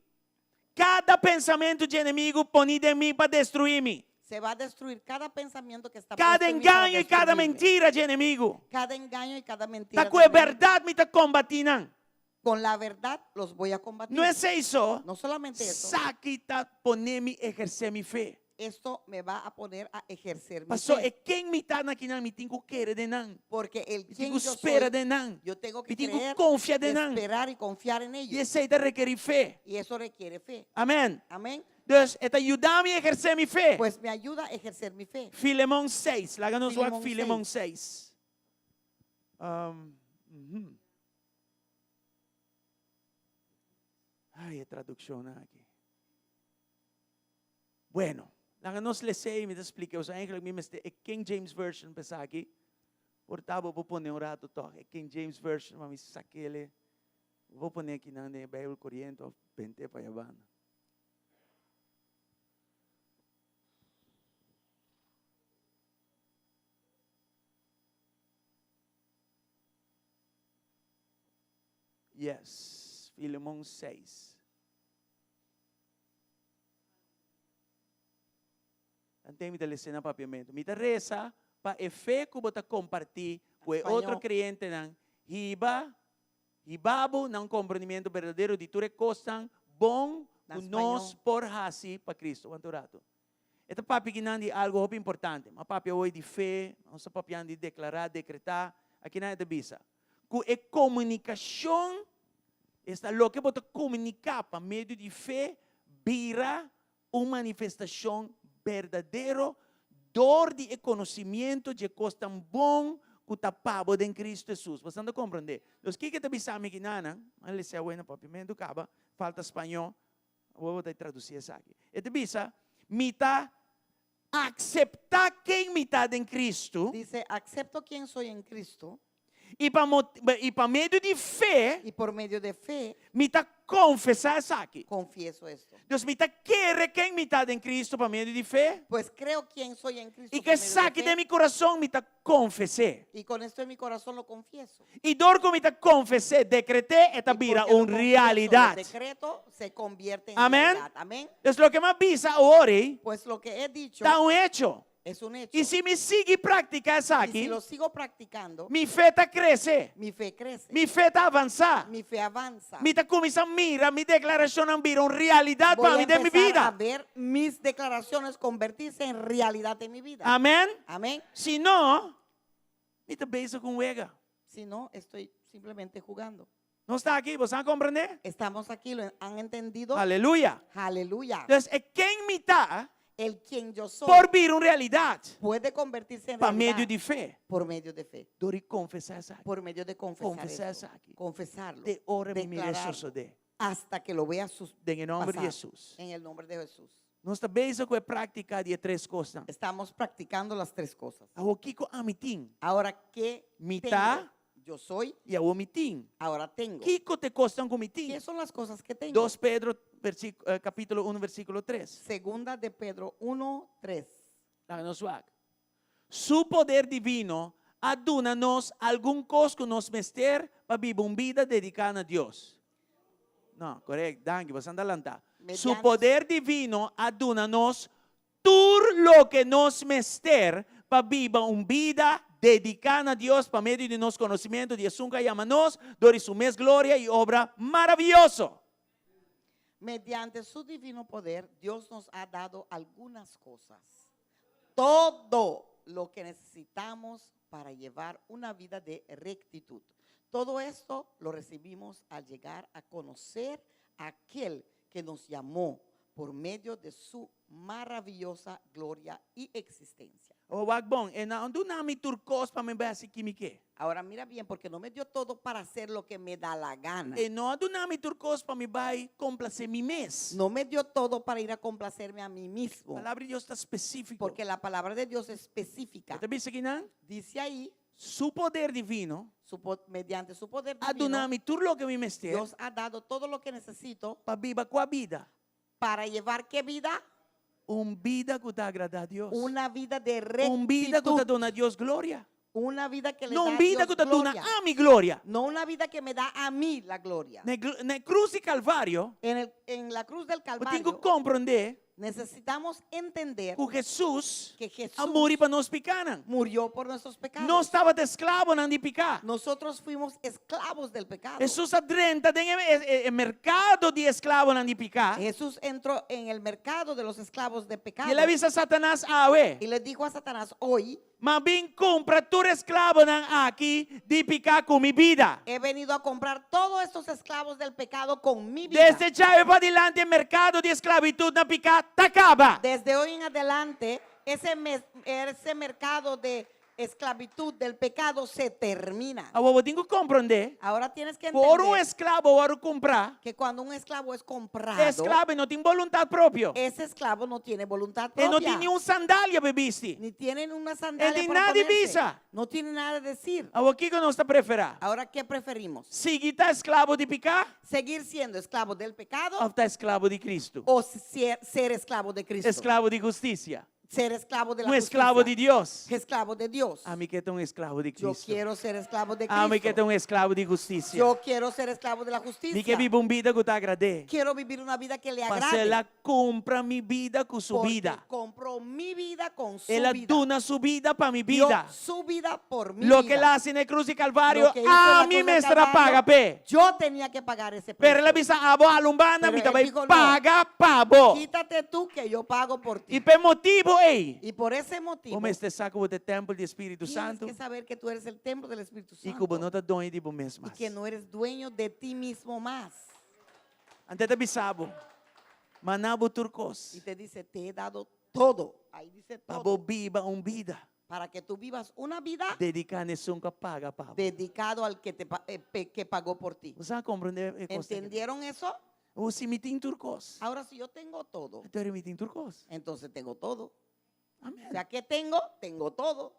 kada pensamentu dje enemigu poní den mi pa destruí mi. Se va a destruir cada pensamiento que está Kada puesto en mí para engaño i kada destruirme. mentira dje enemigu. Cada engaño y cada mentira Ta ku del e enemigo. bèrdat mi ta kombatí nan. Con la verdad los voy a combatir. No esei so, No solamente eso. Esaki ta pone mi ehersé mi fe. Esto me va a poner a ejercer mi Paso fe. e ken mi ta na kinan mi tin ku kere den nan. Porque el Mi tin quien ku yo spera soy, den nan. yo tengo que Mi tin ku creer, konfia den nan. esperar y confiar en I ellos. esei ta rekerí fe. Y eso requiere fe. Amén. Amén. Dus e ta yuda mi ehersé mi fe. Pues me ayuda a ejercer mi fe. Filemon seis. Laga nos wak Filemon Filemon seis. Um, mhm. Ai, e tradukshonnan aki. Bueno, laga nos les'é i mi ta splika. Osea, eigenlijk mi mester e King James Version pa esaki. Por ta bo por pone un rato tòg e King James Version pa mi sak'el. Bo por pone akinan den e Bijbel Corriente òf bent'é pa ayá banda. Yes, Filemon 6. Ante mi ta lesa na papiamentu. Mi ta resa pa e fe ku bo ta kompartí ku e otro kreyentenan hiba hiba bo na un komprendimentu berdadero di tur e kosnan bon ku nos por hasi pa Kristu. Wanta un ratu. E ta papia kinan di algu hopi importante. Mi a papia awor di fe, nos ta papiando di deklará, dekretá. Akinan e ta bisa ku e komunikashon, esta loke bo ta komuniká pa medio di fe, bira un manifestashon berdadero. Dor di e conocimiento dje cosnan bon cu ta pa bo den Cristo Jesus. Boso ta comprende? Dus kiko e ta bisa mi kinanan? A lesa awe na papiamentu caba, falta spañó. Awor bo ta traduci esaki. E ta bisa, Mi ta acepta ken mi ta den Cristo. Dice, Acepto quien soy en Cristo. I pa i pa medio di fe. I por medio de fe. Mi ta konfesá esaki. Confieso esto. Dus mi ta kere ken mi ta den Cristo pa medio di fe. Pues creo quien soy en Cristo I ku esaki den mi kurason mi ta konfes'é. Y con esto en mi corazón lo confieso. I dor ku mi ta konfes'é, dekret'é, e ta bira un realidat. Decreto se convierte en Amen. realidad. Amén. Dus loke mi a bisa awor ei Pues lo que he dicho ta un echo. Es un hecho. I si mi sigui praktiká Y si esaki, lo sigo practicando, mi fe ta krese. mi fe crece. Mi fe ta avansá. Mi fe avanza. Mi ta kuminsá mira mi deklarashonnan bira un realidat Voy pa a mi den mi empezar a bida. ver mis declaraciones convertirse en realidad en mi vida. Amèn. Amén. Si no, mi ta bezig ku un wega. Si no, estoy simplemente jugando. Nos ta aki, boso a komprendé? Estamos aquí, ¿lo han entendido? Aleluya. Aleluya. Dus e ken mi ta El quien yo soy por bira un realidat puede convertirse en pa realidad medio di fe. por medio de fe. Dor di konfesá esaki. Por medio de confesar Konfesá esto. esaki. Confesarlo. Te ora mi mira declararlo, sosodé. Hasta que lo vea sus Den e nomber di pasar. Hesus. En el nombre de Jesús. Nos ta bezig ku e práktika di e tres kosnan. Estamos practicando las tres cosas. Awor kiko ami tin? Ahora, ¿qué Mi tengo? ta. Yo soy, I awor mi tin. ahora tengo. Kiko ta e kosnan ku mi tin? ¿Qué son las cosas que tengo? Dos Pedro kapítulo 1 versíkulo 3. Segunda de Pedro 1, 3. Laga nos wak. Su poder divino a duna nos algun kos ku nos mester pa biba un bida dediká na Dios. No, correct, danki, boso anda lantá. Su Mediante poder divino a duna nos tur loke nos mester pa biba un bida dediká na Dios pa medio di nos konosementu di esun ku a yama nos dor di su mes gloria i obra maravioso. Mediante su divino poder, Dios nos ha dado algunas cosas. Todo lo que necesitamos para llevar una vida de rectitud. Todo esto lo recibimos al llegar a conocer a aquel que nos llamó por medio de su maravillosa gloria y existencia. Oh, wak bon, e no a duna mi tur kos pa mi bai hasi ki mi ke. Ahora mira bien, porque no me dio todo para hacer lo que me da la gana. E no a duna mi tur kos pa mi bai komplasé mi mes. No me dio todo para ir a complacerme a mí mismo. Palabra di Dios ta spesífiko. Porque la palabra de Dios es específica. E ta bisa kinan? Dice ahí, Su poder divino su po- mediante su poder a divino, duna mi tur loke mi mester Dios ha dado todo lo que necesito pa biba kua bida? para llevar qué vida? Un bida ku ta agradá Dios. Una vida de Un bida ku ta rectitud. duna Dios gloria. Una vida que le No da un a bida Dios ku ta duna gloria. ami gloria. No una vida que me da a mí la gloria. Na na e krus di Kalvario, En, el- en la cruz del bo tin ku Calvario komprondé necesitamos entender ku Hesus que Jesús a muri pa nos pikánan. murió por nuestros pecados. Nos tabata esklabonan di piká. Nosotros fuimos esclavos del pecado. Hesus a drenta den e, e, e merkado di esklabonan di piká. Jesús entró en el mercado de los esclavos de pecado. I el a bisa Satanas awe. Y le dijo a Satanás, hoy M'a bin kumpra tur esklabonan aki di piká ku mi bida. he venido a comprar todos estos esclavos del pecado con mi vida. Desde djawe padilanti e merkado di esklabitut na piká ta kaba. Desde hoy en adelante, ese, mes- ese mercado de esclavitud del pecado se termina. Awor bo tin ku komprondé Ahora tienes que ku ora un entender esklabo wòrdu kumprá, que cuando un esclavo es comprado, e esklabo no tin boluntat propio. ese esclavo no tiene voluntad E no propia. tin ni un sandalia pa bisti. Ni tienen una sandalia E tin para nada di ponerse. bisa. No tiene nada de decir. Awor kiko nos ta preferá? Ahora, ¿qué preferimos? Sigui ta esklabo di piká ¿Seguir siendo esclavo del pecado òf ta esklabo di Kristu? o ser, ser esclavo de Cristo? Esklabo di hustisia. Ser esclavo de la Un esklabo justicia. di Dios. Esclavo de Dios. Ami ke ta un esklabo di Yo Cristo. quiero ser esclavo de Ami ke Cristo. ta un esklabo di hustisia. Yo quiero ser esclavo de la justicia. Mi ke biba un bida ku ta agrad'é. Quiero vivir una vida que le Pasé agrade. el a kumpra mi bida ku su Porque bida. compró mi vida con su El a vida. duna su bida pa mi Dio bida. su vida por mi Loke vida. el a hasi na e krus di Kalvario, Lo que hizo en la ami cruz del mester a Calvario, paga p'e. Yo tenía que pagar ese Pero el a precio. bisa, abo hala un banda, Pero mi ta él bai dijo, no. paga pa bo. Quítate tú que yo pago por ti. I p'e motibu ei, Y por ese motivo, bo mester sa ku bo ta e tèmpel di Spiritu tienes Santu que saber que tú eres el templo del Espíritu i ku bo Santo no ta doño di bo mes y mas. que no eres dueño de ti mismo más. Anto e ta bisa bo, m'a duna bo tur kos. Y te dice, te he dado Todo. Ahí dice Pa todo. bo biba un bida. Para que tú vivas una vida Dediká na esun ku a paga pa bo. dedicado al que, te, pa- eh, pe- que pagó por ti. Boso a komprondé e kos aki? ¿Entendieron eso? O si mi tin tur kos. Ahora si yo tengo todo, Anto mi tin tur kos. entonces tengo todo. Amèn. O sea, ¿qué tengo? Tengo todo.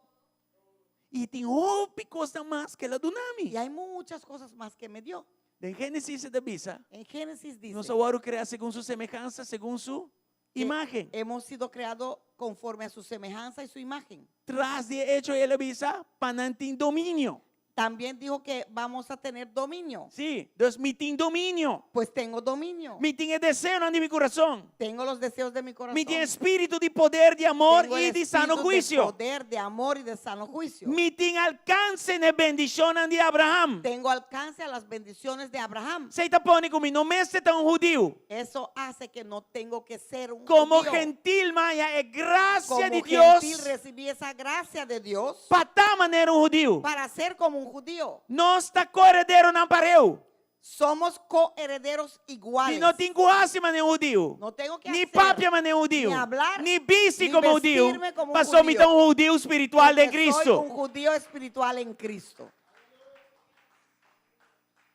I tin hopi kos mas ku el a duna mi. Y hay muchas cosas más que me dio. Den Génesis e ta bisa. En Génesis dice, Nos a wòrdu kreá segun su semehansa, segun su que imágen. hemos sido creados conforme a su semejanza y su imagen. Tras di e echo el a bisa, pa nan tin dominio. También dijo que vamos a tener dominio. Sí, dus mi tin dominio. Pues tengo dominio. Mi tin e deseonan di mi kurason. Tengo los deseos de mi corazón. Mi tin spiritu di poder, di amor Tengo el i di sano espíritu de huisio. poder, de amor y de sano juicio. Mi tin alkanse na e bendishonnan di Abraham. Tengo alcance a las bendiciones de Abraham. Esei ta pone ku mi no mester ta un hudiu. Eso hace que no tengo que ser un Komo judío. gentil m'a haña e grasia Como di Dios gentil recibí esa gracia de Dios pa ta manera un hudiu. para ser como un judío. Nos ta koherederonan pareu. Somos coherederos iguales. Mi no tin ku hasi manera un hudiu. No tengo que Ni hacer, papia manera un hudiu. ni hablar, Ni bisti ni komo hudiu. vestirme como un Pasó mi judío. ta un hudiu spiritual den Porque soy Cristo. un judío espiritual en Cristo.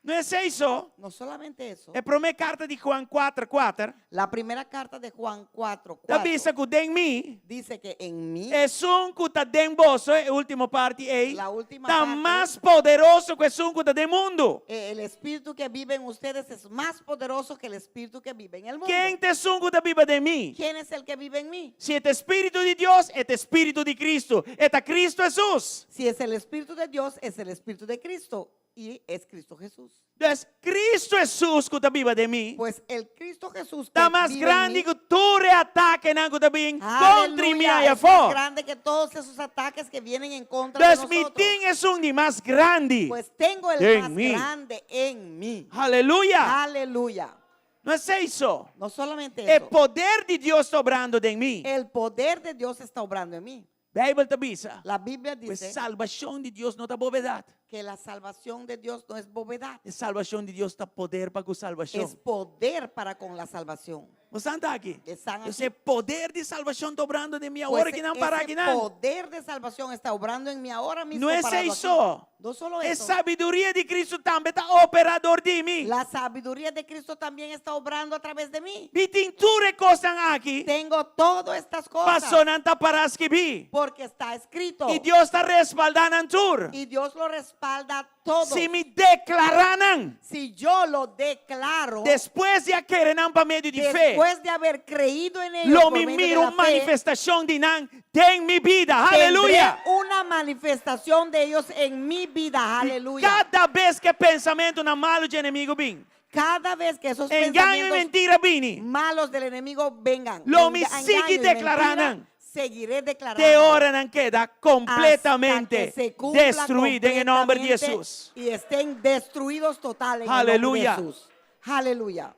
No esei so. No solamente eso. E promé karta di Juan 4, 4. La primera carta de Juan 4, Ta 4 bisa ku den mi, dice que en mí, esun ku ta den boso, e último parti ei, La última ta parte. mas poderoso ku esun ku ta den mundu. eh, el espíritu que vive en ustedes es más poderoso que el espíritu que vive en el mundo. Ken ta esun ku ta biba den mi? ¿Quién es el que vive en mí? Si e ta Spiritu di Dios, e ta Spiritu di Cristo. E ta Cristo Hesus. Si es el espíritu de Dios, es el espíritu de Cristo y es Cristo Jesús. Dus Cristo Hesus ku ta biba den mi, Pues el Cristo Jesús que ta mas vive en grandi mí, ku tur e atakenan ku ta bin kontra mi aleluya, aya es más afó. grande que todos esos ataques que vienen en contra de Dus mi nosotros. tin esun di mas grandi. Pues tengo el En más mí. grande en mí. Aleluya. Aleluya. No esei so. No solamente E eso. poder di Dios ta obrando den mi. El poder de Dios está obrando en mí. Beibel ta bisa. La Biblia Ku e dice salbashon di Dios no ta bobedat. que la salvación de Dios no es bobedad, E salbashon di Dios ta poder pa ku salbashon. es poder para con la salvación. Boso ta aki? Están aquí. E poder di salbashon ta obrando den mi Pues awor akinan pará ese akinan. poder de salvación está obrando en mí ahora mismo. No es parado aquí. eso. No solo E eso. sabiduria di Cristo tambe ta opera dor di mi. La sabiduría de Cristo también está obrando a través de mí. Mi tin tur e kosnan aki. Tengo todas estas cosas Pasó nan ta pará skibí. porque está escrito. I Dios ta respaldá nan tur. Y Dios lo respalda todo. Si mi deklará nan. Si yo lo declaro, Despues di a kere nan pa medio di fe. después de haber creído en ellos, Lo por mi medio de mira la un fe, manifestashon di nan den mi bida. tendré Aleluya. una manifestación de ellos en mi vida. Aleluya. Kada bes ku e pensamentunan malu di enemigu bin. Cada vez que esos Engaño i pensamientos mentira bini. malos del enemigo vengan, Lo mi engaño sigui y mentira, deklará nan. seguiré declarando. Te ora nan keda hasta que kompletamente se cumpla destruí den e nòmber di completamente Hesus. Y estén destruidos total en el Aleluya. nombre de Jesús. Aleluya.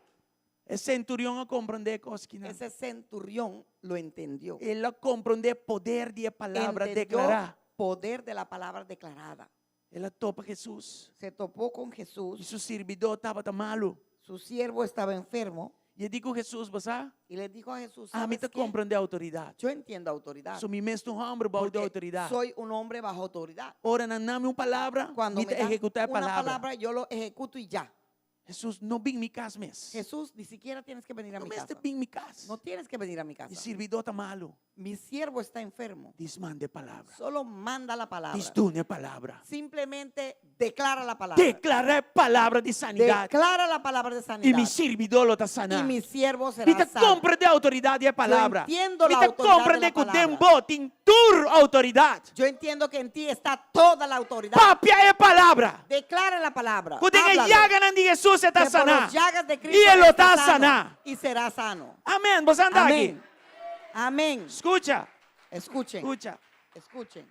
E senturion a komprondé kos akinan. Ese centurión lo entendió. El a komprondé poder di e palabra Entendió deklará. poder de la palabra declarada. El a topa Hesus. Se topó con I Jesús. su sirbidó tabata malu. Su siervo estaba enfermo I e di ku Hesus, bo sa? y le dijo a Jesús, Ami ¿sabes ta qué? komprondé outoridat. Yo entiendo autoridad. So mi mes ta un hòmber bou di porque outoridat. Soy un hombre bajo autoridad. Ora nan duna mi un palabra, Cuando mi me ta dan ehekutá e una palabra. palabra, yo lo ejecuto y ya. Hesus, no bin mi kas mes. Jesús, ni siquiera tienes que venir a No mi mester casa. bin mi kas. No tienes que venir a mi Mi casa. sirbidó ta malu. Mi siervo está enfermo. Djis manda e palabra. Solo manda la palabra. Djis duna e palabra. Simplemente declara la palabra. Deklará e palabra di sanidat. Declara la palabra de I sanidad. mi sirbidó lo ta saná. Y mi siervo será Mi ta sano. komprondé outoridat di e palabra. entiendo Mi la ta autoridad de komprondé la ku den palabra. bo tin tur outoridat. Yo entiendo que en ti está toda la autoridad. Papia e palabra. Declara la palabra. Ku den e Háblalo. yaganan di Hesus e ta Que por saná. las llagas de Cristo I e lo está ta sano saná. Y será sano. Amèn. Boso ta aki. Amén. Amén. Skucha. Escuchen. Skucha. Escuchen.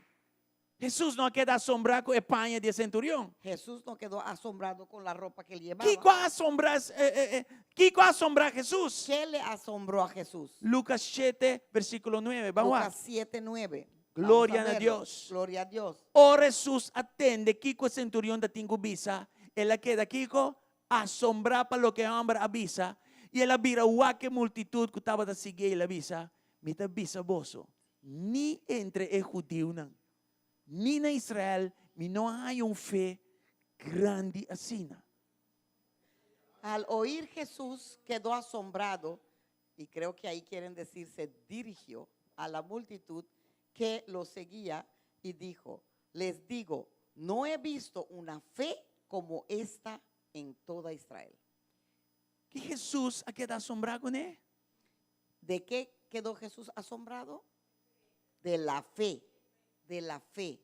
Hesus no a keda asombrá ku e paña di e senturion. Jesús no quedó asombrado con la ropa que él llevaba. Kiko a asombrá, eh, eh, eh, kiko a asombrá Hesus? ¿Qué le asombró a Jesús? Lucas 7, versíkulo 9. Ban Lucas 7, 9. Gloria Vamos a verlo. Dios. Gloria a Dios. Ora Hesus a tende kiko e senturion tatin ku bisa, el a keda kiko asombrá pa loke e hòmber a bisa, i el a bira wak e multitut ku tabata siguié i el a bisa. Mi ta bisa boso, ni entre e hudiunan, ni na Israel mi no a haña un fe grandi asina. Al oír Jesús quedó asombrado, y creo que ahí quieren decir se dirigió a la multitud que lo seguía y dijo, les digo, no he visto una fe como esta en toda Israel. Ki Hesus a keda asombrá kuné? De qué quedó Jesús asombrado? De la fe, de la fe.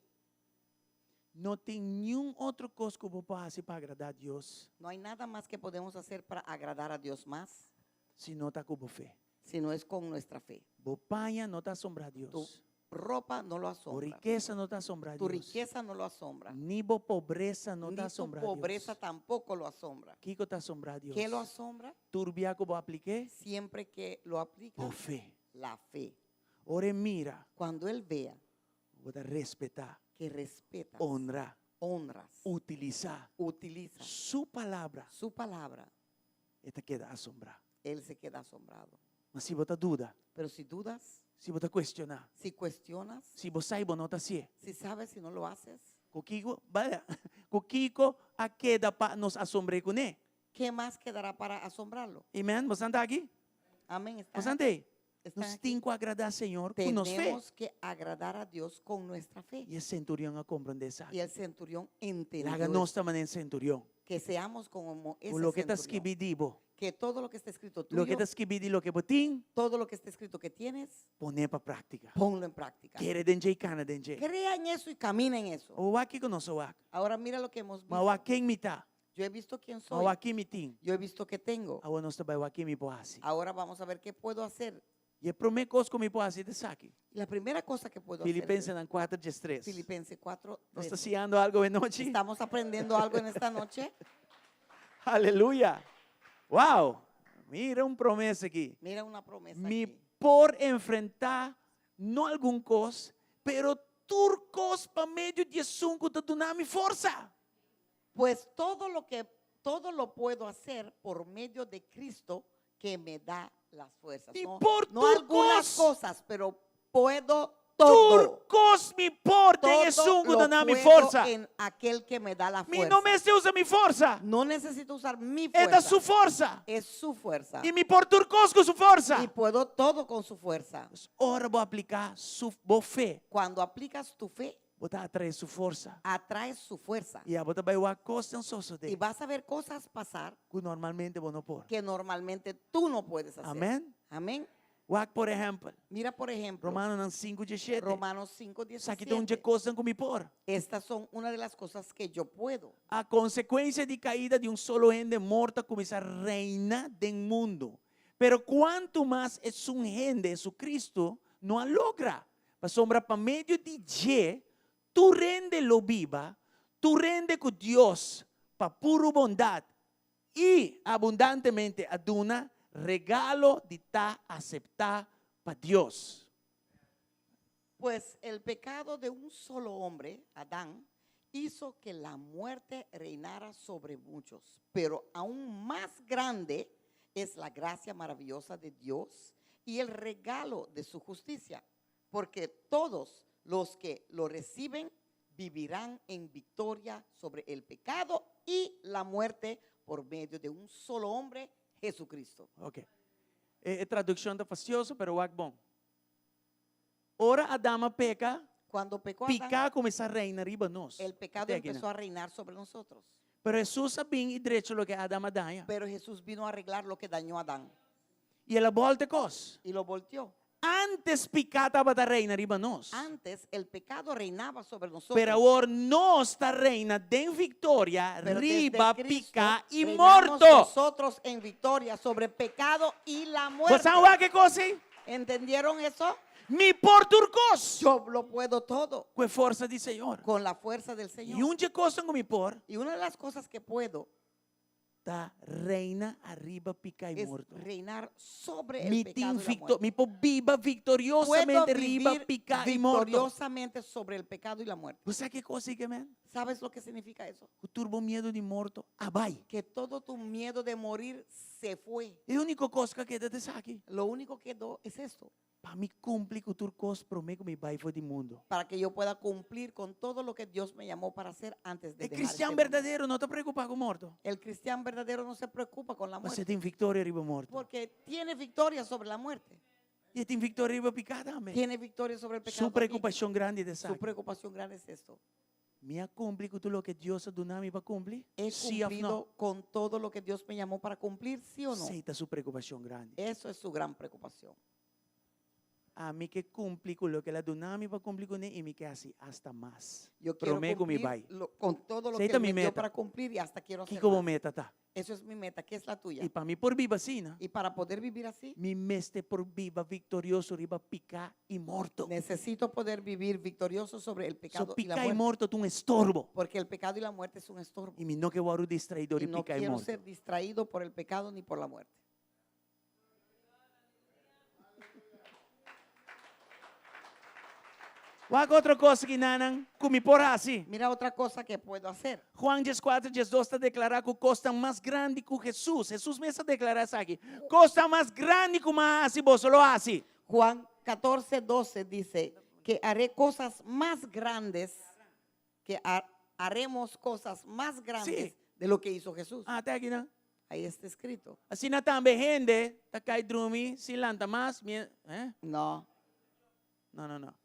No tin niun otro kos ku bo por hasi pa agradá Dios. No hay nada mas que podemos hacer para agradar a Dios más. Si no ta ku bo fe. Si no es con nuestra fe. Bo paña no ta asombrá Dios. Tu ropa no lo asombra. Bo rikesa no ta asombrá Dios. Tu rikesa no lo asombra. Ni bo pobresa no ta asombrá Dios. Ni tu pobresa tampoco lo asombra. Kiko ta asombrá Dios? Ke lo asombra? Tur bia ku bo aplik'é. Siempre que lo aplicas. Bo fe. La fe. Ora e mira. Cuando él vea. Bo ta respetá. Que respetas. Honra. Honras. Utilisá. Utilizas. Su palabra. Su palabra. E ta keda asombrá. Él se queda asombrado. Ma si bo ta duda. Pero si dudas. Si bo ta kuestioná. Si cuestionas. Si bo sa i bo no ta hasié. Si sabes y no lo haces. Ku kiko, baya, ku kiko a keda pa nos asombr'é kuné? Ke mas quedará para asombrarlo? Amen. Bosan ta aki? Amen. Están Bosan aquí? ta ei? Están Nos aquí? tin ku agradá Señor ku nos fe. Tenemos que agradar a Dios con nuestra fe. I e senturion a komprondé esaki. Y el centurión entendió Laga nos esto. ta manera e senturion. Que seamos como Ku ese loke ta centurión. skibí di bo. Que todo lo que está escrito Loke tuyo, ta skibí di loke bo tin. todo lo que está escrito que tienes, Pon'é pa práktika. ponlo en práctica. Kere den dje i kana den dje. Crea en eso y camina en eso. Awor wak kiko nos a wak. Ahora mira lo que hemos Ma visto. wak ken mi ta. Yo he visto quién Ma soy. wak ki mi tin. Yo he visto que tengo. Awor nos ta bai wak ki mi por hasi. Ahora vamos a ver qué puedo hacer. I e promé kos ku mi por hasi ta esaki. La primera cosa que puedo hacer. Filipensenan kuater diestres. Filipenses 4, Nos ta 13. siñando algu e nochi? Estamos aprendiendo algo en esta noche. Aleluya! Wow! Mira un promesa aki. Mira una promesa Mi aquí. por enfrentá no algun kos, pero tur kos pa medio di esun ku ta duna mi forsa. Pues todo lo que todo lo puedo hacer por medio de Cristo que me da las fuerzas. Mi No, por no tur algunas cos. cosas, pero puedo todo. Tur kos mi por den Todo esun ku lo ta duna mi puedo forsa. en aquel que me da la Mi fuerza. no mester usa mi forsa. No necesito usar mi E ta fuerza. su forsa. Es su fuerza. I mi por tur kos ku su forsa. Y puedo todo con su fuerza. Pues ora bo apliká su bo fe. Cuando aplicas tu fe, Bo ta atraé su forsa. Atraes su fuerza. I abo ta bai wak kosnan sosodé. Y vas a ver cosas pasar. Ku normalmente bo no por. Que normalmente tú no puedes hacer. Amén. Amén. Wak por ehèmpel. Mira por ejemplo. Romanonan sinku diesshete. Romanos 5, Esaki ta un dje 17. kosnan ku mi por. Estas son una de las cosas que yo puedo. A konsekuensia di kaida di un solo hende morto a kuminsá reina den mundu. Pero kuantu mas esun hende, Jesucristo, no a logra Pasobra pa medio di dje tur hende lo biba, tur hende ku Dios pa puru bondat i abundantemente a duna regalo di ta aseptá pa Dios. Pues el pecado de un solo hombre, Adán, hizo que la muerte reinara sobre muchos, pero aún más grande es la gracia maravillosa de Dios y el regalo de su justicia, porque todos los que lo reciben vivirán en victoria sobre el pecado y la muerte por medio de un solo hombre, Jesucristo. Ok. E, e traduccion ta fastioso, pero wak bon. Ora Adam a peca, Cuando pecó Adán, pica a cuminsa reina riba nos. el pecado Te aquí, empezó a reinar sobre nosotros. Pero Hesus a bin y drecha loke Adam a daña. Pero Jesús vino a arreglar lo que dañó Adán. Y el a bolta e cos. Y lo volteó. Antes pica tabata reina riba nos. Antes el pecado reinaba sobre nosotros. Pero awor nos ta reina den victoria Pero desde riba Cristo pica y reinamos morto. Nosotros en victoria sobre pecado y la muerte. Bo sa wak e cos ei? ¿Entendieron eso? Mi por tur cos. Yo lo puedo todo. Cu e forsa di Señor. Con la fuerza del Señor. Y un dje cosnan cu mi por. Y una de las cosas que puedo. Ta reina ariba pica y Es morto. reinar sobre el Mi pecado tin y la victo, muerte. mi por biba victoriosamente Puedo riba vivir pica y morto. victoriosamente sobre el pecado y la muerte. Bo sa ki cos ei ke men? ¿Sabes lo que significa eso? Ku tur bo miedu di morto a bai. Que todo tu miedo de morir se fue. E úniko kos ku a keda ta esaki. Lo único que quedó es esto. Pa mi kumpli ku tur kos promé ku mi bai for di mundu. Para que yo pueda cumplir con todo lo que Dios me llamó para hacer antes de E dejar kristian este mundo. berdadero no ta preokupá ku morto. El cristiano verdadero no se preocupa con la Pasobra muerte. e tin viktoria riba morto. Porque tiene victoria sobre la muerte. I e tin viktoria riba piká tambe. Tiene victoria sobre el pecado. Su también. preokupashon grandi ta Su esaki. preocupación grande es esto. Mi a kumpli ku tur loke Dios a duna mi pa kumpli? He Sí òf no? cumplido con todo lo que Dios me llamó para cumplir, sí o no? Esei ta su preokupashon grandi. Eso es su gran preocupación. Ami ke kumpli ku loke el a duna mi pa kumpli kuné i mi ke hasi asta mas. Yo quiero Promé ku mi cumplir bai. lo- con todo lo Esei que ta Él mi me dio meta. para cumplir y hasta quiero hacer Kiko bo más. meta ta? Eso es mi meta. ¿Qué es la tuya? I pa mi por biba asina, Y para poder vivir así, mi mester por biba viktorioso riba piká i morto. necesito poder vivir victorioso sobre el So pecado y la piká i muerte. morto ta un estorbo. Porque el pecado y la muerte es un estorbo. I mi no ke wòrdu distraí dor Y di no piká i quiero morto. ser distraído por el pecado ni por la muerte. Wak otro kos aki nanan ku mi por hasi. Mira otra cosa que puedo hacer. Juan 14, 12 ta deklará ku kosnan mas grandi ku Hesus. Hesus mes a deklará esaki. Kosnan mas grandi ku m'a hasi, boso lo hasi. Juan 14, 12 dice que haré cosas más grandes, que haremos cosas más grandes Sí. de lo que hizo Jesús. Ah, te aki nan. Ahí está escrito. Asina tambe hende ta kai drumi sin lanta mas. Eh? No. No, no, no.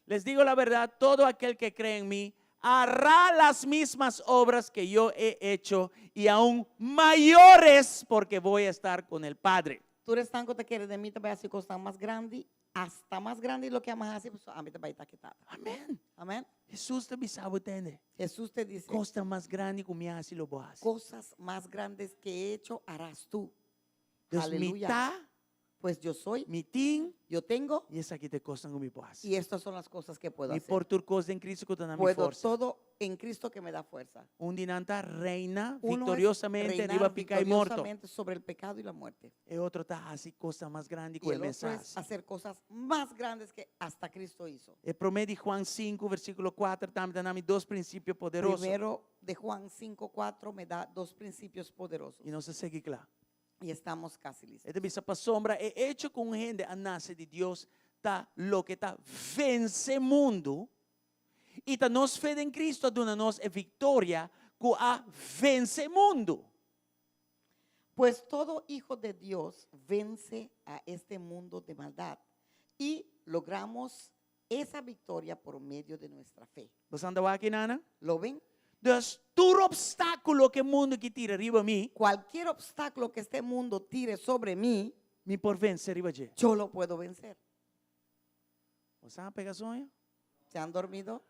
Les digo la verdad, todo aquel que cree en mí hará las mismas obras que yo he hecho y aún mayores porque voy a estar con el Padre. Tur esnan ku ta kere den mi ta bai hasi kosnan mas grandi, asta mas grandi loke ami a hasi, pasobra ami ta bai ta ku Tata. Amén. Amén. Jesús ta bisa bo tende. Jesús te dice, Kosnan mas grandi ku mi a hasi lo bo hasi. cosas más grandes que he hecho harás tú. Dus mi Aleluya. ta, Pues yo soy, mi tin, yo tengo, i esaki ta e kosnan ku mi por hasi. y estas son las cosas que puedo Mi hacer. por tur kos den Cristo ku ta duna mi Puedo forsa. todo en Cristo que me da fuerza. Un di nan ta reina Uno es victoriosamente reinar riba piká i morto. victoriosamente sobre el pecado y la muerte. E otro ta hasi kosnan mas grandi ku Y e el mes otro es hasi. hacer cosas más grandes que hasta Cristo hizo. E promé di Juan 5, versíkulo 4 tambe ta duna mi dos prinsipio poderoso. Primero de Juan 5, 4 me da dos principios poderosos. I nos ta sigui kla. Y estamos casi listos. E ta bisa, Pasobra e echo ku un hende a nase di Dios ta loke ta vense mundu, i ta nos fe den Kristu a duna nos e viktoria ku a vense mundu. Pues todo hijo de Dios vence a este mundo de maldad y logramos esa victoria por medio de nuestra fe. Bo anda wak aki, Nana? Lo ven? Dus tur obstákulo ku e mundu aki tira riba mi, Cualquier obstáculo que este mundo tire sobre mí, mi por vense riba dje. yo lo puedo vencer. Bo a pega soño? Se han dormido?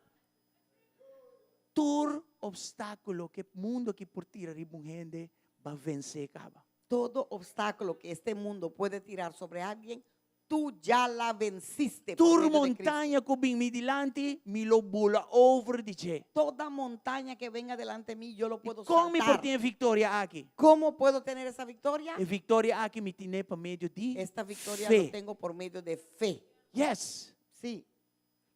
Tur obstákulo ku e mundu aki por tira riba un hende, b'a vensé kaba. Todo obstáculo que este mundo puede tirar sobre alguien, tú ya la venciste. por Tur medio de Cristo. montaña ku bin mi dilanti, mi lo bula over di dje. Toda montaña que venga delante de mí, yo lo puedo Kon mi por saltar. tin e viktoria aki? ¿Cómo puedo tener esa victoria? E viktoria aki mi tin'é pa medio di Esta victoria fe. lo tengo por medio de fe. Yes. Sí,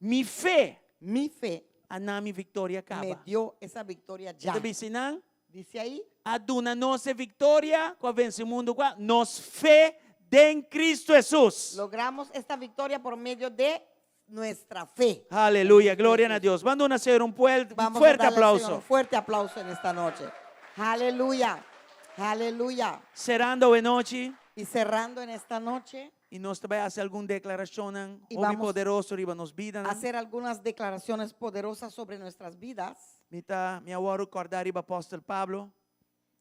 Mi fe mi fe a duna mi viktoria me kaba. dio esa victoria ya. Ta bisa einan? Dice ahí, A duna nos e viktoria ku a vense mundu kua nos fe den Kristu Hesus. logramos esta victoria por medio de nuestra fe. Aleluya, gloria na Dios. Ban duna Señor un un Vamos a fuerte darle al Señor aplauso. un fuerte aplauso en esta noche. Aleluya, aleluya. Serando awe nochi Y cerrando en esta noche, i nos ta bai hasi algun deklarashon Y hopi vamos poderoso riba nos bida. hacer algunas declaraciones poderosas sobre nuestras vidas. Mi ta mi a wòrdu kòrdá riba apòstel Pablo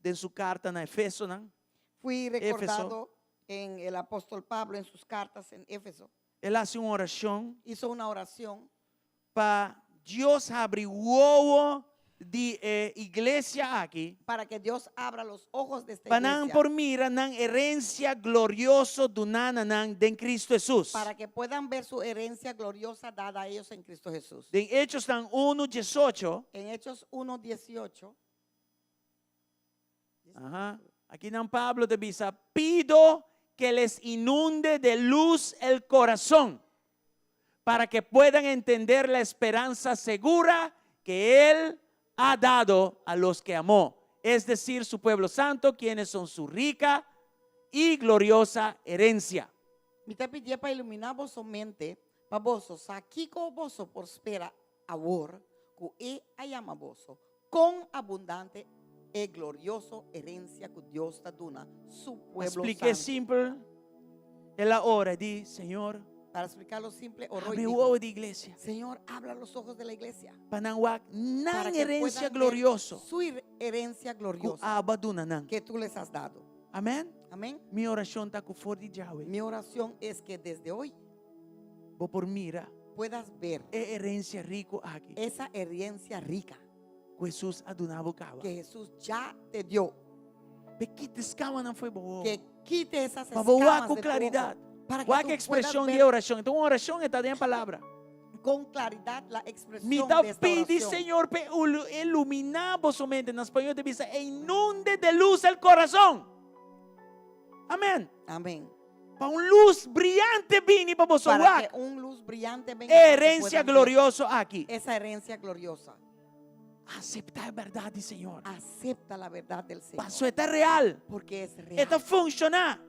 den su karta na Efesonan. Fui Éfeso. recordado en el apóstol Pablo en sus cartas en Éfeso. El a hasi un orashon Hizo una oración pa Dios habri wowo di e iglesia aki. para que Dios abra los ojos de esta Pa nan iglesia. por mira nan herensia glorioso duná na nan den Cristo Hesus. Para que puedan ver su herencia gloriosa dada a ellos en Cristo Jesús. Den Hechosnan 1, 18. En Hechos 1, 18. Aha. Akinan Pablo ta bisa, pido que les inunde de luz el corazón para que puedan entender la esperanza segura que Él ha dado a los que amó, es decir, su pueblo santo, quienes son su rica y gloriosa herencia. Mi ta pidié pa iluminá boso mente, pa boso sa kiko boso por spera awor ku E a yama boso, kon abundante e glorioso herensia ku Dios ta duna Su pueblo Spliké santu. simpel, el a ora di, Señor, Para explicarlo simple, oró y habri dijo, wowo di iglesia, Señor, abra los ojos de la iglesia pa nan wak para nan que herensia puedan ver glorioso su herencia ku gloriosa Abo a duna nan. que tú les has dado. Amèn? Amén. Mi orashon ta ku for di djawe Mi oración es que desde hoy bo por mira puedas ver e herensia riku aki esa herencia rica ku Hesus a duna bo kaba. que Jesús ya te dio. P'e kita eskamanan fo'i bo wowo. Que quite esas Pa bo wak escamas ku de tu klaridat. ojo, para que Wak tú puedas ekspreshon di ver e orashon. Enton un orashon e ta den e palabra. con claridad la expresión Mi ta de esta pidi oración. Señor p'e iluminá boso mente. Na spañol ta bisa e inunde de luz el corazón. Amén. Amén. Pa un luz briante bini pa boso Para wak que un luz brillante venga e para que herencia puedan ver glorioso aki. esa herencia gloriosa. Acepta e berdad di Señor. Acepta la verdad del Señor. Paso e ta real. Porque es E real. ta funciona.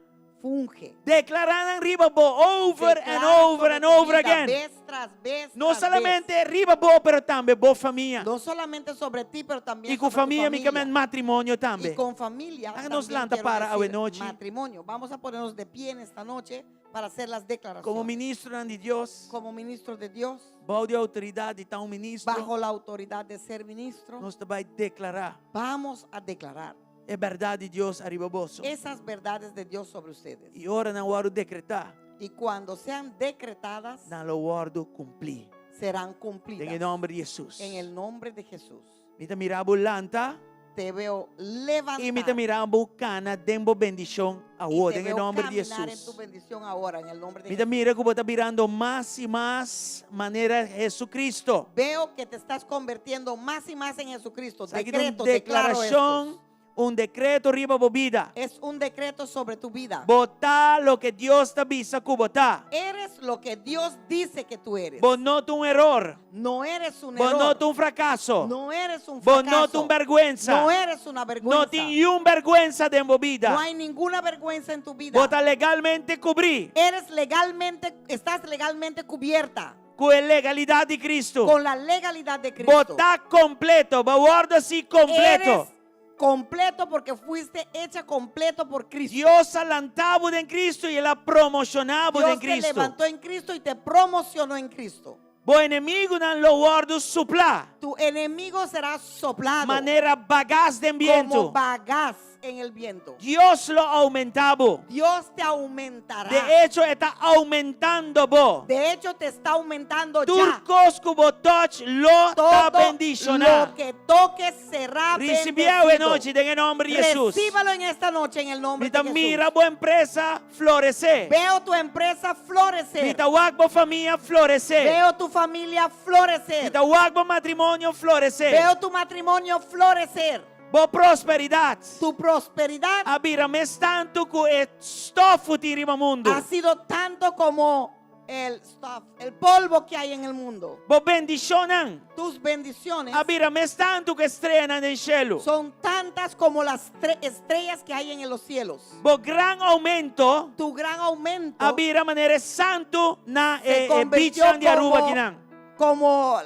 Funge. Declara nan riba bo over and Declara over sobre and tu over vida, again. Vez tras vez. No tras vez. solamente riba bo, pero tambe bo famia. No solamente sobre ti, pero también Y ku sobre tu famia mi familia. ke men matrimonio tambe. Y con familia. Laga nos también lanta quiero para decir awe nochi. Matrimonio. Vamos a ponernos de pie en esta noche para hacer las declaraciones. Como ministronan di Dios, Como ministros de Dios, bou di outoridat di ta un ministro, bajo la autoridad de ser ministro, nos ta bai deklará vamos a declarar e bèrdat di Dios ariba boso. esas verdades de Dios sobre ustedes. I ora nan wòrdu dekretá, Y cuando sean decretadas, nan lo wòrdu kumplí. serán Den e cumplidas. nòmber di Hesus. En el nombre de Jesús. Mi ta mira bo lanta Te veo levantar. i mi ta mira bo kana den bo bendishon y awor, te den e veo nòmber di caminar en tu Hesus. bendición ahora, en el nombre de Mi ta Jesús. mira ku bo ta birando mas i mas manera Jesucristo. Veo que te estás convirtiendo más y más en Jesucristo. Esaki ta un Decreto, declaro deklarashon, estos. un dekreto riba bo bida. Es un decreto sobre tu vida. Bo ta loke Dios ta bisa ku bo ta. Eres lo que Dios dice que tú eres. Bo no ta un eror. No eres un Bo no error. ta un frakaso. No eres un Bo no fracaso. ta un bèrgwensa. No eres una vergüenza. No tin niun bèrgwensa den bo bida. No hay ninguna vergüenza en tu vida. Bo ta legalmente kubrí. Eres legalmente, estás legalmente cubierta. Ku e legalidat di Cristo. Con la legalidad de Cristo. Bo ta kompleto. Bo wòrdu hasí kompleto. Eres completo porque fuiste hecha completo por Cristo. Dios a lanta bo den Cristo i El a promoshoná bo den Dios te Cristo. levantó en Cristo y te promocionó en Cristo. Bo enemigunan lo wòrdu suplá. Tu enemigo será soplado Manera bagas den como bientu. bagaz en el viento. Dios lo oumentá bo. Dios te aumentará. De echo, e ta oumentando bo. De hecho, te está aumentando Tur ya. kos ku bo touch lo ta Todo bendishoná. lo que toques será Risibié awe bendecido. nochi den e nòmber di Hesus. Recíbalo en esta noche en el nombre Mi ta de Jesús. mira bo empresa floresé. Veo tu empresa florecer. Mi ta wak bo famia floresé. Veo tu familia florecer. Mi ta wak bo matrimonio floresé. Veo tu matrimonio florecer. Bo prosperidat Tu prosperidad a bira mes tantu ku e stof ku tin riba mundu. ha sido tanto como el stuff, el polvo que hay en el mundo. Bo bendishonnan Tus bendiciones a bira mes tantu ku e streanan den shelu. son tantas como las estrellas que hay en los cielos. Bo gran oumento Tu gran aumento a bira manera e santu na se e e convirtió beachnan di Aruba como, akinan. como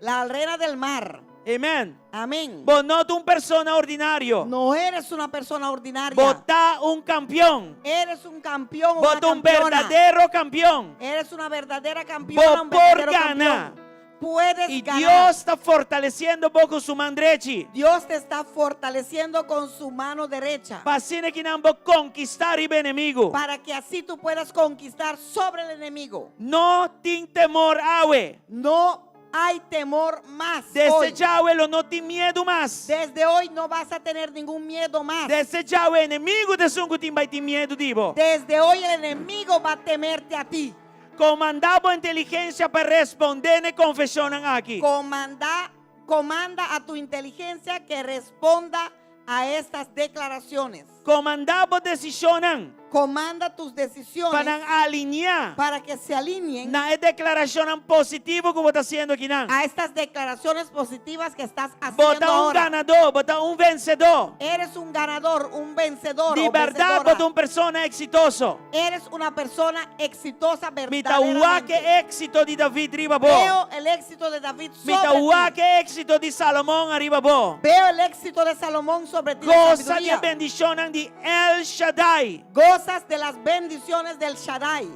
la arena del mar. Amen. Amén. Bo no ta un persona ordinario. No eres una persona ordinaria. Bo ta un campeón. Eres un campeón o Bo una ta un campeona. berdadero campeón. Eres una verdadera campeona, Bo un por verdadero gana. campeón. Puedes Y ganar. Dios ta fortaleciendo bo ku su man drechi. Dios te está fortaleciendo con su mano derecha. Pa asina kinan bo konkistá riba enemigu. Para que así tú puedas conquistar sobre el enemigo. No tin temor awe. No hay temor más. Desde hoy. djawe lo no tin miedu mas. Desde hoy no vas a tener ningún miedo más. Desde djawe enemigu ta esun ku tin bai tin miedu di bo. Desde hoy el enemigo va a temert'e a ti. Komandá bo inteligensia pa respondé n'e konfeshonnan aki. Comanda, comanda a tu inteligencia que responda a estas declaraciones. Komandá bo desishonnan. Comanda tus decisiones. Pa nan alineá. Para que se alineen. Na e deklarashonnan positivo ku bo ta hasiendo akinan. A estas declaraciones positivas que estás haciendo Bo ta un ahora. ganadó, bo ta un vensedó. Eres un ganador, un vencedor Di o bèrdat bo vencedora. ta un persona eksitoso. Eres una persona exitosa Mi ta wak verdaderamente. e éksito di David riba bo. Veo el éxito de David Mi ta sobre wak ti. e éksito di Salomon ariba bo. Veo el éxito de Salomón sobre ti. la Gosa di e sabiduría. bendishonnan di El Shaddai. Gozas de las bendiciones del Shaddai.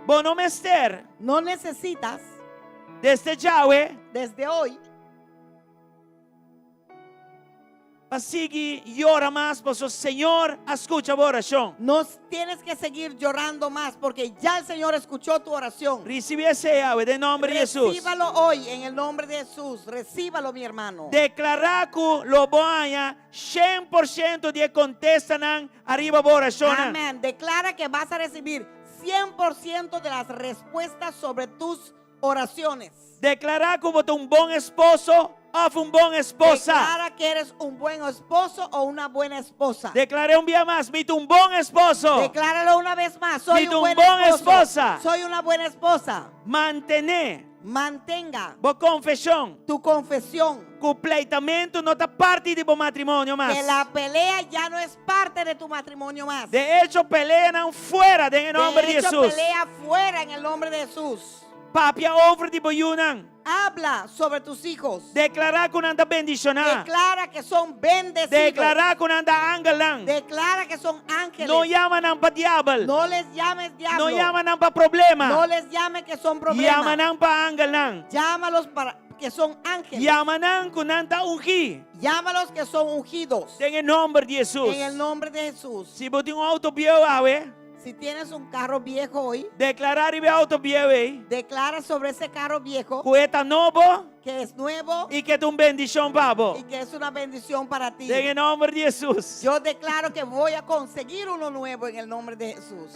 Bo no mester. No necesitas. Desde djawe. Desde hoy. Pa sigui yora mas paso Señor a skucha bo orashon. No tienes que seguir llorando más porque ya el Señor escuchó tu oración. Risibí esei awe den nomber di Hesus. Recíbalo hoy en el nombre de Jesús. Recíbalo, mi hermano. Deklará ku lo bo haña 100% di e kontestanan ariba bo orashonnan. Amén. Declara que vas a recibir 100% de las respuestas sobre tus oraciones. Deklará ku bo ta un bon esposo òf un bon esposa. Declara que eres un buen esposo o una buena esposa. Deklar'é un bia mas, Mi ta un bon esposo. Decláralo una vez más, soy Mi ta un un buen bon esposo. esposa. Soy una buena esposa. Mantené. Mantenga. Bo konfeshon. Tu confesión. Ku pleitamentu no ta parti di bo matrimonio mas. Que la pelea ya no es parte de tu matrimonio más. De echo, peleanan fuera den e nomber De di hecho, Hesus. pelea fuera en el nombre de Jesús. Papia over di bo yunan. Habla sobre tus hijos. Deklará ku nan ta bendishoná. Declara que son bendecidos. Deklará ku nan ta angelnan. Declara que son ángeles. No yama nan pa diabel. No les llames diablo. No yama nan pa problema. No les llame que son problemas. Yama nan pa angelnan. Llámalos para que son ángeles. Yama nan ku nan ta ungí. Llámalos que son ungidos. Den e nomber di Hesus. En el nombre de Jesús. Si bo tin un auto bieu awe. Si tienes un carro viejo hoy. Deklará riba e auto bieu ei. Declara sobre ese carro viejo. Ku e ta nobo. Que es nuevo. I ku ta un bendishon pa bo. Y que es una bendición para ti. Den e nomber di Hesus. Yo declaro que voy a conseguir uno nuevo en el nombre de Jesús.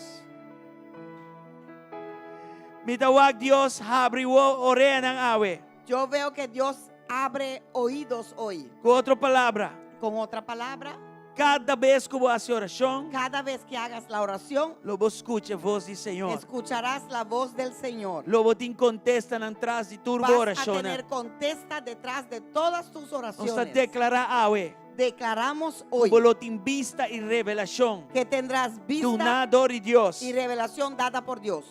Mi ta wak Dios habri oreanan awe. Yo veo que Dios abre oídos hoy. Ku otro palabra. Con otra palabra. Kada bes ku bo hasi orashon. Cada vez que hagas la oración. Lo bo skucha e vos di Señor. Escucharás la voz del Señor. Lo bo tin kontestanan tras di tur bo Vas a orashonnan. tener contesta detrás de todas tus Nos ta oraciones. deklará awe. Declaramos Ku hoy. bo lo tin bista i revelashon. Que tendrás vista Duná dor di Dios. y revelación dada por Dios.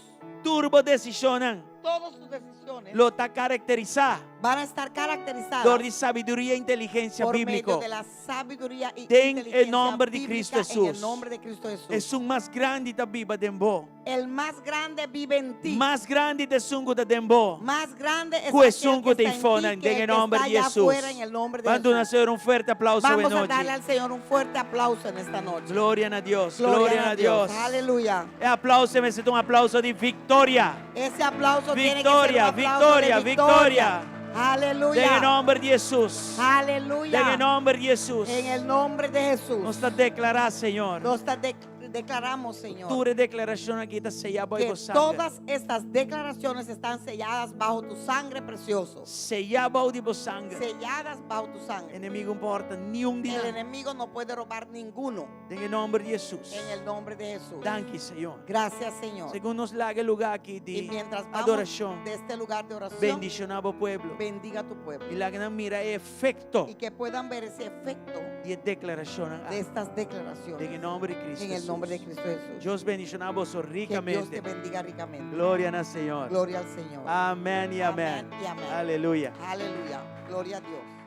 Tur bo desishonnan. Todas tus decisiones Lo ta karakterisá. Van a estar caracterizadas Dor di sabiduria i inteligensia por medio bíbliko. de la sabiduría y Den e inteligencia nomber di bíblica Cristo en el Hesus. nombre de Cristo Jesús. Esun mas grandi ta biba den bo. El más grande vive en ti. Mas grandi ta esun ku ta den bo. Más grande es Ku aquel esun que ku ta está en ti eifonan que den el e que nomber está di allá Hesus. afuera en el nombre de Ban duna Jesús. Señor un fuerte aplauso Vamos a anochi. darle al Señor un fuerte aplauso en esta noche. Gloria na Dios. Gloria Gloria a na Dios. Dios. Aleluya. E aplauso mester ta un aplauso di viktoria. Ese aplauso tiene que ser un Victoria, aplauso victoria, de victoria. victoria. Aleluya. Den e nomber di Hesus. Aleluya. Den e nomber di Hesus. En el nombre de Jesús. Nos ta deklará, Señor. Nos ta declaramos, Señor. Tur e deklarashon aki ta seyá bou Que bo sanger. todas estas declaraciones están selladas bajo tu sangre precioso. Seyá bou di bo sanger. Selladas bajo tu sangre. Enemigu no por hòrta niun di El nan. enemigo no puede robar ninguno. Den e nomber di Hesus. En el nombre de Jesús. Danki, Señor. Gracias, Señor. Segun nos laga e lugá aki Y di mientras vamos adorashon, de este lugar de oración, bendishoná bo pueblo. Bendiga tu pueblo. I laga nan mira e efekto Y que puedan ver ese efecto di e deklarashonnan de estas declaraciones. Den e nomber di Cristo En el nombre de Jesús. Cristo Jesús. Dios bendishoná boso Que Dios rikamente. te bendiga ricamente. Gloria na Señor. Gloria al Señor. Amén i amén. Amén y amén. Aleluya. Aleluya. Gloria a Dios.